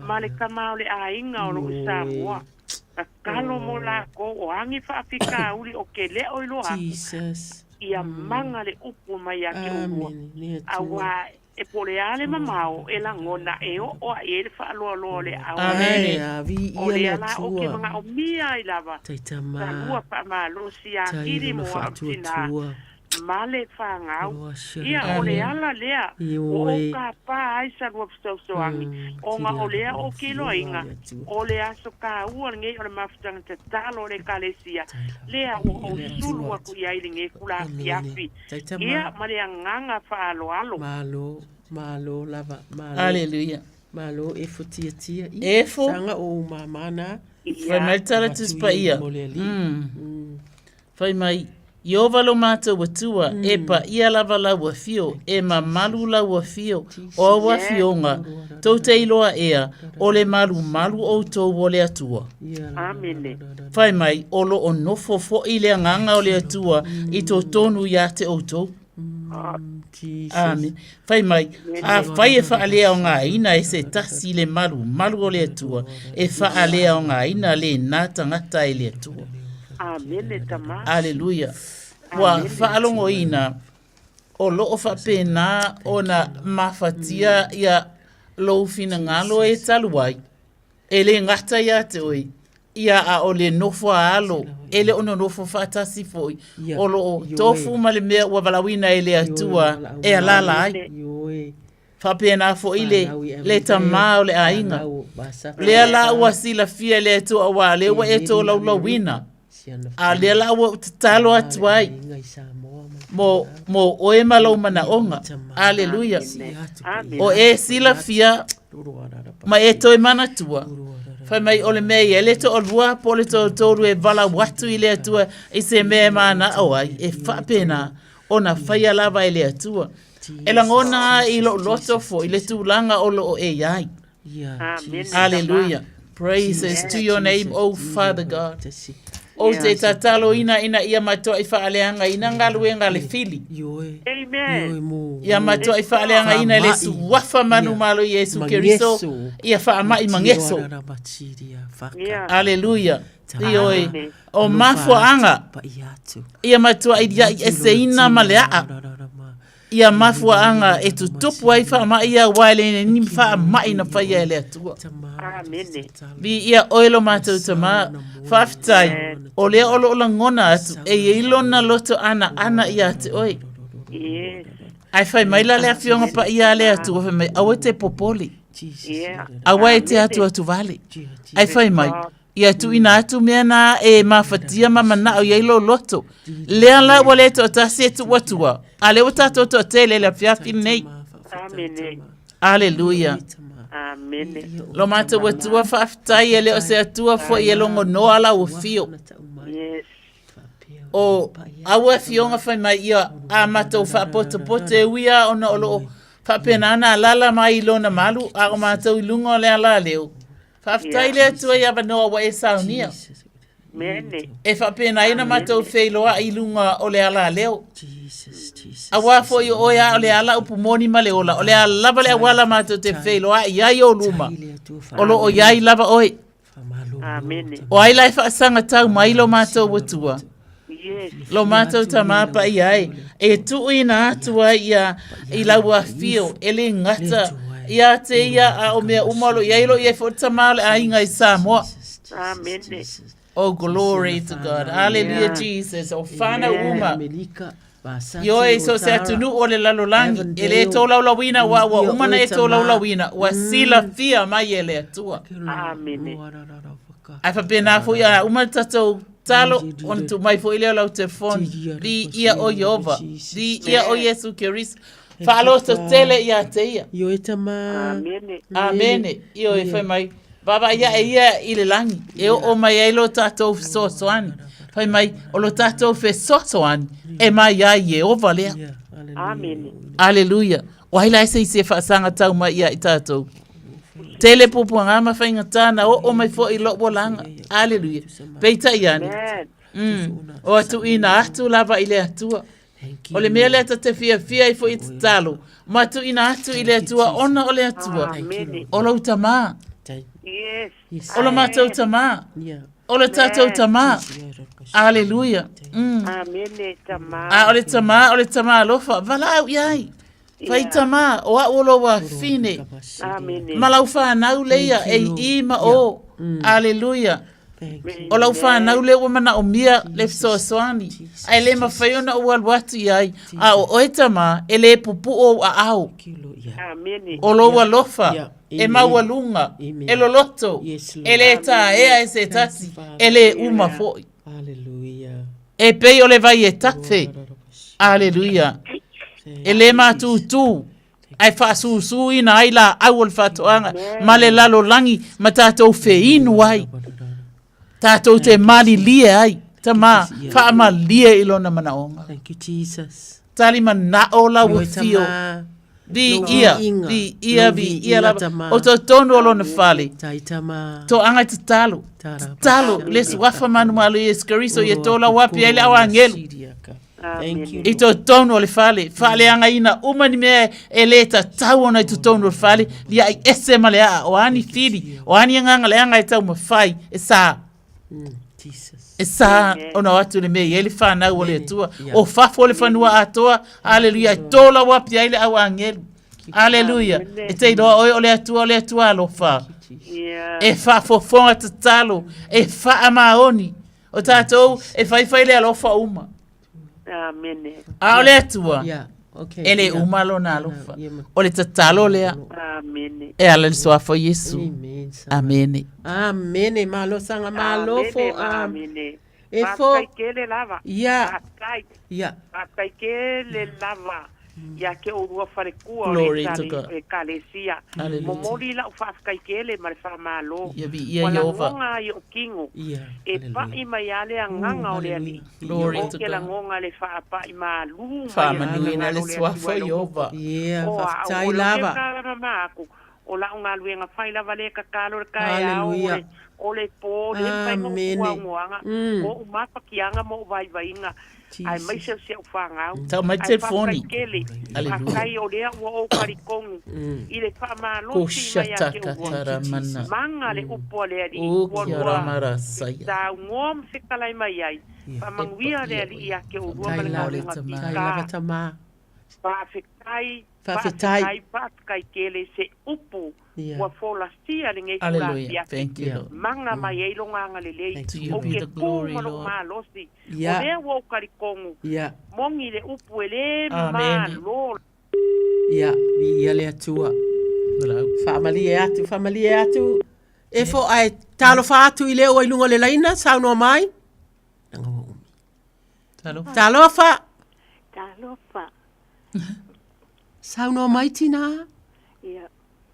ma le tama o le aiga o lo o i Samoa. Tatalo mo lakou, o a ni faafitauli o ke leo iloa aku, ia maga le upu mai ia te oulua, auā e po o le a le mamao e lagona e oo aʻe ai le faaloaloa o le aao Amene. O lea la ou te manaomia ai lava sa lua faamalosi atili mo au tinā ma le fanau. Ia, o le ala lea ua ou kāpā ai sa lua fesoasoani, ona o lea ou te iloaina o le aso kāua lenei o le mafutaga tatalo o le Ekalesia, lea ua ou sulu aku i ai i lenei kula afiafi. Ia, ma le agaga faaaloalo. Malo, malo lava, malo. Aleluia. Malo e futiatia i. Efo. Saga o ou māmā nā. Fai mai le tala Tusi Paia. Mo le Alii. Fai mai, Ieova lo matou Atua, e paia lava lau afio, e mamalu lau afio, o au afioga, tou te iloa ea, o le malumalu outou o le Atua. Amene. Fai mai, o lo o nofo foi le agaga o le Atua i totonu ia te outou. Amene. Fai mai, afai e faaleaogaina e se tasi le malumalu o le Atua, e faaleaogaina lena tagata e le Atua. Amene, tama. Aleluia. Ua faalogoina o lo o faapena ona mafatia ia lou finagalo e talu ai, e le gata ia te oe, ia a o le nofo a alo, e le o nonofo faatasi foi, o lo o tofu ma le mea ua valaauina e le Atua e alaala ai. Ioe. Faapena foi le, le tamā o le aiga. Lea la ua silafia e le Atua auā o lea ua e tolaulauina, a o lea la ua ou tatalo atu ai mo, mo oe ma lou manaoga. Aleluia. O e silafia ma e toe manatua, fai mai o le mea i ai le toalua po o le toatolu e valaau atu i le Atua i se mea e manao ai, e faapena ona faia lava e le Atua. E lagona ai i lou loto foi le tulaga o lo o e i ai. Aleluia. Praises to your name, O Father God. Ou te tataloina ina ia matuai faaleagaina galuega a le fili. Amen. Ia matuai faaleagaina e le suafa manumalo Iesu Keriso ia faamai mageso. Aleluia. Ioe. O mafuaaga ia matuai liai eseina ma le aa ia mafuaaga e tutupu ai faamai ia aua e le ni faamai na faia e le Atua. Amene. Viia oe lo matou Tamā. Faafetai, o lea o lo o lagona atu e i ai lona loto anaana ia te oe. Yes. Ae fai mai la le Afioga Paia a le Atua, fai mai, aua e te popole. Yeah. Aua e te atuatu vale. Ae fai mai, Ia tuuina atu mea na e mafatia ma manao i ai lou loto. Lea la ua le toatasi e tuu atua, a lea ua tatou toatele i le afiafi lenei. Amene. Aleluia. Amene. Lo matou Atua faafetai e le o se Atua foi e logonoa lau afio. Yes. O au afioga fai mai ia a matou faapotopoto e ui lava ona o lo o faapena ona alaala mai i lona malu, a o matou i luga o le alaleo. Faafetai le Atua i avanoa ua e saunia. E faapena ai ona matou feiloai i luga o le alaleo. Auā foi o oe a o le ala upu moni ma le ola, o le a lava le auala matou te feiloai ai i ou luma, o lo o i ai lava oe. O ai la e faasagatau mai lo matou Atua? Lo matou Tamā Paia e, e tuuina atu ai ia i lau afio e le gata ia te ia a o mea uma o lo o i ai, o lo o i ai foi le Tamā o le aiga i Samoa. Amene. Oh, glory to God. Hallelujah, Jesus. O whānau uma. Ioe, so se atunuu o le lalolagi, e le tolaulauina aua ua uma ona e tolaulauina, ua silafia mai e le Atua. Amene. Ae faapena foi a uma le tatou talo, ona tuu mai foi lea o lau telefoni, viia o Ieova, viia o Iesu Keriso, faalototele ia te ia. Ioe tama. Amene. Amene. Ioe, fai mai, Vaavaai ae ia i le lagi, e oo mai ai lo tatou fesoasoani. Fai mai, o lo tatou fesoasoani e mai ai Ieova lea. Amene. Aleluia. O ai la e se isi e faasagatau mai ia i tatou? Tele puapuaga ma faigata na oo mai foi i lou olaga. Aleluia. Peitai ane, o atuuina atu lava i le Atua. O le mea lea ta te fiafia ai foi i tatalo, ma tuuina atu i le Atua ona o le Atua, o lou Tamā. Yes. O lo matou Tamā. O le tatou Tamā. Aleluia. Amene, Tamā. A o le Tamā, o le Tamā alofa, valaau i ai. Fai Tamā, o au o lou afine. Ma lau whanau leia, e i i ma o. Aleluia. O lau whanau lea ua manaomia le fesoasoani, ae le mafai ona ou alu atu i ai, a o oe Tamā, e le pupuʻu ou aao. O lou alofa e maualuga, e loloto, e le taea e se tasi, e le uma foi. E pei o le vai e tafe. Aleluia. E le matūtū, ae faasūsūina ai laau o le faatoaga ma le lalolagi ma tatou feinu ai. Tatou te malilie ai. Tamā, faamalie i lona manaoga. Thank you, Jesus. Tali manao lau Ioe afio. tamā. Viia, viia, viia lava. O totonu o lona fale. Tai tamā. Toaga e tatalo. Tatalo le suafa manumalo Iesu Keriso ia tolau api ai le au agelu. Thank you. I totonu o le fale, faaleagaina uma ni mea e le tatau ona i totonu o le fale, liai ese ma le aa, o a ni fili, o a ni agaga leaga e taumafai, e sa. E sa ona o atu le mea i ai le whanau o le Atua, o fafo o le whanua atoa, aleluia, e tōlau api ai le au agelu. Aleluia, e te iloa oe o le Atua o le Atua alofa. E faafofoga tatalo, e faamaoni. O tatou e faifai le alofa uma. Amene. A o le Atua, Okay. E le uma lona alofa. O le tatalo lea. Amene. E ala i le suafa o Iesu. Amene. Amene. Malosanga malofo. Amene. E fo. Faafetai tele lava. Ia. Faafetai. Ia. Faafetai tele lava ia te oulua faletua o Glory le to God. Ekalesia. Hallelujah. Momoli la'u faafetai tele ma le faamalo. Ia viia Ua Ieova. lagoga ai o'u tino. Ia. E pa'i mai a le agaga o le Alii. Glory O to ke God. lagoga le faapa'i malū mai a Faamanuina le le suafa o Ieova. Ia, O a'u faafetai o le lava. kekalama aku o la'u galuega fai lava lē tatalo le taeao o Hallelujah. le o le pō le mafai ma Amene. upu augoaga o o'u mafakiaga ma o'u vaivaiga ae maise o si a'u fagau Tau mai Ae telefoni. faafetai tele Hallelujah. faafetai o lea ua ou talitonu i le faamalosi mai ia te oulua Koshatakaramana. maga le upu a le Alii O ua kia lua ramara saia. saugoa ma fetalai mai ai faamanuia le Alii ia te oulua ma le Tai lava, galuega tai lava pitā tamā. Faafetai, Faafetai. faafetai, faafetai tele se upu Ia. ua folasia lenei Hallelujah. tulafiafi. Thank you, Lord. Maga mai ai loga agalelei. To you O be ke the kū glory, ma lou Lord. malosi. O Ia. lea ua ou talitonu. Ia. Mogi le upu e lē Amen. malo. Ia, viia le Atua. Faamalie atu, faamalie atu. E fo ae talofa atu i leo ai luga o le laina, saunoa mai. Talofa. Talofa. Talofa. Saunoa mai tina. Ia,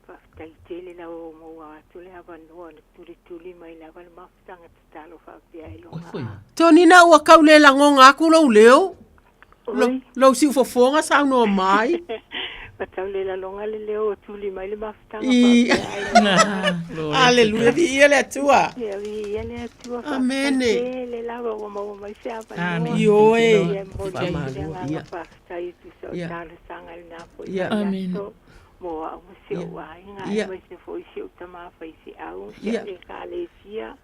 faafetai tele lava ua maua atu le avanoa na tulituli mai lava le mafutaga tatalo faapea i loga. Tonina ua kau le lagoga aku lou leo. Lo, Oi. lou siufofoga saunoa mai. Ua tau le laloga le leo ua tuli mai le mafutaga I. faapea i loga. Aleluia, viia le Atua. Ia, viia le Atua. Amene. Faafetai tele lava ua maua mai se avanoa. Amen. Ioe. Ia, momoli atu le Faamalua, agaga ia. faafetai e tusa o Ia. talosaga lena foi Ia. mai Amen. aso mo a'u ma si o'u aiga Ia. aemaise foi si o'u tamā faifeau si Ia. a'u Ekalesia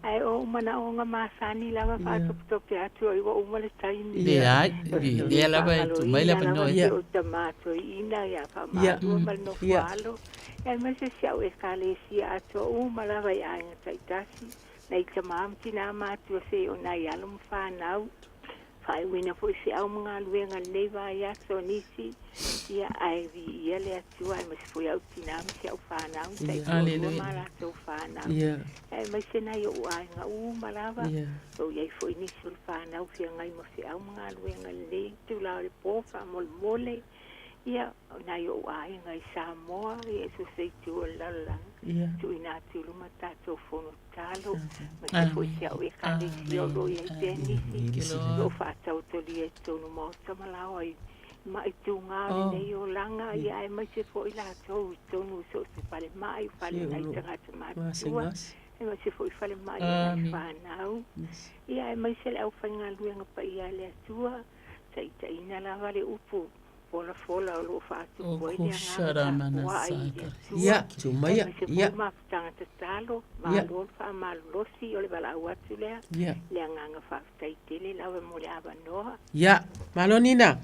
ae o o'u manaʻoga masani lava faatopetope atu ai ua uma le taimi. Leai, O se lea lava e tuu mai le faamaloina lava avanoa. si o'u tamā toeaina ia faamalua ma le nofo Ia. alo aemaise si a'u Ekalesia atoa uma lava i aiga taitasi nai tamā ma tinā matua seia o nai alo ma fanau faaiuina foi feau ma galuega lenei vaiaso nisi ia ae viia le Atua aemaise foi a'u tinā ma si a'u fanau ma taitoalua ma latou fanau Ia. aemaise nai o'u aiga uma lava Ia. o i ai foi nisi o le fanau feagai ma feau ma galuega lelei itulā o le pō faamolemole ia o nai o'u aiga i Samoa ia e so o se itu o le lalolagi Ia. tuuina atu i luma tatou fono tatalo aemaise foi si a'u Ekalesia o lo o i ai pea nisi o loo faataotolia i totonu maota ma lao ai maʻi tugā o lenei olaga ia aemaise foi latou i totonu o so o se falemaʻi o fale Se o nai loo tagata matutua gasegase. aemaise foi falemaʻi o nai fanau ia aemaise le aufaigaluega paia a le Atua taʻitaʻina lava le upu folafola o loo O faatupu ai le agaga kosharamana tapuaʻai i le saika. Atua Ia, tuu maia. aemaise Ia. foi mafutaga tatalo Ia. malo le faamalolosi o le valaau atu lea Ia. le agaga faafetai tele lava mo le avanoa. Ia, malo Nina.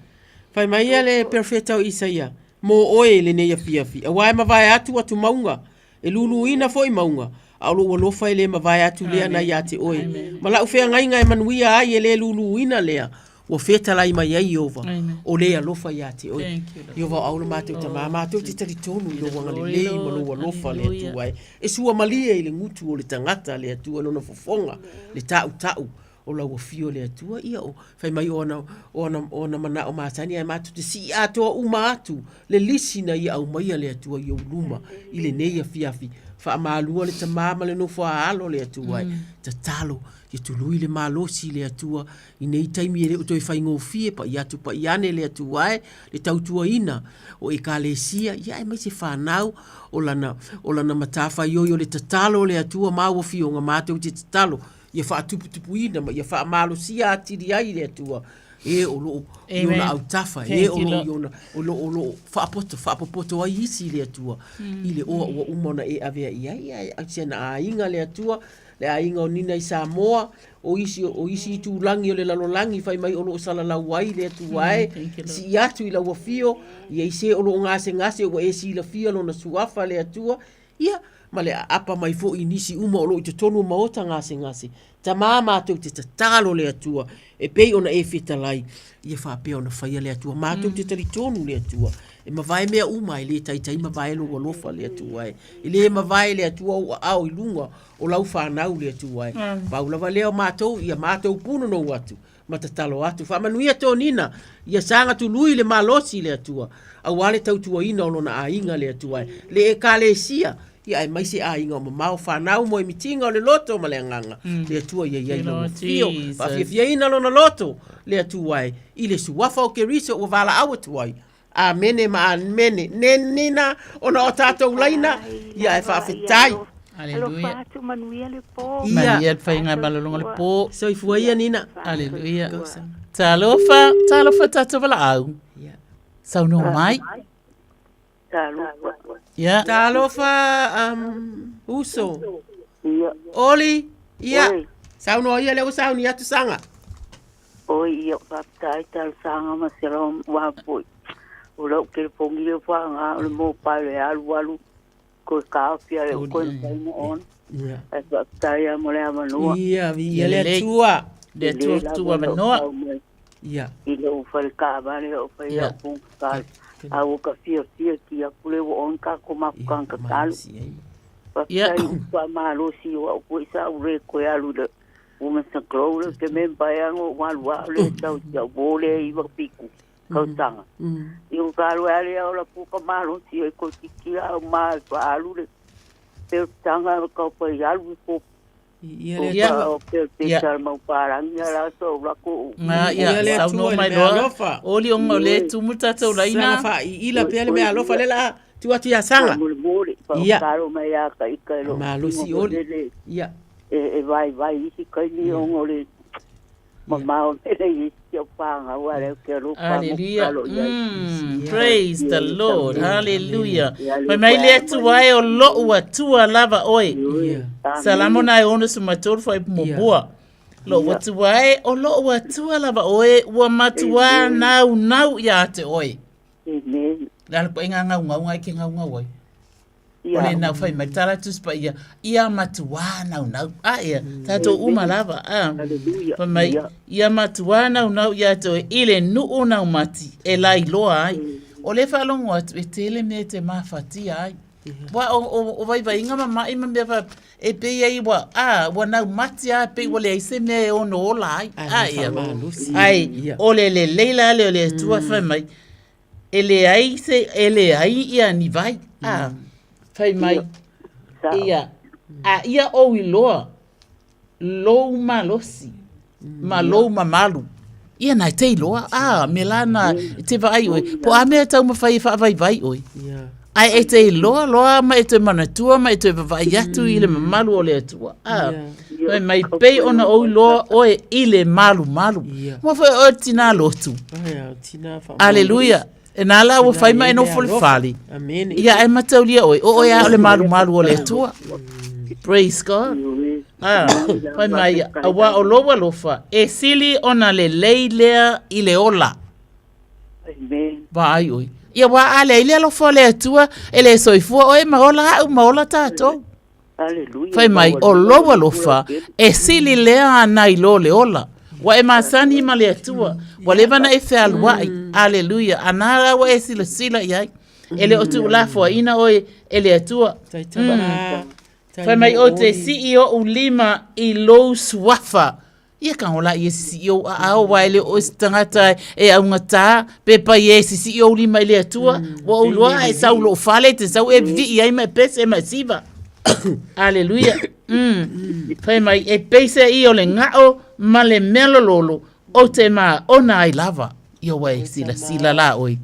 Fai mai ia le perofeta o Isaia, mo oe lenei afiafi, auā e mavae atu atu mauga, e luluina foi mauga, a o lou alofa e le mavae atu lea na ia te oe. Ma la'u feagaiga e manuia ai e le luluina lea, ua fetalai mai ai Ieova, o le alofa iā te oe. Thank you, Lord. Ieova o aolo matou tamā, matou te talitonu i lou Glory, agalelei ma Lord. lou alofa le Hallelujah. Atua e. E suamalie i le gutu o le tagata le Atua lona fofoga, le taʻutaʻu o lau afio le Atua, ia o fai mai o ana, o ana, o ana manaʻo masani ae matou te sii atoa uma atu le lisi na ia aumaia le Atua i ou luma i lenei afiafi. Faamalua le tamā ma le nofo a alo le Atua e. Tatalo ia tului le malosi le Atua i nei taimi e le o toe faigofie paʻi atu paʻi ane le Atua e, le tautuaina o Ekalesia, ia aemaise fanau o lana, o lana matafaioi o le tatalo le Atua ma ua fioga matou te tatalo ia faatuputupuina ma ia faamalosia atili ai le Atua e o loo i ona Amen. autafa, e Thank o you, loo Lord. i ona, o loo, o loo faapoto, faapopoto ai isi le Atua i le oa ua uma ona e avea i ai, ia e si ana aiga le Atua, le aiga o Nina i Samoa, o isi, o isi itulagi o le lalolagi fai mai o loo salalau ai le Atua e, Thank you, Lord. sii atu i lau afio, ia i se o loo gasegase ua e silafia lona suafa le Atua, ia. ma le aapa mai foi i nisi uma o lo o i totonu o maota gasegase. Tamā matou te tatalo le Atua e pei ona e fetalai, ia faapea ona faia le Atua. Matou te talitonu le Atua, e mavae mea uma, e le taitai mavae lou alofa le Atua e. E le mavae le Atua ou aao i luga o lau fanau le Atua e. Pau lava lea o matou, ia matou punonou atu ma tatalo atu. Faamanuia Tonina, ia saga tului le malosi le Atua, auā le tautuaina o lona aiga le Atua e, le Ekalesia, ia aemaise aiga o mamao, fanau moe mitiga o le loto ma le agaga, le Atua ia i ai lou afio, faafiafiaina lona loto, le Atua e, i le suafa o Keriso ua valaau atu ai. Amene ma amene. Nina, ona o tatou laina, ia e faafetai. Aleluia. Alofa manuia le po. Manuia le faiga malologa le po. Soifua ia Nina. Aleluia. Talofa, talofa tatou valaau. Saunoa mai. Talofa. Ia. Talofa um, uso. Ia. Oli, ia. Saunoa ia lea ua sauni atu saga. Oi, ia faafetai talosaga ma se wa foi. O lau telefoni lea whaanga o le mobile e alu alu koe kaofia le koe mawhai ona. Ia. Ai faafetai a mo le avanoa. Ia, viia le Atua. Le Atua tuu avanoa. Ia. I lou fale taavale o fai au pongakalo. A ua ka fiafia ki aku le ua on ka ko mafukaga tatalo. Faafetai i faamalosi o au foi sa ou le koe alu i le Women's and Glow le te memba e ano o alu a le tau ti au mo le iwa piku kautanga. I o ka alu ale au la puka malosi e ko tiki au ma pa alu le pe tanga ka pa i alu i ko Ia le Atua. O pe te Ia. mau parangi ala so la ko. Nga, ia, Ia le saunoa Atua i mai le mea loa. alofa. Oli onga o le tumu tatou laina. Saga faa'iila pea le mea alofa le la tu atu ia Saga. Molemole pa Ia. karo mai a ka ika lo. Malosi oli. Ia. E e vai vai isi kai ni ongo le mamao mele i isi o pānga ua leo ke alofa mo Hallelujah. kalo i ai. Praise the Lord. Hallelujah. Ia, Fai mai le Atua e o lou Atua lava oe. Salamo na e ono suma tolu fai muamua. Lou Atua e o lou Atua lava oe ua matuā naunau ia te oe. Amen. Le ala koe ngā ngaungau i ke ngaungau ai. Ia. O le nau fai mai tala tusi pa ia, ia matuā naunau. A ia, tātou uma lava. A. Hallelujah. Fai mai, Ia. ia matuā naunau ia te oe, i le nuu nau mati, e lai loa ai. O le whaalongo atu, e tele mea e te māwhatia ai. Wa o, o, o vaivainga ma mai ma mea wha, e pei ai ua, a, ua nau mati a, pei ua leai se mea e ono ola ai. Ai, A ia. whaamalosi. Ai, Ia. o le lelei la le o le Atua fai mai, e leai se, e leai ia ni vai. A, fai mai, ia, a ia ou iloa, lou malosi, ma lou mamalu. Ia na e te iloa, a, me la na, te vaai oe, po a mea e taumafai e faavaivai oe. Ia. Ae e te iloa loa ma e toe manatua ma e toe vavaai atu i le mamalu o le Atua. A, fai mai pei ona ou iloa oe i le malumalu. Mua foi oe tinā lotu. Ai, a tina wha. Aleluia. E nā la ua Tina fai ma i e le nofo le alofa. fale. Amene. Ia ai mataulia oe, o oe a o le malumalu o le Atua. Praise God. Ah, fai mai, auā o lou alofa, e sili ona lelei lea i le ola. Amen. Vaai oe. Ia wā a leai le alofa o le Atua, e le soifua oe ma ola au ma ola tātou. Hallelujah. Fai mai, o lou alofa, e sili lea ana i lo le ola. Ua e masani ma le Atua, ua leva na e fealuai. Aleluia. Ana la ua e silasila i ai. E le o tuulafoaina oe e le Atua. Fai mai, o te sii oʻu lima i lou suafa. Ia ka ola i e sisii ou aao, aua e le o oe se tagata e augatā, pe pai e sisii ou lima i le Atua, ua ou iloa a e sau i lou fale, e te sau e vivii ai ma e pese ma e siva. Aleluia. Fai mai, e pei se i o le gao ma le mea lololo, ou te maona ai lava. Ia ua e silasila la oe.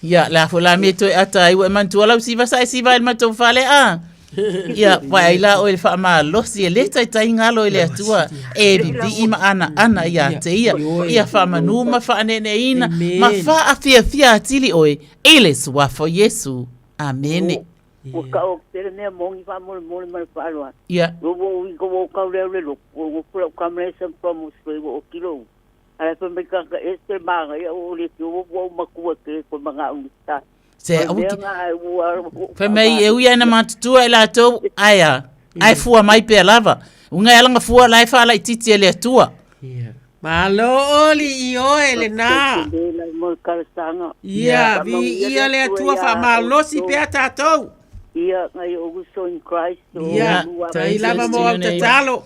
Ia, le a foi la mea e toe ata ai ua e manatua lau siva sa e siva ai le matou fale a. Ia, vae ai la oe le faamalosi e le taitai galo i le Atua e vivii ma anaana ia te ia. Ia faamanu ma faaneeneeina ma faafiafia atili oe i le suafa o Iesu. Amene. Ua kau aku tele mea moni faamolemole ma le faaaloalo. Ia. Ua ou i ka ua ou kau lea o le lotu, ua ou gofu lau kamera e some from Australia ua oki lou. A la fai mai tagata ese le manaia ua ou le fiu ua ou matua tele koe manao ni sa. Se aua ki... Fai mai e ui ana matutua i latou, ae a, ae fua mai pea lava. Uga e alanga fua la e faalaititi e le Atua. Malo oli i oe lena. Ia, viia le Atua faamalosi pea tatou. Ia, ngai o uso in Christ. Ia, tai lava mo au tatalo.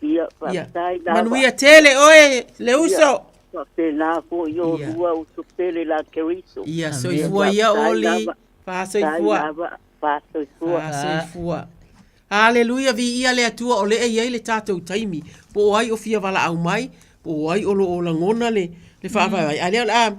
Ia, faafetai lava. Manuia tele oe le uso. Faapena foi o lua uso pele la Keriso. Ia, soifua ia Oli. Faasoifua. Faasoifua. Faasoifua. Aleluia, viia le Atua o lea e i ai le tatou taimi. Po o ai o fia valaau mai, po o ai o lo o lagona le, le faavaevae. A lea o le a,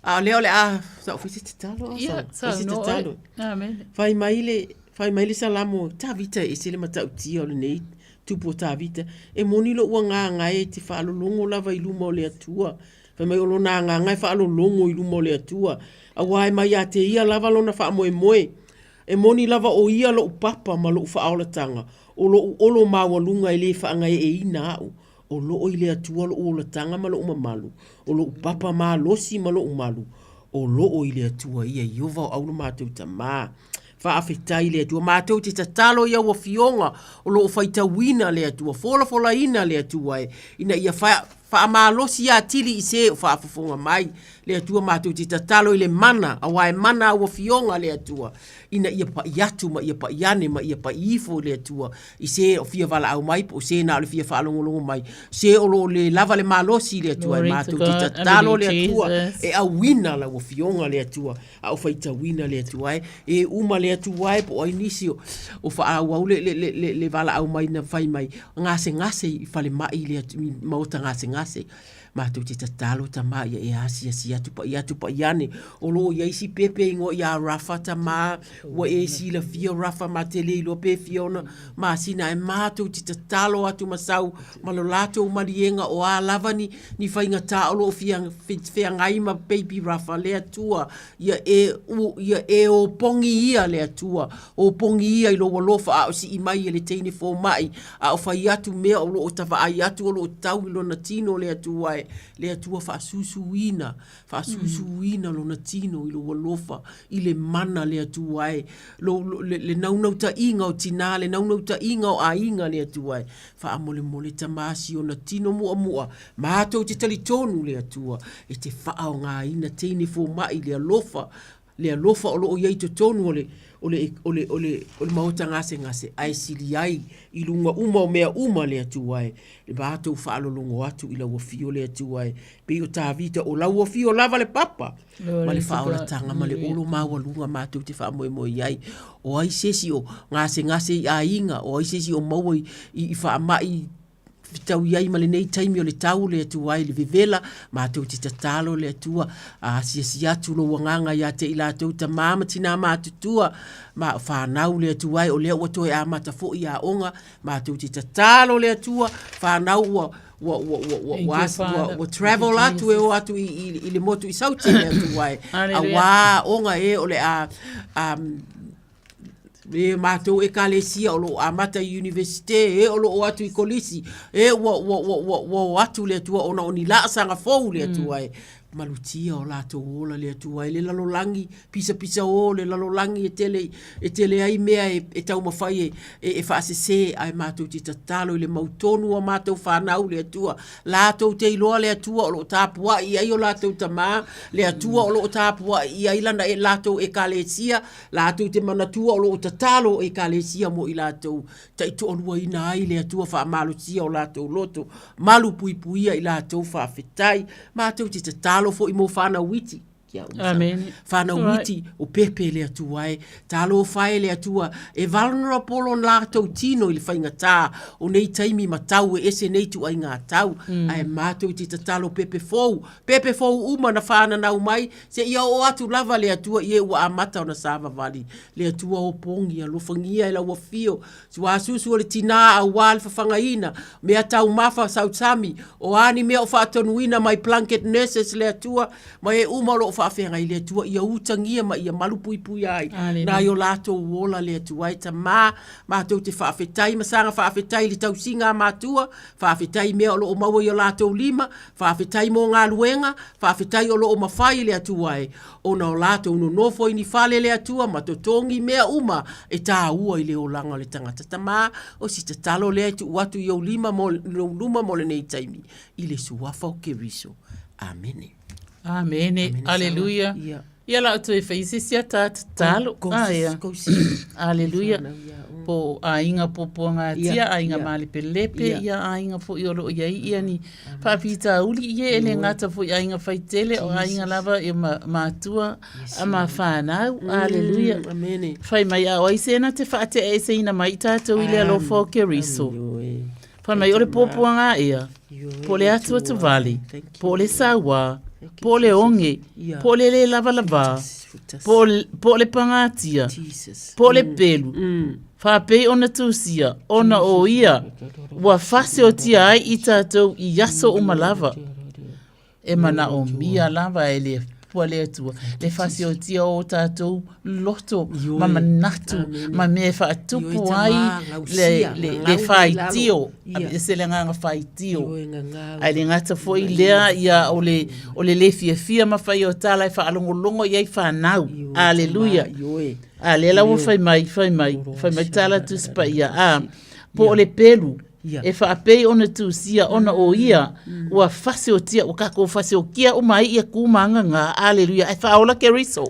a o lea o le a, sa ou fai se tatalo, Ia, sa fai se saunoa oe. tatalo. Amen. Fai mai le, fai mai le Salamo, Tavita e ese le matautia o lenei tupu o Tavita. E moni lou agaga e te faalologo lava i luma o le Atua. Fai mai o lona agaga e faalologo i luma o le Atua, auā e mai ia te ia lava lona faamoemoe. E moni lava o ia lou papa ma lou faaolataga, o lou olo maualuga e le faagaeeina au. O loo i le Atua lou olataga ma lou mamalu, o lou papa malosi ma lou malu, o loo i le Atua ia Ieova o au lo matou Tamā. Faafetai i le Atua. Matou te tatalo i au afioga o lo o faitauina le Atua, folafolaina le Atua e, ina ia fa, faamalosi atili i se o faafofoga mai. Le Atua matou te tatalo i le mana, auā e mana au afioga le Atua, ina ia pai atu ma ia pai ane ma ia pai ifo i le Atua, i se o fia valaau mai po o se na o le fia faalogologo mai, se o lo o le lava le malosi i le Atua, e Glory to matou te God. tatalo le Hallelujah, Atua Jesus. e auina lau afioga le Atua, a o faitauina le Atua e, e uma le Atua e po o ai nisi o, o faaauau le, le, le, le, le valaau mai na fai mai, gasegase i falemai i le atu, i maota gasegase. Matou te tatalo tamā ia e asiasi atu paʻi atu paʻi ane. O lo o i ai si pepe igoa iā Rafa tamā, ua e silafia Rafa ma te le iloa pe fia ona masina ae matou te tatalo atu ma sau ma lo latou maliega o a lava ni, ni faigata o lo o fia, feagai ma baby Rafa le Atua ia e, u, ia e opogi ia le Atua, opogi ia i lou alofa a o sii mai e le teine fomai a o fai atu mea o lo o tavaai atu o lo o tau i lona tino le Atua e, le Atua faasusuina, faasusuina lona tino i lou alofa, i le mana le Atua e, lo, lo, le, le naunautaiga o tinā, le naunautaiga o aiga le Atua e, faamolemole tamā si ona tino muamua, matou te talitonu le Atua e te faaaogaina teine fomai le alofa, le alofa o lo o i ai i totonu o le, o le, o le, o le, o le maota gasegase, ae sili ai i luga uma o mea uma le Atua e, le matou faalologo atu i lau afio le Atua e, pei o Tavita o lau afio lava le papa, ma le faaolataga ma le olo maualuga matou te faamoemoe i ai. O ai se isi o gasegase i aiga, o ai se isi o maua i, i, i faamai fetaui ai ma lenei taimi o le tau le Atua ai le vevela, matou te tatalo le Atua, a asiasi atu lou agaga ia te i latou tamā ma tinā matutua, ma o whanau le Atua ai, o lea ua toe amata foi aoga, matou te tatalo le Atua, whanau ua ua ua ua ua ua, ua, ua travel atu e o atu i, i, i le motu i Saute le Atua e. Hallelujah. Auā aoga e o le a um, e matou ekalesia o lo o amata i Universite, e o lo o atu i kolisi, e ua, ua, ua, ua, ua o atu le Atua ona o ni laasaga fou le Atua e. Malutia o latou ola le Atua e le lalolagi, pisapisa o le lalolagi e tele, e tele ai mea e, e taumafai e, e, e faasese, ae matou te tatalo i le mautonu o matou whanau le Atua. Latou te iloa le Atua o lo o tapuai i ai o latou tamā, le Atua o lo o tapuai i ai lana e latou ekalesia, Latou te manatua o lo o tatalo o Ekalesia mo i latou, taitoaluaina ai le Atua faamalosia o latou loto, malu puipuia i latou faafetai. Matou te tatalo foi mo whanau iti. Kia uma Amen. Whanau Right. iti o pepe le Atua e. Talofa e le Atua e vulnerable o latou tino i le faigata o nei taimi ma tau e ese nei tuaiga tau. Ae matou te tatalo pepe fou, pepe fou uma na whananau mai, Seia oo atu lava le Atua i e ua amata ona savavali. Le Atua o pogi, alofagia e lau afio, suasusu o le tinā auā le fafagaina, mea taumafa sausami, o a ni mea o faatonuina mai blanket nurses le Atua, ma e uma o lo o faafeagai le Atua ia utagia ma ia malupuipuia ai nai o latou ola le Atua e Tamā matou te faafetai ma saga faafetai i le tausiga a matua, faafetai i mea o lo o maua i o latou lima, faafetai mo galuega, faafetai o lo o mafai e le Atua e ona o latou nonofo i ni fale le Atua ma totogi mea uma e taua i le olaga o le tagata. Tamā, o si tatalo lea e tuu atu i ou lima mo lou luma mo lenei taimi, i le Suafa o Keriso. Amene. Amene. Aleluia. Ia la o toe fai se isi ata tatalo. Ah, ia. Aleluia. Po aiga puapuagatia, aiga malepelepe, ia aiga foi o lo o i ai ia ni faafitauli, ia e le gata foi i aiga faitele, o aiga lava e matua a ma whanau. Aleluia. Fai mai a o ai se na te faateaeseina mai i tatou i le alofa o Keriso. Fai mai o le puapuaga ea, po o le atuatuvale, po o le sauā, po o le oge, po o le lē lavalavā, po o le pagatia, po o le pelu, faapei ona tusia, ona o ia ua faseotia ai i tatou i aso uma lava. E manaomia lava e le Atua le Atua le fasiotia o tatou loto ma manatu ma mea e faatupu ai le faitio, aveese le agaga faitio. Ae le gata foi lea ia o le o le le fiafia ma fai o tala e faalogologo i ai fanau. Aleluia. A lea la ua fai mai, fai mai, fai mai tala Tusi Paia, a po o le pelu e faapei ona tusia ona o ia ua fasiotia, ua tatou fasiokia uma ai ia tu ma aga, aleluia, ae faaola Keriso.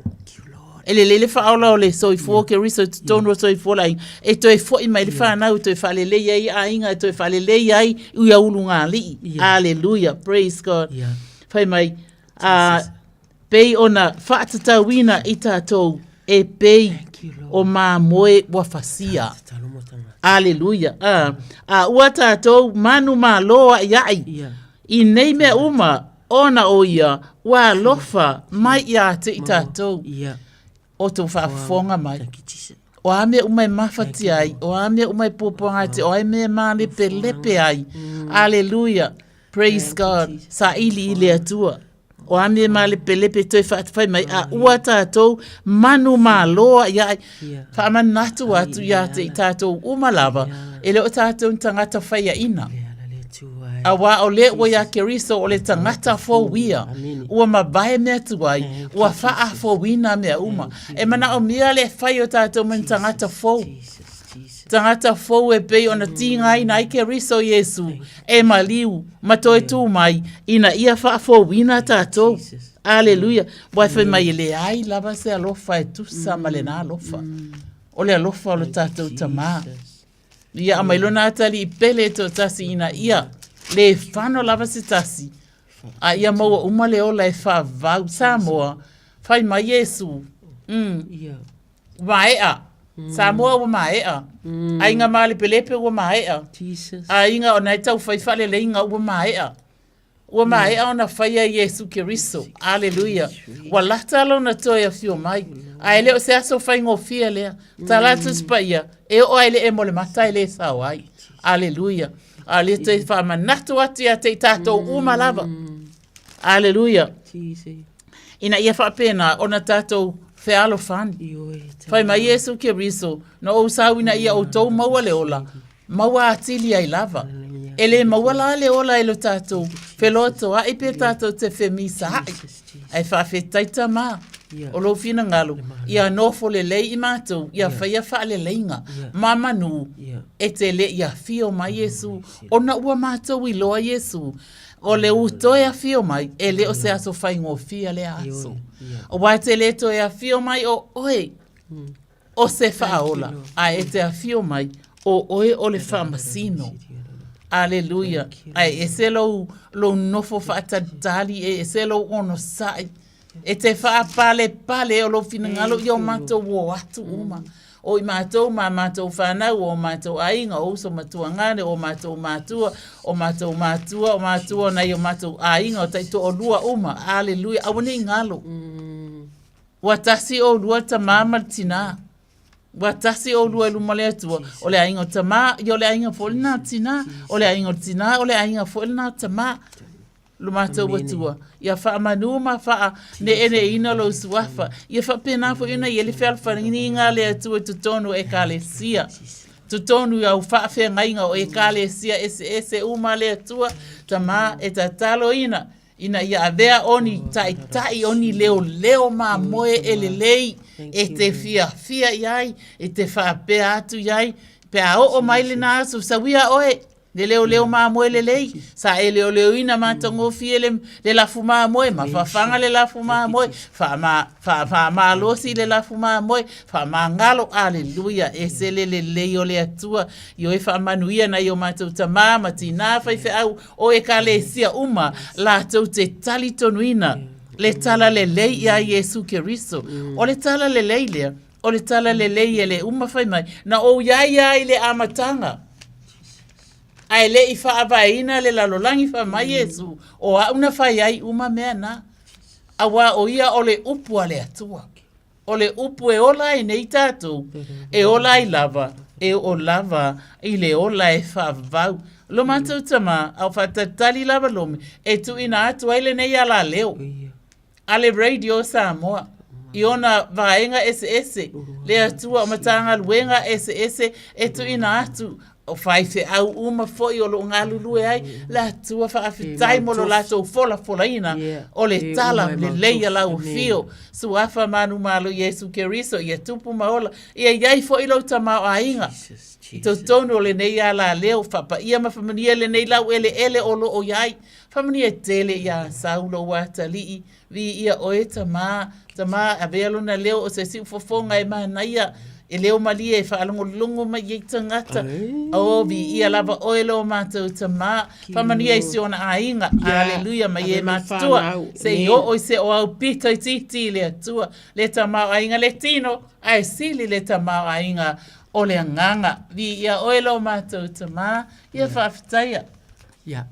E lelei le faaola o le soifua o Keriso i totonu o soifua o le aiga, e toe foi mai le fanau, e toe faalelei ai aiga, e toe faalelei ai ia ulugalii. Aleluia, praise God. Fai mai, a, pei ona faatatauina i tatou e pei o mamoe ua fasia. Aleluia. A, a ua tatou manumalo aʻiaʻi i nei mea uma, ona o ia ua alofa mai ia te i tatou. O tou faafofoga mai. O a mea uma e mafatia ai, o a mea uma e puapuaga o a mea e malepelepe ai. Aleluia. Praise God. Saili i le Atua. O a mea e malepelepe toe faatafai mai, a ua tatou manumalo aʻiaʻi. Faamanatu atu ia te i tatou uma lava, e le o tatou ni tagata faiaina. Auā o lea ua iā Keriso o le tagata fou ia, ua mavae mea tuai, ua faafouina mea uma. E manaomia le fai o tatou ma ni tagata fou. Tagata fou e pei ona tigaina ai Keriso Iesu e maliu ma toe tū mai ina ia faafouina tatou. Aleluia. Ua e fai mai e leai lava se alofa e tusa ma lena alofa. O le alofa o lo tatou Tamā. Ia aumai lona atalii pele e toatasi ina ia le fano lava se tasi, a ia maua uma le ola e faavavau. Samoa, fai mai Iesu, mm, ua maea. Samoa ua maea. Aiga malepelepe ua maea. Aiga ona e taufai faaleleiga ua maea. Ua maea ona faia e Iesu Keriso. Aleluia. Ua lata lona toe afio mai. Ae le o se aso faigofie lea. Tala atu se paia, e oo ai le emo le mata e le sao ai. Aleluia. A le toe faamanatu atu ia te i tatou uma lava. Aleluia. Ina ia faapena ona tatou fealofani. Fai mai Iesu Keriso, na ou sau ina ia outou maua le ola, maua atili ai lava. E le maua la le ola e lo tatou feloatoaʻi pe tatou te femisaʻi. Ae faafetai Tamā o lou finagalo ia nofo lelei i matou ia faia faaleleiga ma manu e te le i afio mai Iesu ona ua matou iloa Iesu o le u toe afio mai e le o se aso faigofie lea aso. Aua e te le toe afio mai o oe o se faaola, ae e te afio mai, o oe o le faamasino. Aleluia. Ae ese lou, lou nofo faatalitali, e ese lou onosai. E te faapalepale o lou finagalo ia o matou o atu uma. O i matou ma matou whanau, o matou aiga, o uso matuagane, o matou matua, o matou matua, o matua nai o matou aiga, o taitoalua uma. Aleluia. Aua ne i galo. Ua tasi oulua tamā ma le tinā. Ua tasi oulua i luma o le Atua. O le aiga o tamā, ia o le aiga foi lenā tinā. O le aiga o le tinā, o le aiga foi lenā tamā. Lo matou Atua, ia faamanu ma faaneeneeina lou suafa, ia faapena foi ona i ai le fealofaniga a le Atua i totonu o Ekalesia, totonu i au faafeagaiga o Ekalesia eseese uma a le Atua, Tama, e tataloina ina ia avea o ni taitai, o ni leoleo mamoe e lelei e te fiafia i ai, e te faapea atu i ai, pe a oo mai lena aso, sauia oe, Le leoleo mamoe lelei, sa e leoleoina matagofie le, le lafu mamoe, mafafaga le lafu mamoe, faama, fa, faamalosi le lafu mamoe, faamagalo, aleluia, ese le lelei o le Atua, ioe faamanuia nai o matou tamā ma tinā faifeau o Ekalesia uma, latou te talitonuina le tala lelei iā Iesu Keriso. O le tala lelei lea, o le tala lelei e le uma fai mai, na ou iai lava i le amataga, ae le i faavaeina le lalolagi, fai mai Iesu, o au na fai ai uma mea na. Auā o ia o le upu a le Atua. O le upu e ola ai nei tatou, e ola ai lava, e oo lava i le ola e faavavau. Lo matou Tamā, a o faatalitali lava lome, e tuuina atu ai lenei alaleo. a le Radio Samoa i ona vaega eseese, le Atua o Matagaluega eseese e tuuina atu, o faifeau uma foi o lo o galulue ai, le Atua faafetai mo lo latou folafolaina o le tala lelei a lau afio, Suafa manumalo Iesu Keriso, ia tupu ma ola, ia i ai foi lou tamaoaiga i totonu o lenei alaleo, faapaia ma faamanuia lenei laueleele o lo o i ai. Faamanuia tele iā Saulo ua atalii, viia oe tamā, tamā, avea lona leo o se siufofoga e manaia, e leo malie e faalogologo mai i ai tagata. O, viia lava oe lo matou tamā. Faamanuia i si ona aiga. Aleluia, mai e matutua, se i oo i se o au pito itiiti i le Atua, le tamaoaiga le tino, ae sili le tamaoaiga o le agaga. Viia oe lo matou tamā, ia faafetaia. Ia.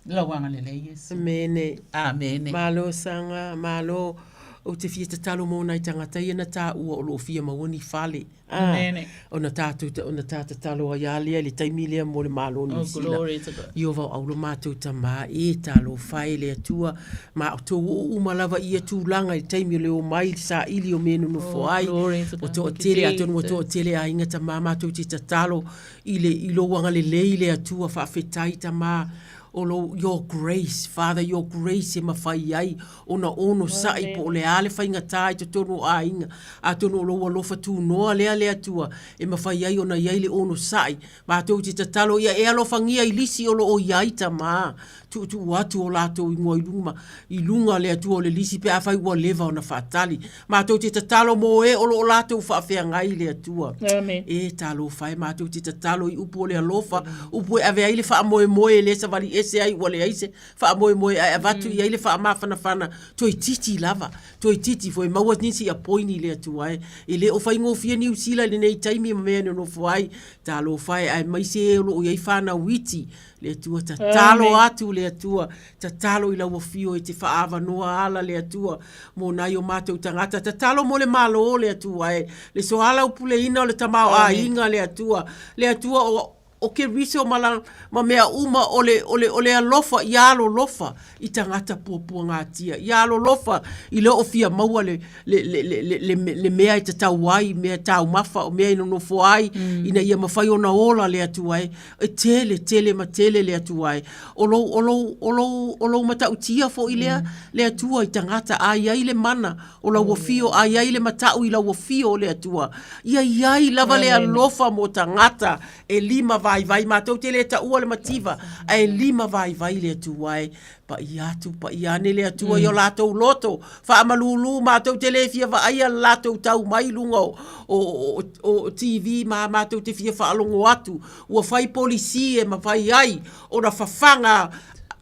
Lau agalelei Iesu. Amene. Amene. Malo Saga, malo. Ou te fia tatalo mō nai tagata ia na tāua o lo o fia maua ni fale. Ah, Amene. Ona tātou, ona tā tatalo ai a lea i le taimi lea mo le Malo o Niu Oh, Sila. glory to God. I o vau aulo mātou tamā, e talofa e le Atua, ma o tou oo uma lava i ia tulaga i le taimi o le omai i le saili o mea e nonofo Oh, ai. glory to Ua God. Thank you, toatele, atonu ua Jesus. toatele aiga tamā mātou te tatalo i le i lou agalelei le Atua faafetai tama o lou your grace father your grace e mafai ai ona onosai po o le a le faigata i totonu o aiga atonu o lou alofa tunoa lea le Atua e mafai ai ona i ai le onosai matou te tatalo ia e alofagia i lisi o lo o i ai tama tuutuu atu o latou ingoa i luga i luga le Atua o le lisi pe afai ua leva ona faatali Matou te tatalo mō e o lo o latou faafeagai le Atua. Amen. E talofa e matou te tatalo i upu o le alofa, upu e ave ai le faamoemoe e le savali ese ai ua leai se faamoemoe ae avatu i ai le faamafanafana toeitiiti lava, toeitiiti foi maua nisi apoini le Atua e. E le o faigofie Niu Sila i lenei taimi ma mea e nonofo ai. Talofa e aemaise e o lo o i ai fanau iti le Atua tatalo atu le Atua Tatalo i lau afio e te faaavanoa ala le Atua mo nai o matou tagata. Tatalo mo le Malo le Atua e le soalaupuleina o le tamaoaiga le Atua. Le Atua o o Keriso ma la, ma mea uma o le, o le, o le alofa ia alolofa i tagata puapuagatia. Ia alolofa i le oo fia maua le, le, le, le, le, le, le mea e tatau ai, mea taumafa, o mea e nonofo ai, ina ia mafai ona ola le Atua e. E tele, tele ma tele le Atua e. O lou, o lou, o lou, o lou matautia foi lea, le Atua i tagata, a i ai le mana o lau afio, a i ai le matau i lau afio o le Atua. Ia i ai lava le alofa mo tagata e lima vaivai. Matou te le taua le mativa, ae lima vaivai le Atua e. Paia atu, paia ane le Atua i o latou loto, faamalūlū matou te le fia vaaia le latou tau mai i luga o, o, o, o TV ma matou te fia faalogo atu, ua fai polisi e mafai ai ona fafaga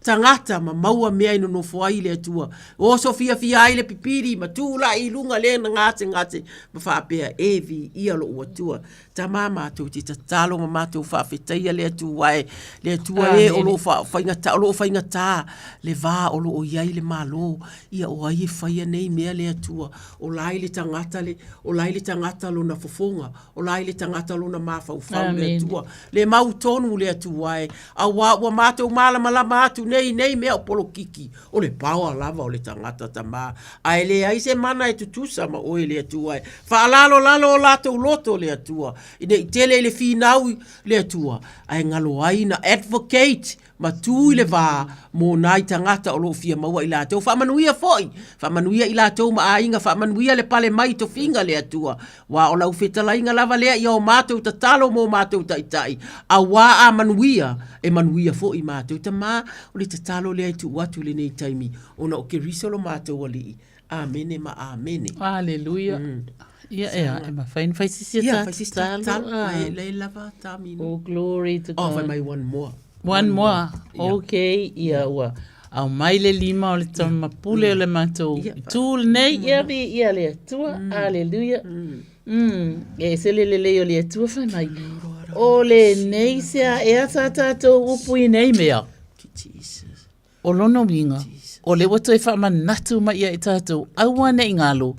tagata ma maua mea e nonofo ai le Atua. Oso fiafia ai le pipiri ma tulai i luga le na gasegase ma faapea, E viia lou Atua. Tama matou te tatalo ma matou faafetaia le Atua e, le Atua e o lo o faigata, o lo o faigata le va o lo o i ai le Malo. Ia o ai e faia nei mea le Atua? O la i le tagata le, o la i le tagata lona fofoga, o la i le tagata lona mafaufau le Atua. Le mautonu le Atua e, auā ua matou malamalama atu nei. mea i nei mea o polokiki, o le paoa lava o le tagata tamā, a e leai se mana e tutusa ma oe le Atua e faalalolalo o latou loto le Atua, ne i tele i le finau le Atua, ae galo ai na advocate ma tu i le va mō nai tagata o lo o fia maua i latou. Faamanuia foi, faamanuia i latou ma aiga, faamanuia le pale mai i tofiga le Atua. Aua o lau fetalaiga lava lea ia o matou tatalo mō matou taitai, auā a manuia, e manuia foi matou. Tamā, o le tatalo lea e tuu atu i lenei taimi, ona o Keriso lo matou Alii. Amene ma amene. Aleluia. Ia, ea, e mafai ona fai se isi Ia, fai se isi tatalo. Ah. Le lava tamina. Oh, glory to God. Oh, fai mai one more. One more. Yeah. Okay, ia ua aumai le lima o le tama pule o le matou itu lenei, ia viia le Atua. Aleluia. E ese le lelei o le Atua fai mai. O lenei se a ea sa tatou upu i nei mea. Jesus. O lona uiga, o lea ua toe faamanatu mai ia i tatou, aua ne i galo,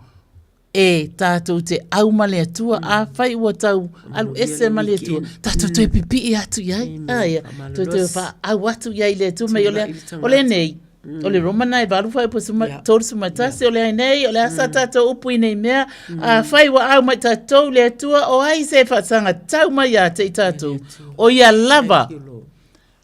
e tatou te au ma le Atua, afai ua tau alu ese ma le Atua, tatou toe pipii atu i ai. Aia, toe toe faaau atu i ai i le Atua mai o le, o lenei, o le Roma na e valu fuaiupu 31, o le ai nei, o le a sa tatou upu i nei mea, afai ua au mai tatou le Atua, o ai se faasaga tau mai ia te i tatou, o ia lava.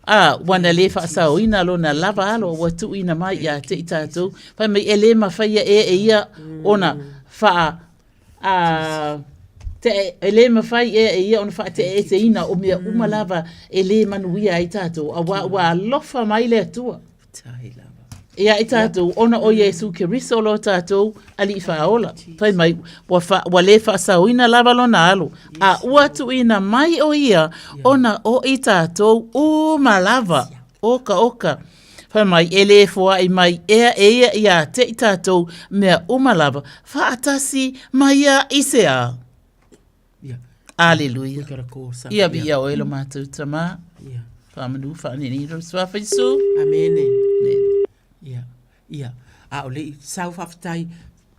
Ā, ua na lē faasaoina lona lava alo ua tuuina mai ia te i tatou, fai mai e lē mafaia ea e ia ona faa, ā, te'e, e lē mafai ea e ia ona faate'eeseina o mea uma lava e lē manuia ai tatou, auā ua alofa mai le Atua ia i tatou ona o Iesu Keriso lo tatou Alii Faaola. Fai mai, ua, fa, ua lē faasaoina lava lona alo, a ua tuuina mai o ia ona o i tatou uma lava. Oka, oka. Fai mai, e lē foai mai ea e ia iā te i tatou mea uma lava, faatasi ma ia i se a? Yeah. Aleluia. Ia viia oe lo matou Tamā. Yeah. Faamanu faanini i lou Suafa Iesu. Amene. Ia, ia. A o le i sau faafetai,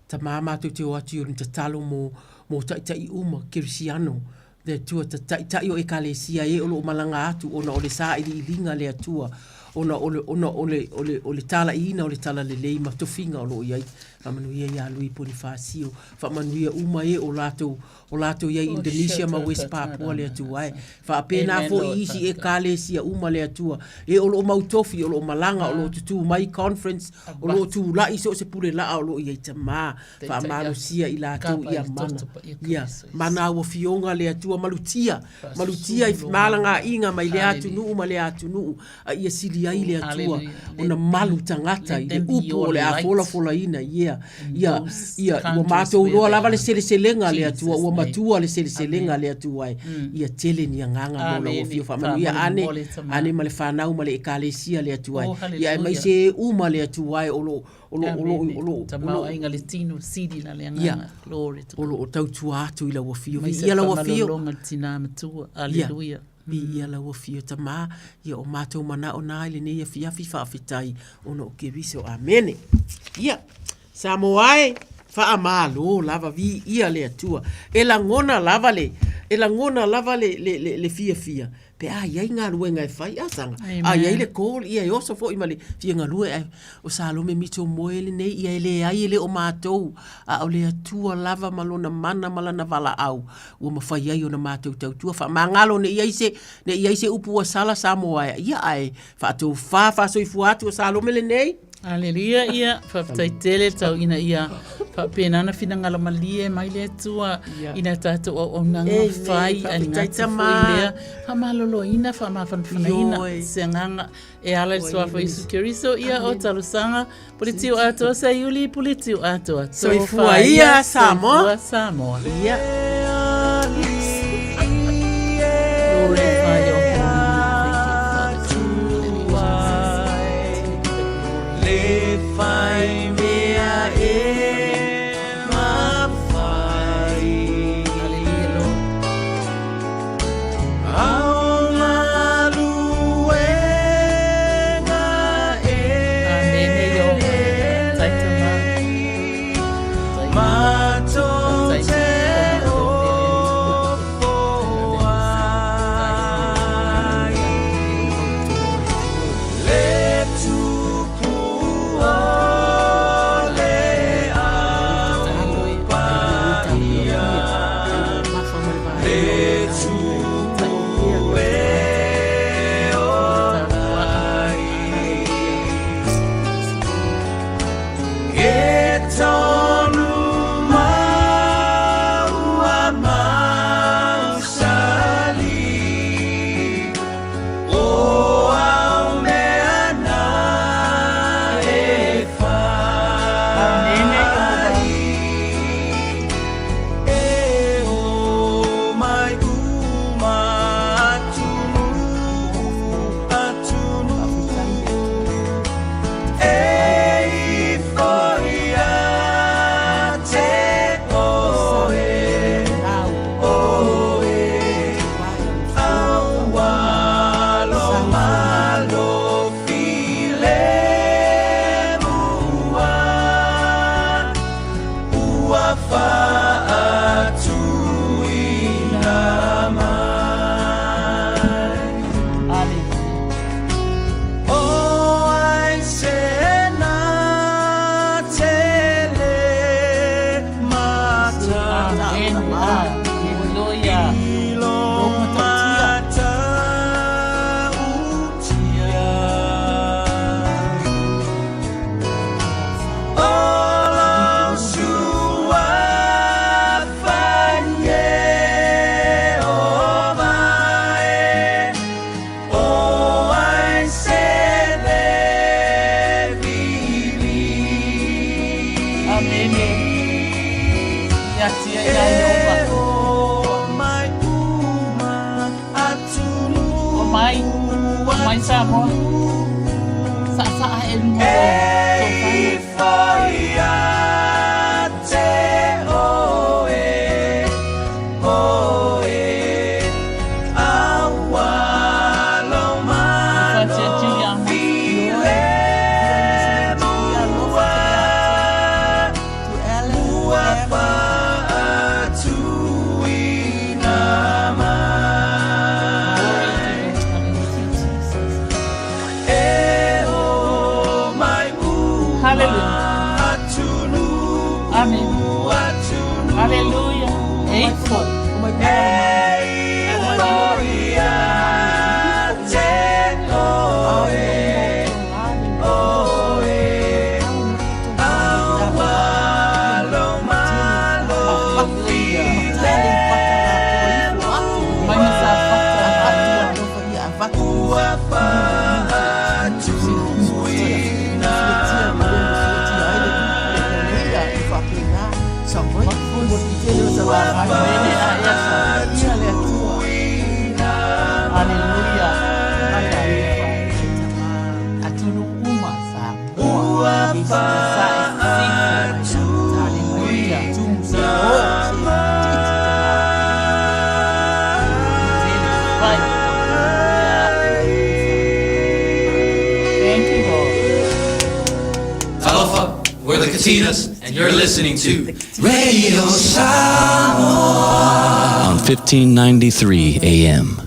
tamā matou te o atu i ona tatalo mo, mo taitai uma, kerisiano, le Atua, taitai o Ekalesia e o lo o malaga atu ona o le sailiiliga a le Atua, ona o le, ona o le, o le, o le talaiina o le Talalelei ma tofiga o lo o i ai. Faamanuia ia Lui Ponifasio, faamanuia uma e o latou, o latou i ai Indonesia ma West Papua le Atua e. Faapena foi i isi Ekalesia uma le Atua, e o lo o mau tofi, o lo o malaga, o lo o tutū mai conference, o lo o tula'i so o se pule la'a o lo o i ai tamā, faamalosia i latou ia mana, ia mana au afioga le Atua, malutia, malutia i femalagaaiga mai lea atunuu ma lea atunuu, a ia sili ai le Atua ona malu tagata i le upu o le a folafolaina, ia, ia, ia, ua matou iloa lava le seleselega a le Atua, ua matua le seleselega a le Atua e, ia tele ni agaga mo lau afio faamanuia, ane, ane ma le fanau ma le Ekalesia le Atua e, ia aemaise e uma le Atua e o lo o, o lo o lo o lo o Tamaoaiga le tino sili la le agaga. Glory to God. O lo o tautua atu i lau afio. Viia lau afio. Malologa le tinā matua. Aleluia. Viia lau afio Tamā, ia o matou manao na i lenei afiafi faafetai ona o Keriso. Amene. Ia, Samoa e, faamalo lava, viia le Atua. E lagona lava le, e lagona lava le, le, le, le fiafia pe a i ai galuega e fai, a saga, a i ai le call, ia e oso foi ma le fia galue, ae o Salome Mitchell Moe lenei, ia e leai e le o matou, a o le Atua lava ma lona mana ma lana valaau, ua mafai ai ona matou tautua faamagalo ne i ai se ne i ai se upu ua sala Samoa e ia ae faatofa faasoifua atu o Salome lenei. Aleluia, ia, faafetai tele tau ina ia faapena ona finagalo malie mai le Atua ina tatou auaunaga fai ae le gata foi lea faamaloloina faamafanafanaina se agaga e ala i le Suafa o Iesu Keriso ia o talosaga Puletiu atoa Saiuli, puletiu atoa. Soifua ia Samoa. Soifua Samoa. Ia. Glorify your holy name. Thank you, Father. Le fai mea e mafai. Hallelujah, Lord. Ao galuega e Amene yo. Tai tama. Matou te o. Katinas, and you're listening to Radio Samoa on 1593 AM.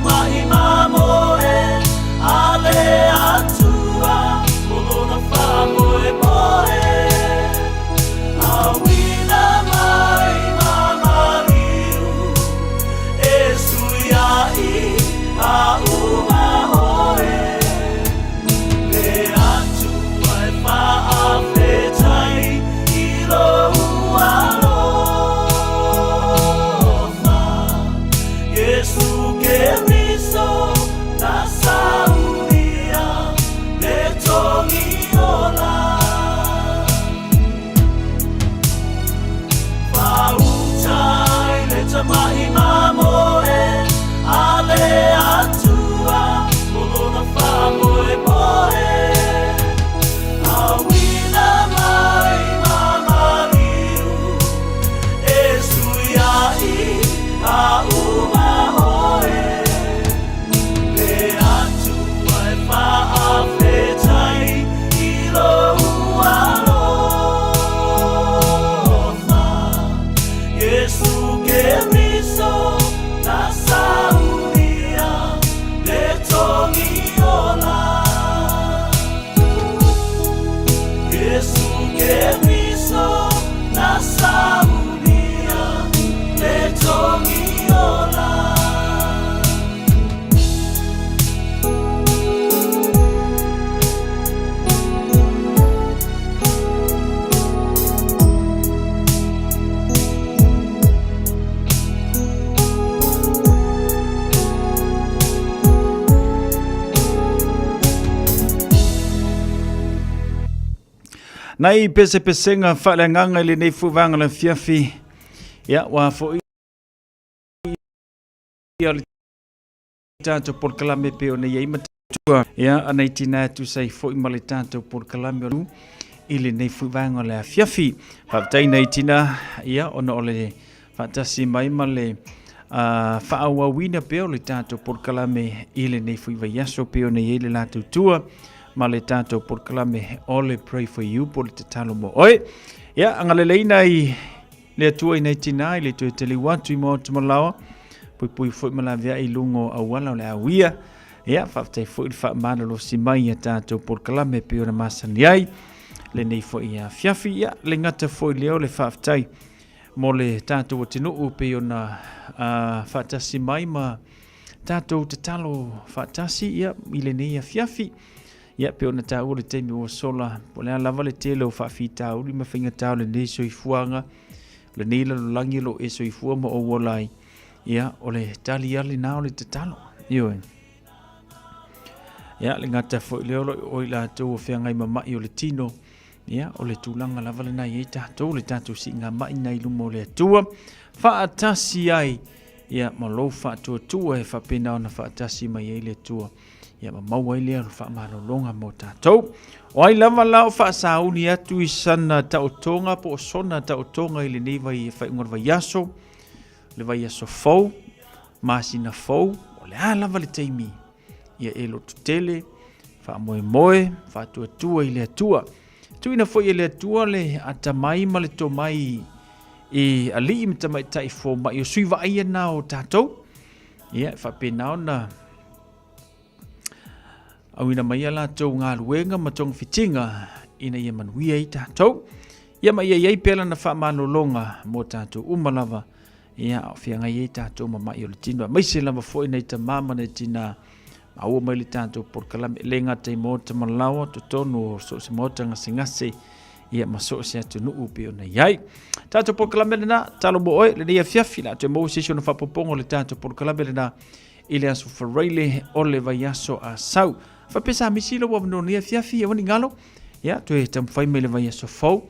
tama'i mamoe a le Atua mo lona faamoemoe. Auina mai ma maliu e sui ai auga oe. Le Atua e faafetai i lou alofa. Iesu Keriso na saunia le togi ola. Faauta i le tama'i mamoe a le Atua mo lona faamoemoe. Auina mai ma maliu e sui ai auga oe. Le Atua e faafetai i lou alofa. Iesu Keriso na saunia le togi ola. Iesu Keriso na saunia le togi ola. Nai pesepesega faaleagaga i lenei fuvaga o le afiafi, ia ua fo'i ia le tatou polokalame pei ona i ai matua ia anei tina e tusa ai foi ma le tatou polokalame o i lenei foi vaega o le afiafi. Faafetai nai tina ia ona o le faatasi mai ma le faaauauina pea o le tatou polokalame i lenei foi vaiaso pei ona i ai le latou tua ma le tatou polokalame o le Pray for You po o le tatalo mo oe. Ia, agaleleina i le Atua i nai tina i le toe taliu atu i maota malaoa, puipui foi ma laveai i luga o auala o le auia. Ia, faafetai foi le faamalolosi mai i tatou polokalame pei ona masani ai lenei foi afiafi. Ia, le gata foi lea o le faafetai mo le tatou atunuu pei ona faatasi mai ma tatou tatalo faatasi ia, i lenei afiafi. Ia, pei ona taua le taimi ua sola, po o le a lava le tele o faafitauli ma faigata o lenei soifuaga, o lenei lalolagi o lo o e soifua ma ou ola ai, ia, o le tali lava lena o le tatalo. Ioe. Ia, le gata foi lea o lo o i latou o feagai ma mai o le tino, ia, o le tulaga lava lena i ai tatou, le tatou siigamai na i luma o le Atua, faatasi ai, ia, ma lou faatuatua e faapena ona faatasi mai ai le Atua. Ia ma maua ai lea o le faamalologa mo tatou. O ai lava la o faasauni atu i sana taotoga po o sona taotoga i lenei vai faaiuga o le vaiaso, le vaiaso fou, masina fou, o le a lava le taimi, ia e lototele, faamoemoe, faatuatua i le Atua. Tuuina foi e le Atua le atamai ma le tomai i alii ma tamaitai fomai o sui vaaia na o tatou. Ia, e faapena ona auina mai a latou galuega ma togafitiga ina ia manuia ai tatou. Ia ma ia i ai pea lana faamalologa mo tatou uma lava, ia a o feagai ai tatou ma mai o le tino, aemaise lava foi nai tamā ma nai tinā, maua mai le tatou polokalame, e le gata i maota malaoa, totonu o so o se maota gasegase, ia ma so o se atunuu pei ona i ai. Tatou polokalame lena, talo mo oe, lenei afiafi, la toe maua se isi ona faaopoopoga o le tatou polokalame lena, i le aso Faraile o le vaiaso a sau. Faapea sa misi lou avanoa nei afiafi, aua ne i galo, ia, toe taumafai mai le vaiaso fou,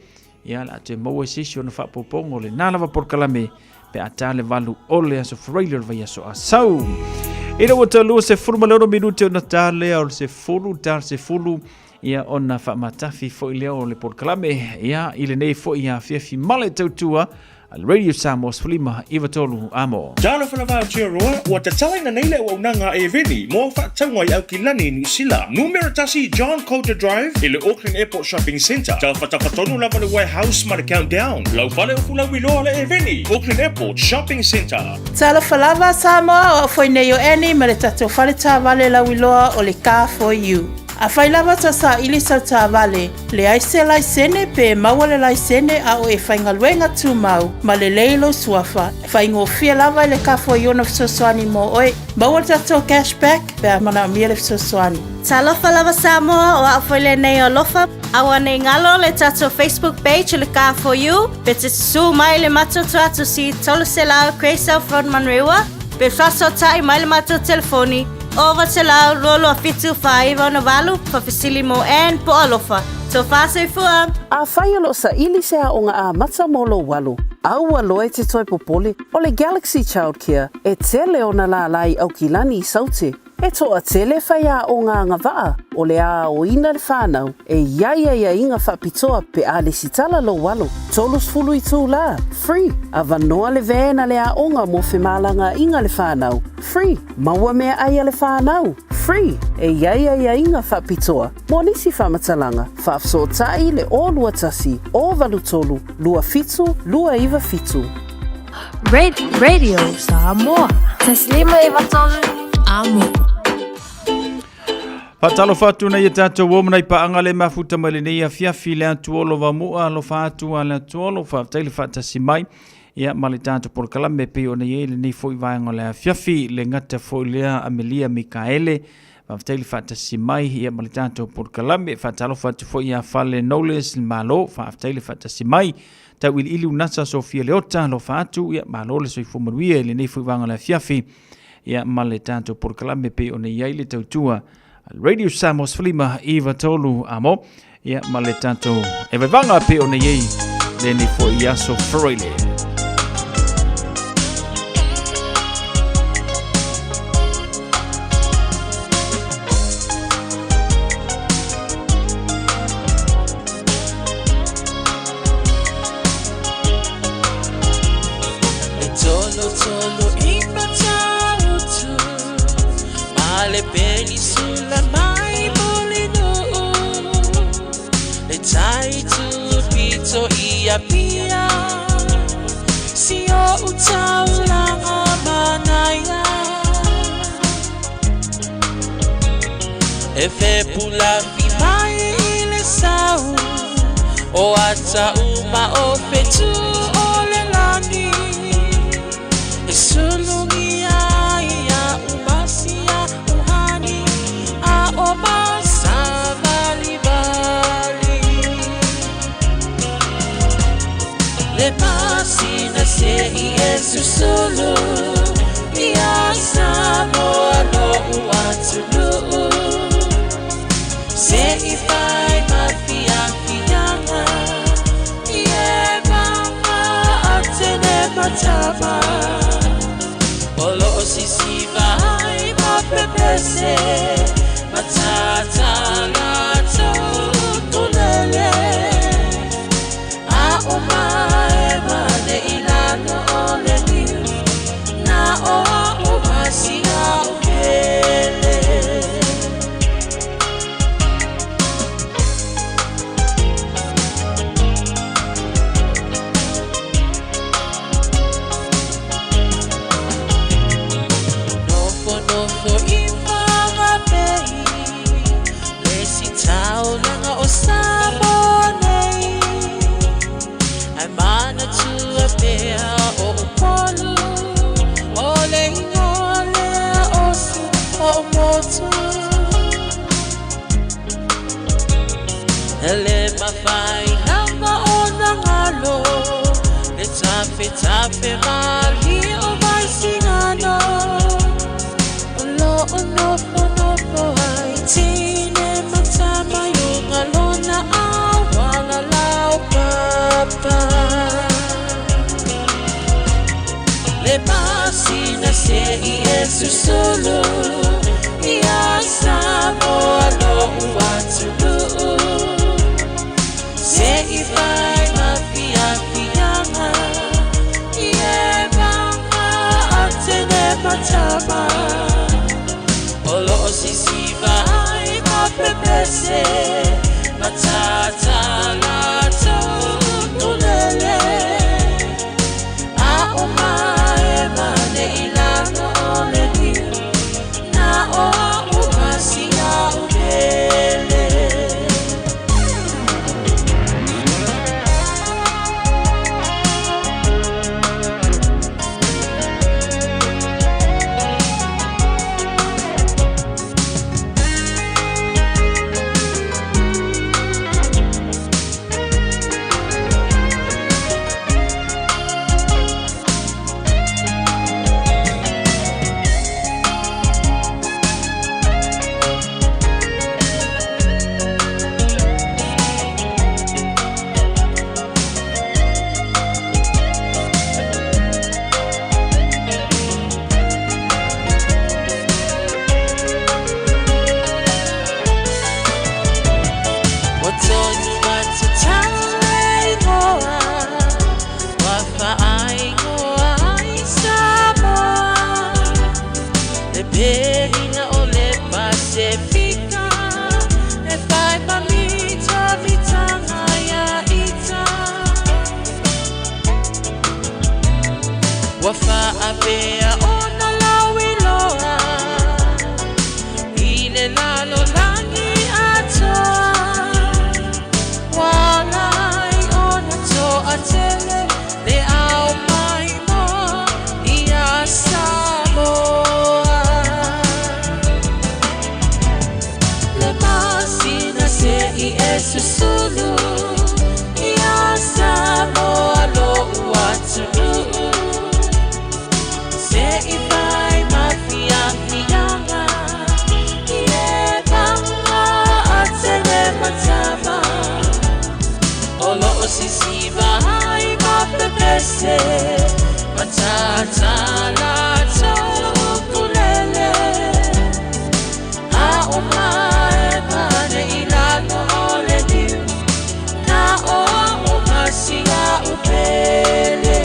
ia, o le a toe maua se isi ona faaopoopoga o lena lava polokalame pe a ta le 8 o le aso Faraile o le vaiaso a sau. Ina ua talua 16 minute ona ta lea o le 10, ta le 10, ia ona faamatafi foi lea o le polokalame, ia, i lenei foi afiafi ma le tautua. a le Radio Samoa 15 93 amo. Talofa lava Aotearoa, ua tatalaina nei le auaunaga a Airveni mo au faatauga i Aukilani, Niu Sila. Numera tasi John Coulter Drive i le Auckland Airport Shopping Centre. Tafatafa tonu lava le warehouse ma le Countdown. Lau fale o fulauiloa le Airveni, Auckland Airport Shopping Centre. Talofa lava Samoa, o au foi nei o Annie ma le tatou fale taavale lauiloa o le Car For You. Afai lava tou saili sau taavale, leai se laisene pe maua le laisene a o e faigaluega tumau ma lelei lou suafa, faigofie lava i le Car For You ona fesoasoani mo oe. Maua le tatou cash back pe a manaomia le fesoasoani. Talofa lava Samoa, o au foi lenei o Alofa. Aua nei galo le tatou Facebook page o le Car For You, pe te susū mai le matou tuatusi 300 Grey South Road Manurewa, pe faasootai mai le matou telefoni 0900 227 498 faafesili mo Ann po o Alofa. Tofa soifua! Afai o lo o saili se aoga amata mo lou alo, aua loa e te toe popole, o le Galaxy Childcare e tele ona lālā i Aukilani i Saute. E toatele faiaoga agavaa o le aoina le whanau e i ai aiaiga faapitoa pe a lesitala lou alo. 30 itulā, free, avanoa le van a le aoga mo femalagaaiga le whanau, free, maua meaai a le whanau, free, e i ai aiaiga faapitoa mo nisi faamatalaga, faafesootai le 021 083 27 297. Radio Samoa. 153 amo. Faatalofa atu nei e tatou o manai paaga le mafuta mai lenei afiafi le atuolo vamu'a alofa atu a le atuolo faafetai le faatasi mai ia ma le tatou polokalame e pei ona i ai lenei foi vaega o le afiafi le gata foi lea Amelia Mikaele faafetai le faatasi mai ia ma le tatou polokalame faatalofa atu foi ia Fale Knowles le Malo faafetai le faatasi mai Tauiliili Unasa Sofia Leota alofa atu ia malo le soifua manuia i lenei foi vaega o le afiafi ia ma le tatou polokalame pei ona i ai le tautua Radio Samoa 15 93 amo ia ma le tatou e vaevaga pei ona i ai lenei foi aso Friday. E tolotolo i Matautu Ma le penisula mai Mulinuu Le tai tupito i Apia Si o utaulanga manaia E fepulafi mai i le sau O ata uma o fetu o le lani E sulugia ia umasia uhani A o masavalivali Le masina se i e susulu Ia Samoa lo'u atunuu Se i fai ma fiafiaga I e mama atene matama O loo sisiva ai ma pepese Matatala tulele A o mae male i lalo o le niu Na o a o masia o pele. Nofo nofo i Whangape Le si taulaga o Samoa nei Ai manatua pea o Upolu O le ingoa lea o si o motu E le mafai lava ona galo Le tafetafe malie o Vaisigano O loo nofonofo ai tine ma tama i uga lona auala laupapa Le masina se i e susulu Ia Samoa lo'u atunuu Se i fai ma fiafiaga Ua faapea ona lauiloa i le lalolagi atoa. Ua ala ai ona toatele le ao maimoa iā Samoa. Le masina se i e susulu iā Samoa lo'u atunuu. Se i fai mafiafiaga i e paga atele ma tama o loo sisiva ai ma pepese ma tātā latou ukulele. A o mae pane i lalo o le niu na o au ma si a'u pele.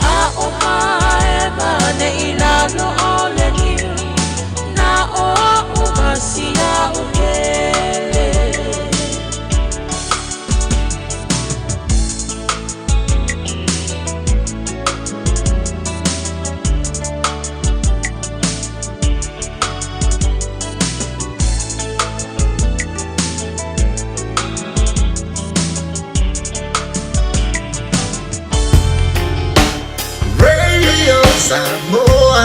A o mae pane i lalo o le niu na o au ma si a'u pele. Radio Samoa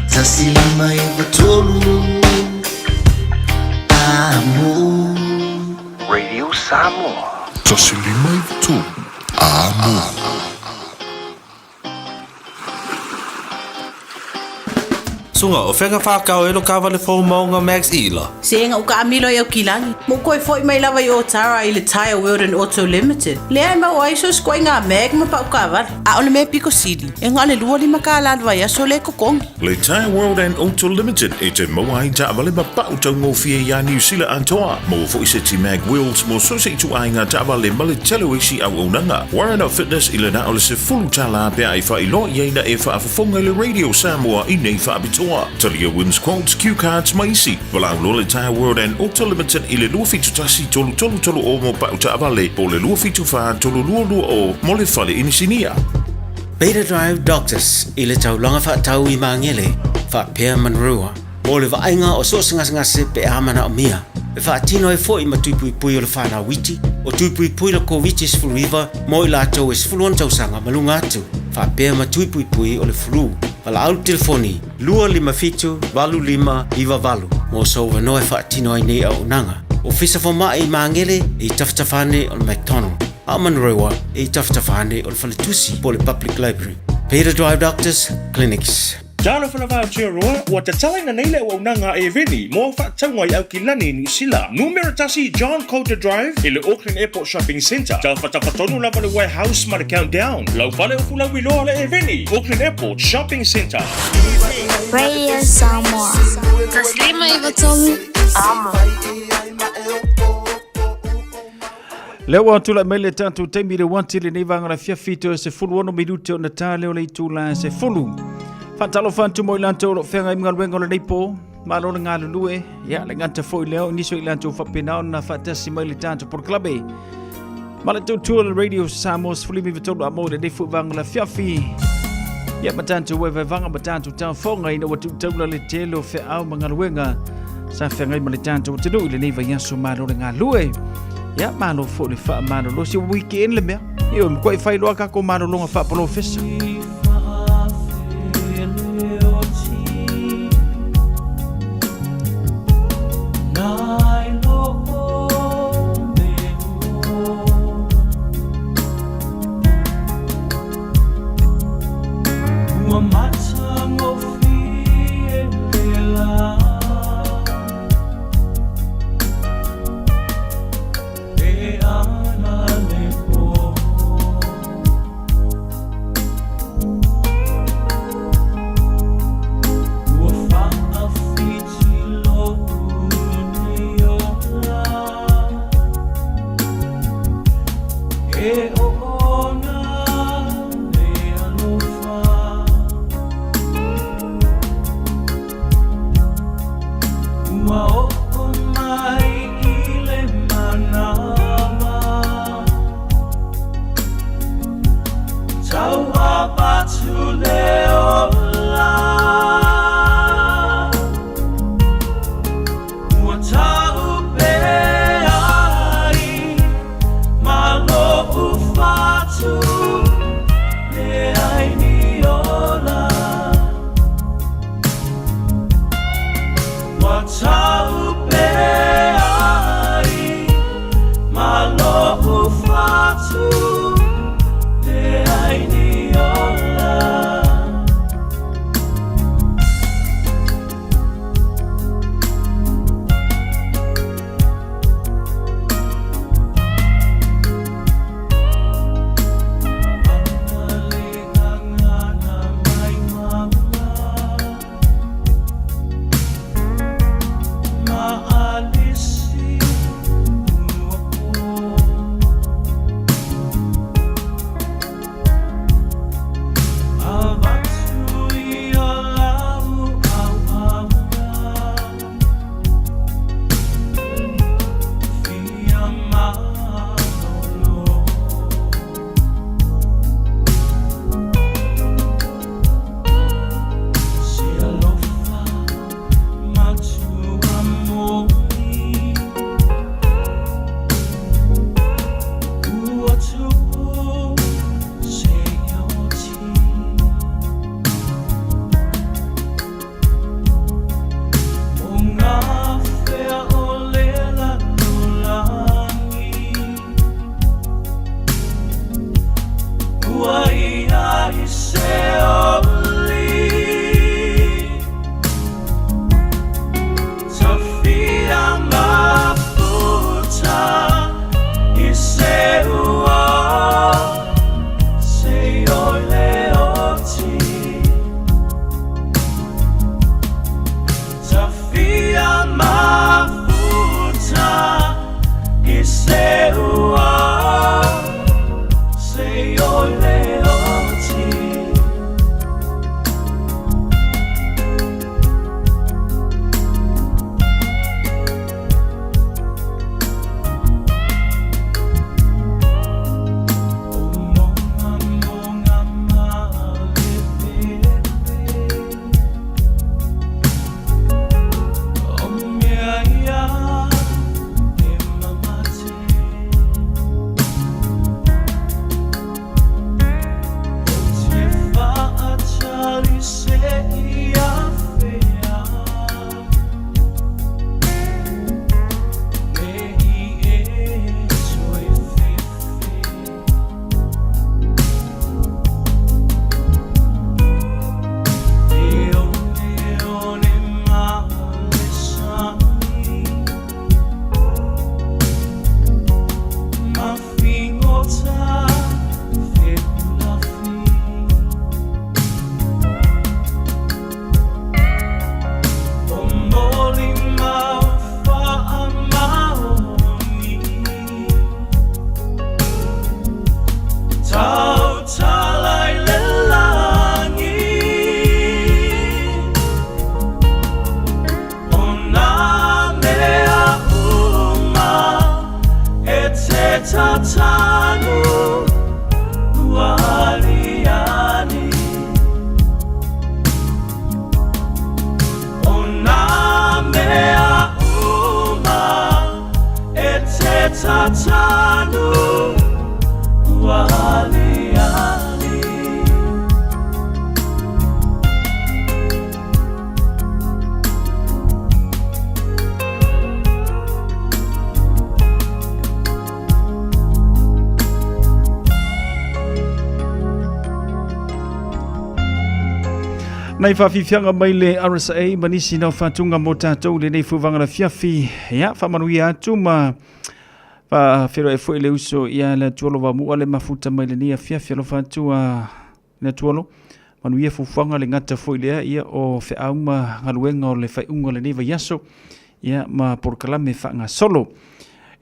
153 Amo. Radio Samoa. 153 Amo. Suga, o fea na whākau e lo kāwale fō maunga Max Ila? Se ega uka amilo i Aukilani. Mo koe foi mai lava i Otara i le Tyre World and Auto Limited. Lea e maua ai so skoe ngā mag ma pau kāwale. A o le mea piko sili. E ngā le 25 kāla le vaiaso le kokongi. Le Tyre World and Auto Limited e te maua ai taavale ma pau taugofie iā Niu Sila atoa. Maua foi se ti mag wheels mo so se ituaiga taavale ma le tele o isi auaunaga. Warren Fitness i le na o le $10 pe a e faailoa i ai na e faafofoga i le Radio Samoa i nei faapitoa. Talia wins quotes, cue cards ma isi. Valaau loa le Tyre World and Auto Limited i le 271 3330 mo pau taavale po o le 274 3220 mo le fale inisinia. Beta Drive Doctors i le taulaga faatau i Magele, faapea Manurewa, mo le vaaiga o so o se gasegase pe a manaomia, e faatino ai foi ma tui puipui o le fanau iti, o tui puipui le Koviti-19 mo i latou e 16 tausaga ma luga atu, faapea ma tui puipui o le flu. Valaau le telefoni 257 8598 mo sou avanoa e faatino ai nei auaunaga. Ofisa Fomai i Magele e i tafatafa ane o le McDonald, a o Manurewa e i tafatafa ane o le Faletusi po o le Public Library. Beta Drive Doctors Clinics. Talofa lava Aotearoa, ua tatalaina nei le auaunaga a Eveni mo au faatauga i Aukilani, Niu Sila. Numera 1 John Coulter Drive i le Auckland Airport Shopping Centre. Tafatafa tonu lava le Warehouse ma le Countdown. Lau fale o Fulauiloa le Eveni, Auckland Airport Shopping Centre. Radio Samoa. 153 Amo. Lea ua tulai mai le tatou taimi le uati lenei vaega o le afiafi toe 16 minute ona ta lea o le itula e 10. Faatalofa atu mo i latou o lo o feagai ma galuega o lenei po. Malo le galulue. Ia, le gata foi lea o nisi o i latou faapena ona faatasi mai le tatou polokalame. Ma le tautua le Radio Samoa 13 a mo lenei foi vaega o le afiafi. Ia, ma tatou vaevaevaga ma tatou taofoga ina ua tuutaula le tele o feau ma galuega sa feagai ma le tatou atunuu i lenei vaiaso. Malo le galue. Ia, malo foi le faamalolosi. Ua weekend le mea. Ioe, matuai fai loa tatou malologa faapolofesa. fatu le ola. Ua taupe ai ma lo'u fatu leai ni ola. Ua taupe ai ma lo'u fatu leai ni ola. Maalisi Avatu ia lau au aula Fia malolo Se alofa matua moni Ua tupu se ioti O ngā whea o le lalolagi Ua ia i se oli Tawhia mafuta i se ua Se oi le oti Tawhia mafuta i se ua Se oi le oti. O mea ia e mamate O te whaatari se ia whea Me i e toe whiwhi E one one malesani Mawhingota whekulafi O moli mau whaamaoni Tautalai le langi O nā mea uma e te tatanu ua aliali O nā mea uma e te tatanu ua aliali. Nai whawhiwhianga mai le RSA ma nisi nau whatunga mō tātou lenei fuvaga la fiafi. Ia, whamanuia atu ma whawhero e fue le uso ia le tuolo wa mua le mafuta mai le nia fiafi alofa atu a le tuolo. Manuia fufuaga le gata foi lea ia o feau ma galuega o le faaiuga o lenei vaiaso ia ma polokalame faagasolo.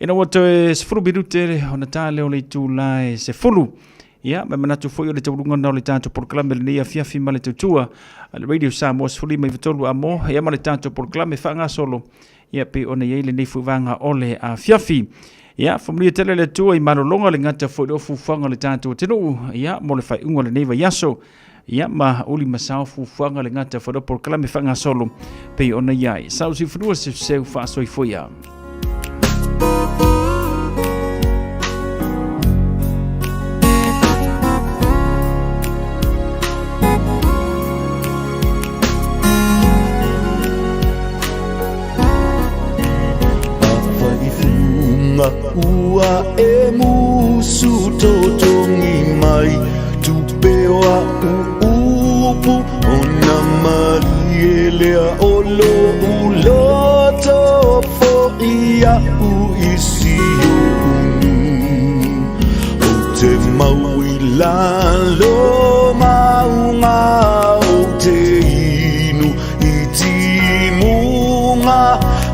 Ina ua toe 10 minute ona ta lea o le itula e 10. Ia, ma manatu foi o le taualuga lena o le tatou polokalame lenei afiafi ma le tautua a le Radio Samoa 13 a mo, ia ma le tatou polokalame faagasolo, ia pei ona i ai lenei fuivaga o le afiafi. Ia, faamanuia tele le Atua i malologa le gata foi le ofufuaga o le tatou atunuu, ia, mo le faaiuga o lenei vaiaso. Ia ma uli ma sao fuafuaga le gata foi o polokalame faagasolo pei ona i ai. Sau siufanua seuseu faasoifua ia. Ua e musu totogi mai tupe o a'u upu ona malie lea o lo'u loto fo'i a'u i Siuni. Ou te mau i lalo mauga ou te inu i timuga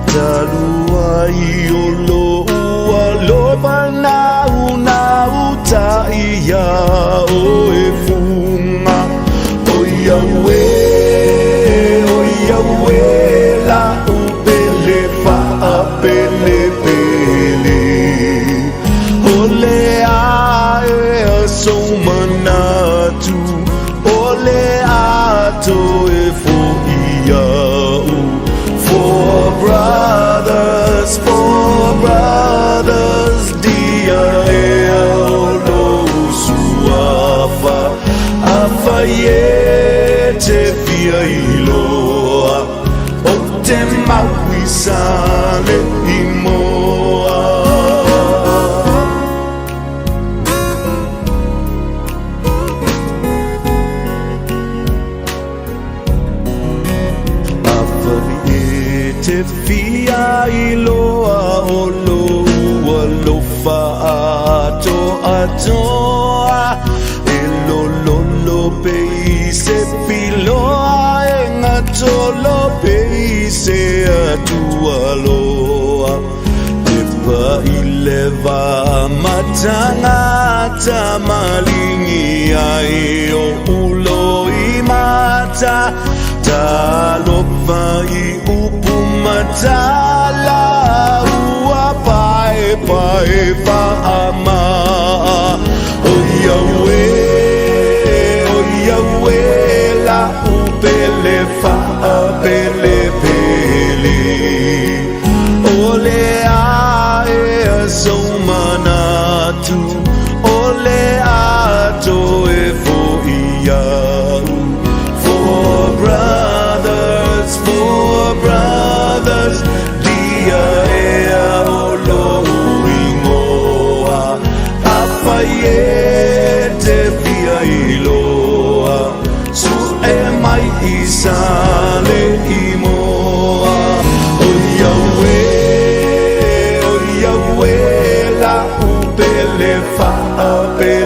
talu ai o lo'u alofa naunautai iā oe fuga. O Iaue, o Iaue la'u pele fa'apelepele, o le ae sou manatu, o le a toe fo'i a'u. For brothers, for brothers, dia ea o lou suafa, afai e te fia iloa, ou te mau i sale i moa. Afai e te fia iloa o lou alofa atoatoa, e lololo pe i se piloa, e gatolo pe i se atualoa. Te pa i le va matagata maligi ai o ulo i mata, talofa i upu matala ua paepae faamaa. O Iaue, o Iaue la'u pele fa'apelepele, o le ae sou manatu, o le a toe fo'i a'u. For brothers, for brothers, dia ea o lou igoa, afai e te fia iloa, su'e mai i sale i moa. O Iaue, o Iaue la'u pele fa'apelepele.